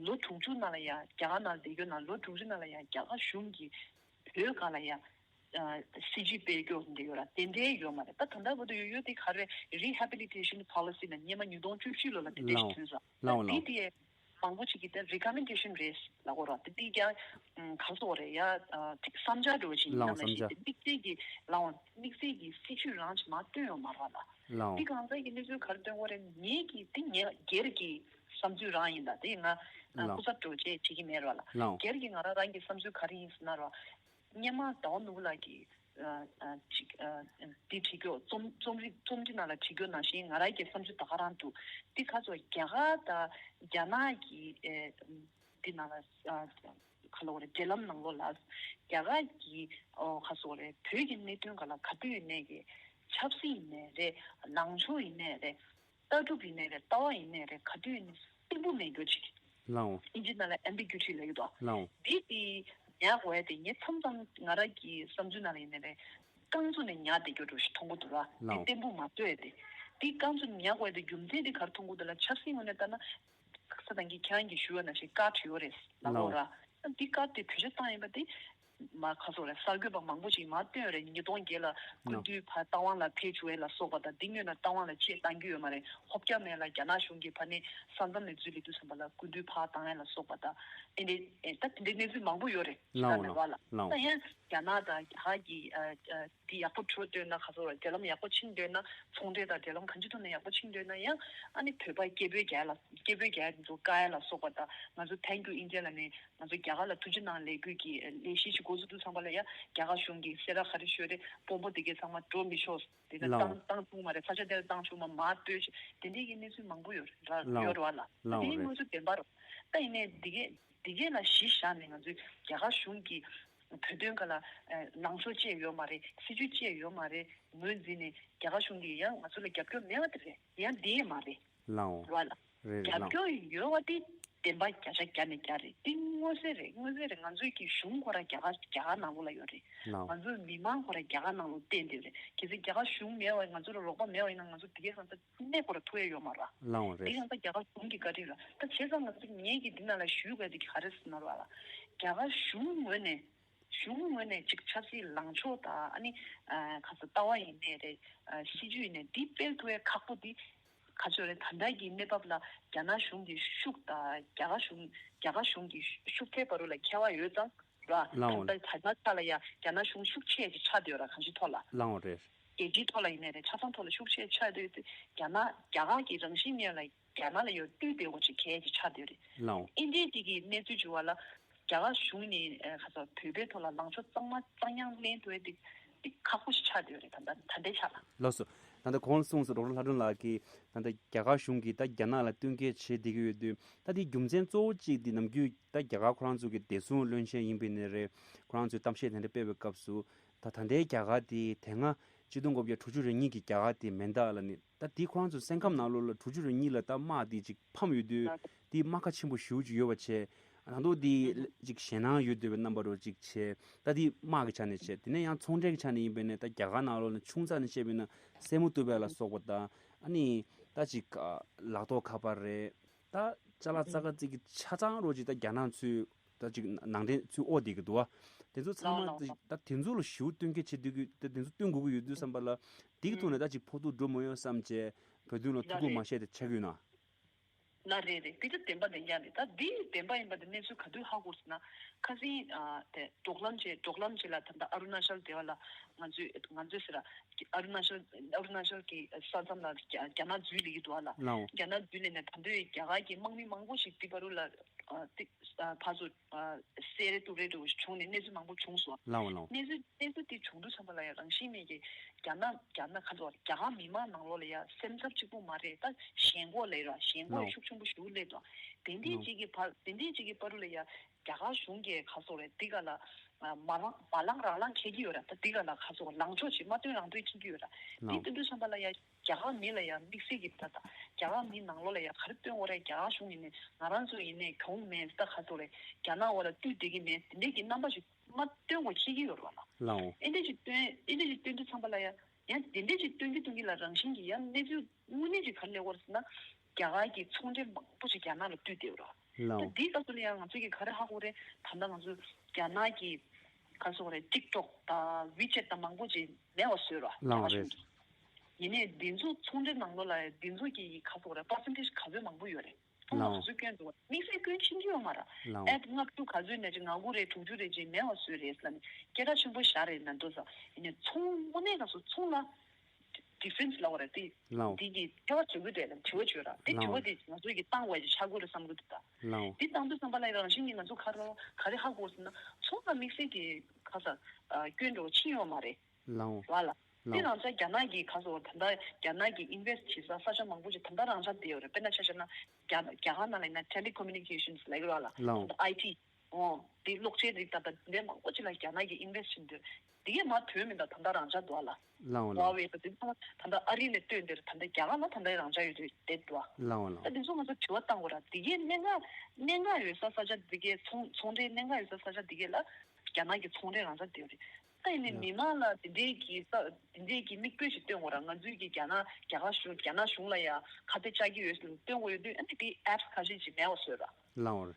ལོ་དྲུག་ཅུ་ནང་ལ་ཡང་རྒྱ་གར་ནང་བསྡད་རྒྱུ་ན་ལོ་དྲུག་ཅུ་ནང་ལ་ཡང་རྒྱ་གར་གཞུང་གིས་བོད་སྒང་ལ་ཡང་ཨ་སྲིད་ཇུས་སྤེལ་རྒྱུ་འདི་ཡོད་ར། དེ་འདྲའི་ཡོད་མ་རེད། ད་ད་ལྟ་བར་དུ་ཡོད་ཡོད་དེ་ག་རེ་རེ་ཧེ་བི་ལི་ཊེ་ཤན་པོ་ལི་སི་ནང་སྔོན་མ་ཉིས་སྟོང་བཅུ་བཞི་ལོ་ལ་དེ་འདྲ་ཞིག་ལའོ། ཐོན་སོང་། ལའོ། ད་ལའོ། དེ་དེ་ མང་པོ་ཅིག་གིས་དེ་རི་ཀོ་མེན་ཌེ་ཤན་རེད་ལབ་དགོས་རེད་བ། དེ་དེ་ཀྱང་ཨམ་ག་རེ་ཟེར་དགོས་རེད་ཡ། ཨ་ཅིག་བསམ་འཆར་འདྲ་བོ་ཅིག་ཡིན་ལའང་ནམ་བསམ་ཞིག་འཆར། དེ་དམིགས་བསལ་གྱི་ལའང་དམིགས་བསལ་གྱི་སྲིད་ཇུས་རང་ཅིག་མར་བཏོན་ཡོད་མ་རེད་བ་ལ། ལའང་། དེ་གང་ཟག་གི་གནས་ཚུལ་ག་རེ་སྟོན་དགོས་རེད། ངེད་ཀྱི་དེ་ངེད་སྒེར་གྱི་བསམ་ཚུལ་རང་ཡིན་ད། དེ་ང་ཨ་ལའང་། སྐུ་ཚབ་འདྲ་བོ་ཅིག་བྱེད་ཀྱི་མེད་རེད་བ་ལ། ལའང་། སྒེར་གྱི་ང་རང་རང་གི་བསམ་ཚུལ་ག་རེ་ཡིན་ཟེར་ན་རེད་བ། སྔོན་མ་ཟླ་བ་ནོར་བུ་ལགས་ཀྱིས་ཨ་ཨ་ཅིག་ཨ་འདི་བྲིས་རྒྱུ་རྩོམ་རྩོམ་རིག་རྩོམ་འབྲི་ནང་ལ་བྲིས་རྒྱུ་ནང་བཞིན་ང་རང་གི་བསམ་ཚུལ་ད་ག་རང་འདུག། འདི་ག་ཚོད་རྒྱ་གར་དང་རྒྱ་ནག་གི་ཨེ་འདི་ནང་ལ་ཨ་ག་ལབ་དགོས་རེད། འབྲེལ་ལམ་ནང་ལོགས་ལ་རྒྱ་གར་གྱི་ཨོ་ག་ཟེར་དགོས་རེད། བོད་ཀྱི་གནད་དོན་སྒང་ལ་ག་དུས་ཡིན་ནའི་གི་ཆབ་སྲིད་ཡིན་ནའི་རེད། ལངས་ཕྱོགས་ཡིན་ནའི་རེད། ལྟ་གྲུབ་ཡིན་ནའི་རེད། ལྟ་བ་ཡིན་ནའི་རེད། ག་དུས་ཡིན་ནའི་གཏིང་པོ་མེད་རྒྱུ་ཅིག། ལའོ། ཨིན་ཇི་ནང་ལ་ཨེམ་བི་གུ་ཊི་ལབ་ཀྱི་འདུག། ལའོ། འདི་དེ་ཉར་དགོས་ཡ་དེ་ངས་མཚམས་མཚམས་ང་རང་གི་བསམ་ཚུལ་ནང་ལ་ཡིན་ནའི་རེད། རྐང་བཙུགས་ནས་ཉར་བསྡད་རྒྱུ་འདྲ་ཞིག་མཐོང་གི་འདུག་ར། འདི་ལའོ། བརྟན་པོ་མ་བཟོས་ཏེ། འདི་རྐང་བཙུགས་ནས་ཉར་དགོས་ཡ་དེ་རྒྱུ་མཚན་དེ་ག་རེ་མཐོང་གི་འདུག་ལབ། ཆབ་སྲིད་ངོས་ནས་ལྟ་ན། ཁ་སང་གི་ཁྱེད་རང་གིས་ཞུས་པ་ནང་བཞིན་བཀའ་བྲིས་ཡོད་རེད་ལབ་ལོ་ལའོ། ར། འདི་བཀའ་དེ་བེད་སྤྱོད་བཏང་ཡིན་པ་དེ། མ་ག་ཟེར་དགོས་རེད། གསར་འགོད་པ་མང་པོ་ཞིག་མར་བཏོན་རེད། ཉིས་སྟོང་བརྒྱད་ལ་སྐུ་ལའོ། མདུན་ཕར་རྟ་དབང་ལ་ཕེབས་བྱུང་བ་ལ་སོགས་པ་དང་། འདི་སྔོན་ལ་རྟ་དབང་ལ་ཆེད་བཏང་རྒྱུ་ཡོད་མ་རེད། ཧོབ་རྒྱ་མེད་ལ་རྒྱ་ནག་གཞུང་གིས་ཕར་ནས་ས་མཚམས་ནས་འཛུལ་ལེ་དུས་ཙམ་པ་ལ་སྐུ་མདུན་ཕར་བཏང་ཡ་ལ་སོགས་པ་དང་། ཨེ་འདྲ་ཨེ་ད་དེ་འདྲའི་གནས་ཚུལ་མང་པོ་ཡོད་རེད། ལའོ་ད་ནས་ལའོ། བ་ལ། ལའོ། ད་ཡང་རྒྱ་ནག་དང་རྒྱ་གར་གྱི་ཨ་ཨ་དེ་ཡག་པོ་འགྲོ་འདོད་ན། ག་ཟེར་དགོས་རེད། འབྲེལ་ལམ་ཡག་པོ་ཕྱིན་འདོད་ན། ཚོང་འབྲེལ་དང་འབྲེལ་ལམ་གང་ཅིའི་ཐོག་ནས་ཡག་པོ་ཕྱིན་འདོད་ན་ཡང་། ཨ་ནི་བོད་པ་སྐད་འབོད་རྒྱག་ཡ་ལ། སྐད་འབོད་རྒྱག་ཡ་དེ་ཚོ་བཀག་ཡ་ལ་སོགས་པ་དང་། ང་ཚོ་Thank you India ལབ་ནས་ང་ཚོ་རྒྱ་གར་ལ་ཐུགས་རྗེ་གནང་ལབ་དགོས་ཀྱི་ལས་གཞི་ཞིག་འགོ་བཙུགས་དུས་ཙམ་པ་ལ་ཡ། རྒྱ་གར་གཞུང་གིས་གསལ་བསྒྲགས་ག་རེ་ཞུས་རེད། དཔོན་པོ་དེ་གའི་ཚང་མ་འགྲོ་མི་ཆོག། དེ་ནས་ལའོ། བཏང་བཏང་ཐུབ་མ་རེད། ས་ཆ་དེར་བཏང་ཆོག་མ། མར་སྤོས་ཤིག། དེ་འདྲའི་གི་གནས་ཚུལ་མང་པོ་ཡོད་རེད། ལའོ། ཡོད་རེད་བ་ལ། ལའོ་དེ་རེད། དངོས་སུ་བདེན་པ་རེད། ད་ཡིན་ནའི་འདི་གས་འདི་གས་ལ་གཞི་བཞག་ནས་ང་ཚོས་རྒྱ་གར་གཞུང་གིས་བོད་དོན་སྒང་ལ་ཨ་ལངས་ཕྱོགས་བཅས་ཡོད་མ་རེད། སྲིད་ཇུས་བཅས་ཡོད་མ་རེད། ངོས་འཛིན་ནས་རྒྱ་གར་གཞུང་གིས་ཡང་ང་ཚོ་ལ་རྒྱབ་སྐྱོར་མེད་པ་དེ་རེད། ཡང་འདི་ཡས་མ་རེད། ལའོ། རེད་བ་ལ། རེད་རེད། རྒྱབ་ལའོ། སྐྱོར་ཡོད་པ་དེ་བདེན་པ་བརྒྱ་ཆ་བརྒྱ་ནས་བརྒྱ་རེད། དེ་མངོན་གསལ་རེད། མངོན་གསལ་རེད། ང་ཚོའི་གི་གཞུང་ཁོ་རང་རྒྱ་གར་རྒྱ་གར་ནང་ལོགས་ལ་ཡོད་རེད། ལའོ། ང་ཚོའི་མི་མང་ཁོ་རང་རྒྱ་གར་ནང་ལོགས་བསྡད་བསྡད་རེད། གལ་སྲིད་རྒྱ་གར་གཞུང་མེད་པ། ང་ཚོ་ལ་རོགས་པ་མེད་པ་ཡིན་ན་ང་ཚོ་འདི་གའི་གང་ས་གནས་སྐོར་ཐུག་ཡ་ཡོད་མ་རེད། ལའོ་རེད། འདི་གང་ས་རྒྱ་གར་གཞུང་གི་བཀའ་དྲིན་རེད། ད་བྱས་ཙང་ང་ཚོ་ངེད་ཀྱིས་འདི་ནང་ལ་ཞུ་དགོས་དེ་ག་རེ་ཟེར་ན་རེད་བ་ལ། རྒྱ་གར་གཞུང་ངོས་ནས་གཞུང་ངོས་ནས་ཅིག་ཆབ་སྲིད་ལངས་ཕྱོགས་དང་། ཨ་ནི་ཨ་ག་ཚོད་ལྟ་བ་ཡིན་ནའི་རེད། ཨ་སྲིད་ཇུས་ཡིན་ནའི་འདི་སྤེལ་ཐུབ་ཡ་ཁག་པོ་འདི་ག་ཚོད་རེད། ད་ལྟ་གི་གནས་བབ་ལ་རྒྱ་ནག་གཞུང་གི་ཤུགས་དང་རྒྱ་གར་གཞུང་རྒྱ་གར་གཞུང་གི་ཤུགས་ཐེབས་བར་ལ་ཁྱད་པར་ཡོད་ཙང་ར། ལའོ། ད་ལྟ་ད་ལྟ་ཆ་ལ་ཡ་རྒྱ་ནག་གཞུང་ཤུགས་ཆེ་ཅིག་ཆགས་བསྡད་ཡོད་ར། གང་ཅིའི་ཐོག་ལ། ལའོ་རེད། རྒྱལ་སྤྱིའི་ཐོག་ལ་ཡིན་ནའི་རེད། ཆ་ཚང་ཐོག་ལ་ཤུགས་ཆེ་ཆགས་བསྡད་ཡོད་དུས་རྒྱ་ནག་རྒྱ་གར་གྱི་རང་བཞིན་གནས་ལ་རྒྱ་ནག་ལ་ཡང་བསྟུན་བསྡད་དགོས་ཅིག་གལ་ཆེ་ཆགས་བསྡད་ཡོད་རེད། ལའོ། ཨིན་ཇིའི་དེ་གི་གནས་ཚུལ་བྱུང་བ་ལ་རྒྱ་གར་གཞུང་ནས་ཨ་ག་ཚོད་བོད་པའི་ཐོག་ལ་ལངས་ཕྱོགས་གཙང་མ་གཙང་རྐྱང་ལེན་ཐུབ་ཡ་དེ་དེ་ཁག་པོ་ཞིག་ཆགས་བསྡད་ཡོད་རེད། ད་ལྟ་ད་ལྟའི་ཆ་ལ། ལགས་སོ། ད་ལྟ་གོང་ལ་གསུངས་སོང་། ཌོག་ཊར་ལྷ་སྒྲོན་ལགས་ཀྱིས་ད་ལྟ་རྒྱ་གར་གཞུང་གིས་ད་རྒྱ་ནག་ལ་བསྟུན་མཁས་བྱེད་བསྡད་ཀྱི་ཡོད་དུས། ད་དེའི་རྒྱུ་མཚན་གཙོ་བོ་གཅིག་དེ་ནམ་རྒྱུན་ད་རྒྱ་གར་ཁོ་རང་ཚོ་གི་བདེ་སྲུང་བློན་ཆེན་ཡིན་པ་ཡིན་ནའི་རེད། ཁོ་རང་ཚོས་གཏམ་བཤད་དེ་འདྲ་སྤེལ་བའི་སྐབས་སུ། ད་ད་ལྟའི་རྒྱ་གར་དེ་དེ་སྔ་ཆིག་སྟོང་དགུ་བརྒྱ་དྲུག་ཅུ་རེ་གཉིས་ཀྱི་རྒྱ་གར་དེ་མིན་ད་ལབ་ནས། ད་དེ་ཁོ་རང་ཚོའི་སེམས་ཁམས་ནང་ལོགས་ལ་དྲུག་ཅུ་རེ་གཉིས་ལ་ད་དམག་དེ་ཅིག་ཕམ་ཡོད་དུས། དེ་རྨ་ཁ་ཆེན་པོ་ཞེ་པོ་ཅིག་ཡོད་པ་བྱས། ད་དུང་དེ་ཅིག་ཞེད་སྣང་ཡོད་བསྡད་པའི་རྣམ་པ་འདྲ་བོ་ཅིག་བྱས། ད་དེ་དམག་གི་ཆ་ནས་བྱས། དེ་ནས་ཡང་ཚོང་འབྲེལ་གྱི་ཆ་ནས་ཡིན་པ་ཡིན་ནའི་ད་རྒྱ་གར་ནང་ལོགས་ལ་ཆུང་ཙག་ནས་བཤད་པ་ཡིན་ན་སེན་མོ་གཏུབ་པ་ལ་སོགས་པ་དང་། ཨ་ནི་ད་ཅིག་ལག་ཐོགས་ཁ་པར་རེད། ད་ཅ་ལག་ཙག་ཙིག་གི་ཆ་ཚང་རོ་ཅིག་ད་རྒྱ་ནག་ཚོས་ད་ཅིག་ནང་འདྲེན་ཚུར་ཨོ་དེ་གི་འདུག་བ། དེ་ཚོ་ཚང་མ་ལའོ་ད་ལའོ། ད་དེ་ཚོ་ལ་ཞེ་པོ་བསྟུན་མཁས་བྱེད་དུས་ཀྱི་ད་དེ་ཚོ་བསྟུན་དགོས་ཀྱི་ཡོད་དུས་ཙམ་པ་ལ། དེ་གི་ཐོག་ནས་ད་ཅིག་ཕོག་ཐུག་འགྲོ་མ་ཡོང་བསམ་བྱས་བོད་དོན་ལ་ཐུགས་ཁུར་མ་བཞེས་ཏེ་ཆགས་ཀྱི་ཡོད་ན། ལ་རེད་རེད། དེ་ད་བདེན་པ་བདེན་རྐྱང་རེད། ད་འདི་བདེན་པ་ཡིན་པ་དེ་གནས་ཚུལ་ག་དུས་ཧ་གོ་ཟེར་ན། ཁ་སང་ཨ་དེ་གྲོགས་ལམ་བཅས་གྲོགས་ལམ་བཅས་ལ་ད་ལྟ་ཨ་རུ་ན་ཤལ་དེ་བ་ལ་ང་ཚོས་ང་ཚོས་ཟེར་ར། ཨ་རུ་ན་ཤལ་ཨ་རུ་ན་ཤལ་གྱི་ས་མཚམས་ལ་རྒྱ་རྒྱ་ནག་འཛུལ་ལེ་གི་འདུག་བ་ལ། ལའོ། རྒྱ་ནག་འཛུལ་ལེ་ནས་ད་དུང་རྒྱ་གར་གྱི་དམག་མི་མང་པོ་ཞིག་དེ་བར་དུ་ལ་ཨ་དེ་ཨ་ཕར་ཚུར་ཨ་བསད་རེས་གཏུབ་རེས་འདྲ་བོ་ཞིག་བྱུང་ནས་གནས་ཚུལ་མང་པོ་བྱུང་སོང་། ལའོ་ལའོ། གནས་ཚུལ་གནས་ཚུལ་དེ་བྱུང་དུས་ཙམ་པ་ལ་ཡང་རང་བཞིན་མེད་ཀྱི་རྒྱ་ནག་རྒྱ་ནག་ག་ཚོད་རྒྱ་གར་མི་མང་ནང་ལོགས་ལ་ཡང་སེམས་འཚབ་གཅིག་པུ་མ་རེད། ད་ཞེན་ཁོག་ལབ་ར། ཞེན་ཁོག་ལའོ། ཤུགས་ཆེན་པོ་ཞིག་སླེབས་འདུག། དེ་འདྲའི་ལའོ། གཅིག་གི་བར་དེ་འདྲའི་གཅིག་གི་བར་དུ་ལ་ཡང་རྒྱ་གར་གཞུང་གིས་ག་ཚོད་རེད། འདི་ག་ལ་ཨ་མ་ལངས་མ་ལངས་རང་ལངས་འཁེལ་གྱི་ཡོད་ར། ད་འདི་ག་ལ་ག་ཚོད་ལངས་ཕྱོགས་ཅིག་མ་སྟོན་རང་སྟོན་འཁེལ་གྱི་ཡོད་ར། འདི་ལའོ། སྟོན་དུས་ཙམ་པ་ལ་ཡང་རྒྱ་གར་མི་ལ་ཡང་དམིགས་བསལ་གྱི་ད་ད་རྒྱ་གར་མི་ནང་ལོགས་ལ་ཡང་ག་རེ་སྟོན་དགོས་རེད། རྒྱ་གར་གཞུང་ཡིན་ནའི་ང་རང་ཚོ་ཡིན་ནའི་གྱོང་མེད། ད་ག་ཚོད་རེད། རྒྱ་ནག་འོག་ལ་བཏུད་བསྡད་ཀྱི་མེད། དེ་འདྲའི་གི་རྣམ་པ་ཞིག་མ་སྟོན་དགོས་འཁེལ་གྱི་ཡོད་རེད་བ་ལ། ལའོ། ཨེ་འདྲ་ཞིག་སྟོན་ཨེ་འདྲ་ཞིག་སྟོན་དུས་ཙམ་པ་ལ་ཡང་ཡང་དེ་འདྲ་ཞིག་སྟོན་གྱི་སྟོན་གྱི་ལ་རང་བཞིན་གྱི་ཡང་གནས་ཚུལ་དངོས་གནས་ཅིག་ག་རེ་སླེབས་ཡོད་རེད་ཟེར་ན། རྒྱ་གར་གྱི་ཚོང་འབྲེལ་མང་པོ་ཞིག་རྒྱ་ནག་ལ་བཏུད་བསྡད་ཡོད་རེད། ད་ལའོ། འདིའི་སྐབས་སུ་ལ་ཡང་ང་ཚོ་གིས་ག་རེ་ཧ་གོ་རེད། ད་ལྟ་ང་ཚོ་རྒྱ་ནག་གི་ག་རེ་ཟེར་དགོས་རེད། ཊིག་ཊོག་དང་ཝི་ཆེ་ཊི་དང་མང་པོ་ཅིག་མེད་པ་བཟོས་རེད་རྒྱ་ལའོ་གར་གཞུང་རེད། གིས། ཡིན་ནའི་འདི་ཚོ་ཚོང་འབྲེལ་ནང་ལོགས་ལ་འདི་ཚོ་གི་ག་རེ་ཟེར་དགོས་རེད། པར་སེན་ཊེ་ཇི་ག་ཚོད་མང་པོ་ཡོད་རེད། ཚོང་ལ་ལའོ། ག་ཚོད་སྐྱོན་འདུག་དམིགས་བསལ་སྐྱོན་ཕྱིན་གྱི་ཡོད་མ་རེད། ལའོ། ཨེ་ལྔ་བཅུ་ག་ཚོད་ནས་ཅིག་ང་དགུ་རེད། དྲུག་ཅུ་རེད། ཅིག་མེད་པ་བཟོས་རེད་ལབ་ནས་སྐད་གྲགས་ཆེན་པོ་བཞག་རེད་ན་འགྲོ་ས། ཡིན་ནའི་ཚོང་དངོས་གནས་ག་ཚོད་ཚོང་ལ་ཌི་ཕེན་སི་ལབ་པ་རེད་དེ། ལའོ། འདི་གི་ཐེ་བ་བཟོ་གི་རེད་ལབ་དྲི་བ་བྱོས་ར། དེ་དྲི་ལའོ། བ་དེ་ང་ཚོ་གི་བཏང་བ་ཅིག་ཆགས་དགོས་རེད་བསམ་གི་འདུག་ད། ལའོ། འདི་བཏང་དུས་ཙམ་པ་ལ་རང་བཞིན་གྱིས་ང་ཚོ་ག་རེ་ག་རེ་ཧ་གོ་ཟེར་ན། ཚོང་ལ་དམིགས་བསལ་གྱི་ག་ས་སྐྱོན་འགྲོ་ཕྱིན་ཡོད་མ་རེད། ལའོ། བ་ལ། དེ་ལའོ། རང་ཅག་རྒྱ་ནག་གི་ག་ཟེར་བ་ད་ལྟ་རྒྱ་ནག་གི་ཨིན་ཝེ་སི་ཊི་བྱེད་ས་ས་ཆ་མང་པོ་ཅིག་ད་ལྟ་རང་འཇགས་བསྡད་ཡོད་རེད། དཔེར་ན་ཆ་བཞག་ན་རྒྱ་རྒྱ་གར་ནང་ལ་ཡིན་ན་ཊེ་ལི་ཀོ་མུ་ནི་ཀེ་ཤན་སི་ལབ་ཀྱི་རེད་བ་ལ། ལའོ། ད་ལྟ་ཨའི་ཊི། འོ། དེ་གློག་ཆེན་རིགས་ད་ལྟ་འདི་འདྲའི་མང་པོ་ཅིག་ལ་རྒྱ་ནག་གི་ཨིན་ཝེ་སི་ཊི་བྱེད་འདོད། དེ་གས་མ་བོད་མི་འདྲ་ད་ལྟ་རང་འཇགས་འདུག་ཨ་ལ། ལའོ་ལའོ། ཝ་ཝེ་ད་དེ་ཚོ་ད་ལྟ་ཨ་རི་ནས་བཏོན་འདིར་ད་ལྟ་རྒྱ་གར་ལ་ད་ལྟ་རང་འཇགས་ཡོད་དུས་བསྡད་འདུག་ཨ། ལའོ་ལའོ། ད་དེ་ཚོ་ང་ཚོ་དྲི་བ་བཏང་དགོས་ར། དེ་གས་གནད་འགག་གནད་འགག་ཡོད་ས་ས་ཆ་དེ་གས་ཚོང་ཚོང་འབྲེལ་གནད་འགག་ཡོད་ས་ས་ཆ་དེ་གས་ལ་རྒྱ་ནག་གི་ཚོང་འབྲེལ་རང་འཇགས་བསྡད་ཡོད་རེད། ད་ཡིན་ནའི་མི་མང་ལ་དེ་འདྲའི་གི་ས་དེ་འདྲའི་གི་མིག་དཔེ་ཞིག་སྟོན་དགོས་ར། ང་ཚོའི་གི་རྒྱ་ནག་རྒྱ་གར་གཞུང་རྒྱ་ནག་གཞུང་ལ་ཡ་ཁ་གཏད་བཅག་གི་ཡོད་ཟེར་སྟོན་དགོས་ཡོད་དུས། ཨ་ནི་དེའི་ཨེབ་སི་ཁ་ཤས་ཅིག་མེད་པ་བཟོས་ར། ལའོ་རེད།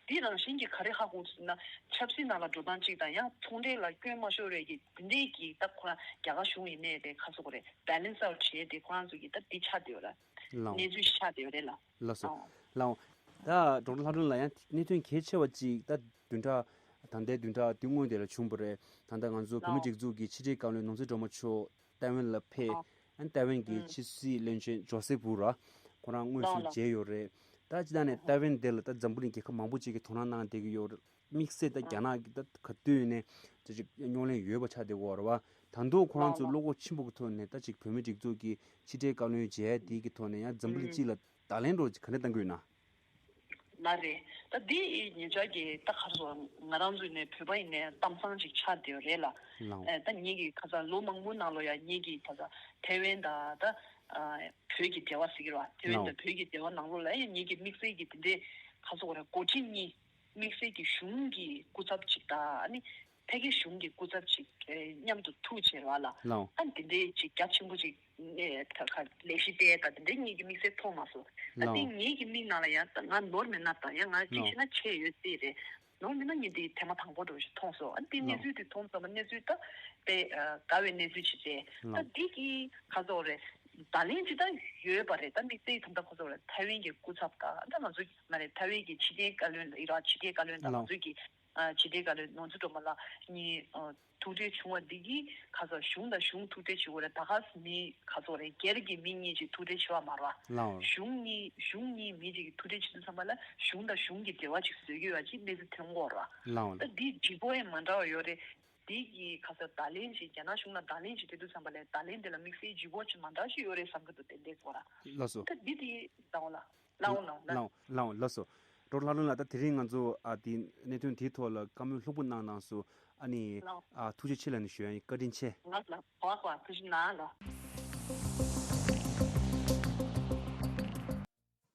དེ་རང་བཞིན་གྱིས་ག་རེ་ཧ་གོ་ཟེར་ན། ཆབ་སྲིད་ནང་ལ་འགྲོ་སྟངས་གཅིག་དང་། ཡང་ཚོང་འབྲེལ་ལ་སྐྱོན་མ་ཤོར་བའི་གི་དེ་འདྲའི་གི་ད་ཁོ་རང་རྒྱ་གར་གཞུང་ཡིན་ནའི་རེད། ག་ཟེར་དགོས་རེད། བྷེ་ལེན་སི་ཨའུཊ་བྱས་ཏེ་ཁོ་རང་ཚོ་གི་ད་འདི་ཆགས་བསྡད་ཡོད་ར། ལའོ། གནས་ཚུལ་ཆགས་བསྡད་ཡོད་རེད་ལ། ལགས་སོ། ཨང་། ལའོ། ད་ཌོག་ཊར་ལྷ་སྒྲོན་ལགས་ཡང་གནད་དོན་གལ་ཆེ་བ་གཅིག་ད་བདུན་ཕྲག་ད་ལྟའི་བདུན་ཕྲག་དེ་སྔོན་དེ་ལ་བྱུང་བ་རེད། ད་ལྟ་ང་ཚོ་བོད་མི་ལའོ། སྒྲིག་འཛུགས་ཀྱི་ཕྱི་དྲིལ་བཀའ་བློན་ནོར་འཛིན་སྒྲོལ་མ་མཆོག་ཏའེ་ཝན་ལ་ཕེབས། ཨ་ནི་ཏའེ་ཝན་གྱི་ཕྱི་སྲིད་བློན་ཆེན་ཇོ་སེ་ཕུ་ར་ཁོ་རང་དངོས་སུ་མཇལ་ཡོད་རེད། ད་སྤྱིར་བཏང་ནས་ཏའེ་ཝན་དེ་ལ་ད་འཛམ་བུ་གླིང་རྒྱལ་ཁབ་མང་པོ་ཅིག་གིས་དོ་སྣང་གནང་བསྡད་ཀྱི་ཡོད་རེད། དམིགས་བསལ་ད་རྒྱ་ནག་གི་ད་ག་དུས་ནས་ཅིག་རྙོག་གླེང་ཡོད་པ་ཆགས་བསྡད་ཡོད་རེད་བ། ད་དུང་ཁོ་རང་ཚོ་བློ་ཁོག་ཆེན་པོ་གི་ཐོག་ནས་ད་ཅིག་བོད་མི་སྒྲིག་འཛུགས་ཀྱི་ཕྱི་དྲིལ་བཀའ་བློན་མཇལ་དེ་གི་ཐོག་ནས་ཡང་འཛམ་བུ་གླིང་སྤྱི་ལ་བརྡ་ལན་འདྲ་ཅིག་ག་འདྲ་བཏང་གི་ཡོད་ན། ལ་རེད། ད་འདི་ཉེ་ཆར་གྱི་ད་ག་རེ་ཟེར། ང་རང་ཚོ་ནས་བོད་པ་ཡིན་ནའི་གཏམ་བཟང་ཅིག་ཆགས་བསྡད་ཡོད་རེད་ལ། ལའོ། ཨ་ད་ངེད་ཀྱི་ཁ་སང་ལོ་མང་པོའི་ནང་ལོ་ཡ་ངེད་ཀྱི་ཁ་སང་ཐའེ་ཝན་དང་ད་ཨ་བོད་ཀྱི་འབྲེལ་བ་ཟེར་གྱི་རེད་བ། ཐའེ་ཝན་དང་ལའོ། བོད་ཀྱི་འབྲེལ་བ་ནང་ལོགས་ལ་ཡ་ངེད་ཀྱི་དམིགས་བསལ་གྱི་དེ་འདྲའི་ག་རེ་ཟེར་དགོས་རེད། འགོ་ཁྲིད་གཉིས། དམིགས་བསལ་གྱི་གཞུང་གི་སྐུ་ཚབ་ཅིག་དང་། ཨ་ནི་ཕ་གི་གཞུང་གི་སྐུ་ཚབ་ཅིག་ཨེ་མཉམ་དུ་ཐུག་བྱས་ར་ལ། ལའོ། ཨ་ནི་དེ་འདྲའི་ཅིག་རྒྱ་ཆེན་པོ་ཅིག་ནས་ད་ག་ལས་གཞི་སྤེལ་ད་དེ་འདྲའི་ངེད་ཀྱི་དམིགས་བསལ་མཐོང་མ་སོང་། ཨ་ལའོ། དེ་ངེད་ཀྱི་མིག་ནང་ལ་ཡང་ད་ང་ནོར་མེད་ན་ད་ཡང་ང་ཅིག་ལའོ། བྱས་ན་ཆེ་ཡོད་རྩིས་རེད། ནོར་མེད་ན་ངས་འདི་ཐེངས་མ་དང་པོ་འདྲ་བོ་ཞིག་མཐོང་སོང་། ཨ་ནི་དེ་གནས་ལའོ། ཚུལ་དེ་མཐོང་ཙམ་པ་གནས་ཚུལ་ད་དཔེ་དགའ་བའི་གནས་ཚུལ་ཅིག་རེད། ད་ལའོ། འདི་གི་ག་རེ་ཟེར་དགོས་རེད། བརྡ་ལན་ཅིག་ད་ཡོད་པ་རེད། ད་དམིགས་བསལ་ད་ལྟ་ག་རེ་ཟེར་དགོས་རེད། ཐའེ་ཝན་གྱི་སྐུ་ཚབ་དང་ད་ང་ཚོ་མ་རེད། ཐའེ་ཝན་གྱི་ཕྱི་དྲིལ་བཀའ་བློན་ཨི་རག་ཕྱི་དྲིལ་བཀའ་བློན་དང་ང་ལའོ། ཚོའི་གི་ཨ་ཕྱི་དྲིལ་བཀའ་བློན་ནོར་འཛིན་སྒྲོལ་མ་ལགས་གཉིས་ཨ་ཐུག་འཕྲད་བྱུང་བ་འདི་གིས་ག་ས་གཞུང་དང་གཞུང་ཐུག་འཕྲད་བྱེད་དགོས་རེད། ད་ག་ས་མི་ག་ས་རེད། སྒེར་གྱི་མི་གཉིས་ཅིག་ཐུག་འཕྲད་བྱེད་པ་མ་རེད་བ། ལའོ། གཞུང་གཉིས་གཞུང་གཉིས་མི་གཅིག་གིས་ཐུག་འཕྲད་བྱེད་དུས་ཙམ་པ་ལ་གཞུང་དང་གཞུང་གི་འབྲེལ་བ་ཅིག་བཟོ་གི་ཡོད་པ་ཅིག་གནས་ཚུལ་ཐོན་གྱི་ཡོད་རེད་བ། ལའོ། ད་འདི་ལྗིད་ཁོག་ཡང་མ་འདྲ་བ་ཡོད་རེད། འདི་གི་ག་ས་བརྡ་ལན་ཞིག་རྒྱ་ནག་གཞུང་ལ་བརྡ་ལན་ཞིག་སྤྲད་དུས་ཙམ་པ་ལ་བརྡ་ལན་འདི་ལ་དམིགས་བསལ་ལྗིད་ཁོག་ཅིག་མ་འདྲ་ཞིག་ཡོད་རེད་བསམ་གྱི་འདུག་དེ་འདྲས་སོ་ར། ལགས་སོ། ད་འདི་དེ་ད་འོ་ལ། ལའོ་ལའོ་ལའོ་ལགས་སོ། ཌོག་ཊར་ལྷ་སྒྲོན་ལགས། ད་དེ་རིང་ང་ཚོ་ཨ་དེ་གནད་དོན་དེའི་ཐོག་ལ་བཀའ་མོལ་ལྷུག་པོ་གནང་གནང་སོང་། ཨ་ནི་ལའོ། ཨ་ཐུགས་རྗེ་ཆེ་ལབ་ནས་ཞུ་ཡ་ཡིན། བཀའ་དྲིན་ཆེ། ལགས་ལགས། བ་བ་ཐུགས་རྗེ་གནང་ལགས།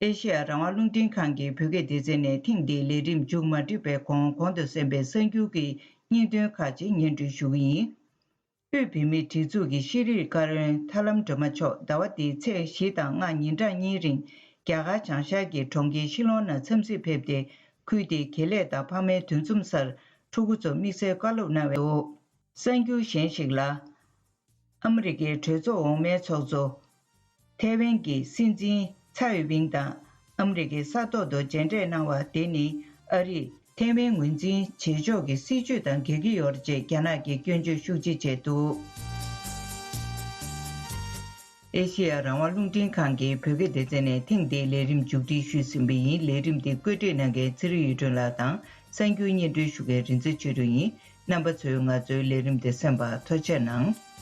ཨེ་ཤེ་ཡ་རང་དབང་རླུང་འཕྲིན་ཁང་གི་བོད་སྐད་སྡེ་ཚན་ནས་ཐེངས་འདིའི་ལས་རིམ་མཇུག་མ་སྒྲིལ་བའི་གོང་གོང་དུ་གསན་པའི་གསར་འགྱུར་གྱི་སྙིང་དོན་ཁག་ཅིག་སྙན་སྒྲོན་ཞུ་གི་ཡིན། དབུས་བོད་མིའི་སྒྲིག་འཛུགས་ཀྱི་ཤེས་རིག་བཀའ་བློན་ཐར་ལམ་སྒྲོལ་མ་མཆོག་ཟླ་བ་འདིའི་ཚེས་བཞི་དང་ལྔ་ཉིན་གྲངས་གཉིས་རིང་རྒྱ་གར་བྱང་ཤར་གྱི་གྲོང་ཁྱེར་ཤི་ལོང་ནང་འཚམས་གཟིགས་ཕེབས་ཏེ། ཁུལ་དེའི་དགེ་ལས་དང་ཕ་མའི་འདུ་འཛོམས་སར་ཕྲུ་གུ་ཚོར་དམིགས་བསལ་བཀའ་སློབ་གནང་བའི་འོག་གསར་འགྱུར་གཞན་ཞིག་ལ། ཨ་མི་རི་ཀའི་གྲོས་ཚོགས་འོག་མའི་ཚོགས་གཙོ། ཐའེ་ཝན་གྱི་སྲིད་འཛིན་ཚའེ་ཝིན་དང་ཨ་མི་རི་ཀའི་ས་ཐོག་ཏུ་མཇལ་འཕྲད་གནང་བ་དེ་ནི་ཨ་རིས་ཐའེ་ཝན་ངོས་འཛིན་བྱེད་ཕྱོགས་ཀྱི་སྲིད་བྱུས་དང་འགལ་གྱི་ཡོད་ཅེས་རྒྱ་ནག་གིས་སྐྱོན་བརྗོད་ཤུགས་ཆེ་བྱས་འདུག་ཨེ་ཤེ་ཡ་རང་དབང་རླུང་འཕྲིན་ཁང་གི་བོད་སྐད་སྡེ་ཚན་ནས་ཐེངས་འདིའི་ལས་རིམ་མཇུག་སྒྲིལ་ཞུས་ཟིན་པ་ཡིན། ལས་རིམ་འདི་བཀོད་སྒྲིག་གནང་མཁན་ཚེ་རིང་གཡུ་སྒྲོན་ལགས་དང་གསར་འགྱུར་སྙན་སྒྲོན་ཞུ་མཁན་རིག་འཛིན་ཆོས་སྒྲོན་ཡིན། རྣམ་པ་ཚོས་ང་ཚོའི་ལས་རིམ་འདི་གསན་པར་ཐུགས་རྗེ་གནང་།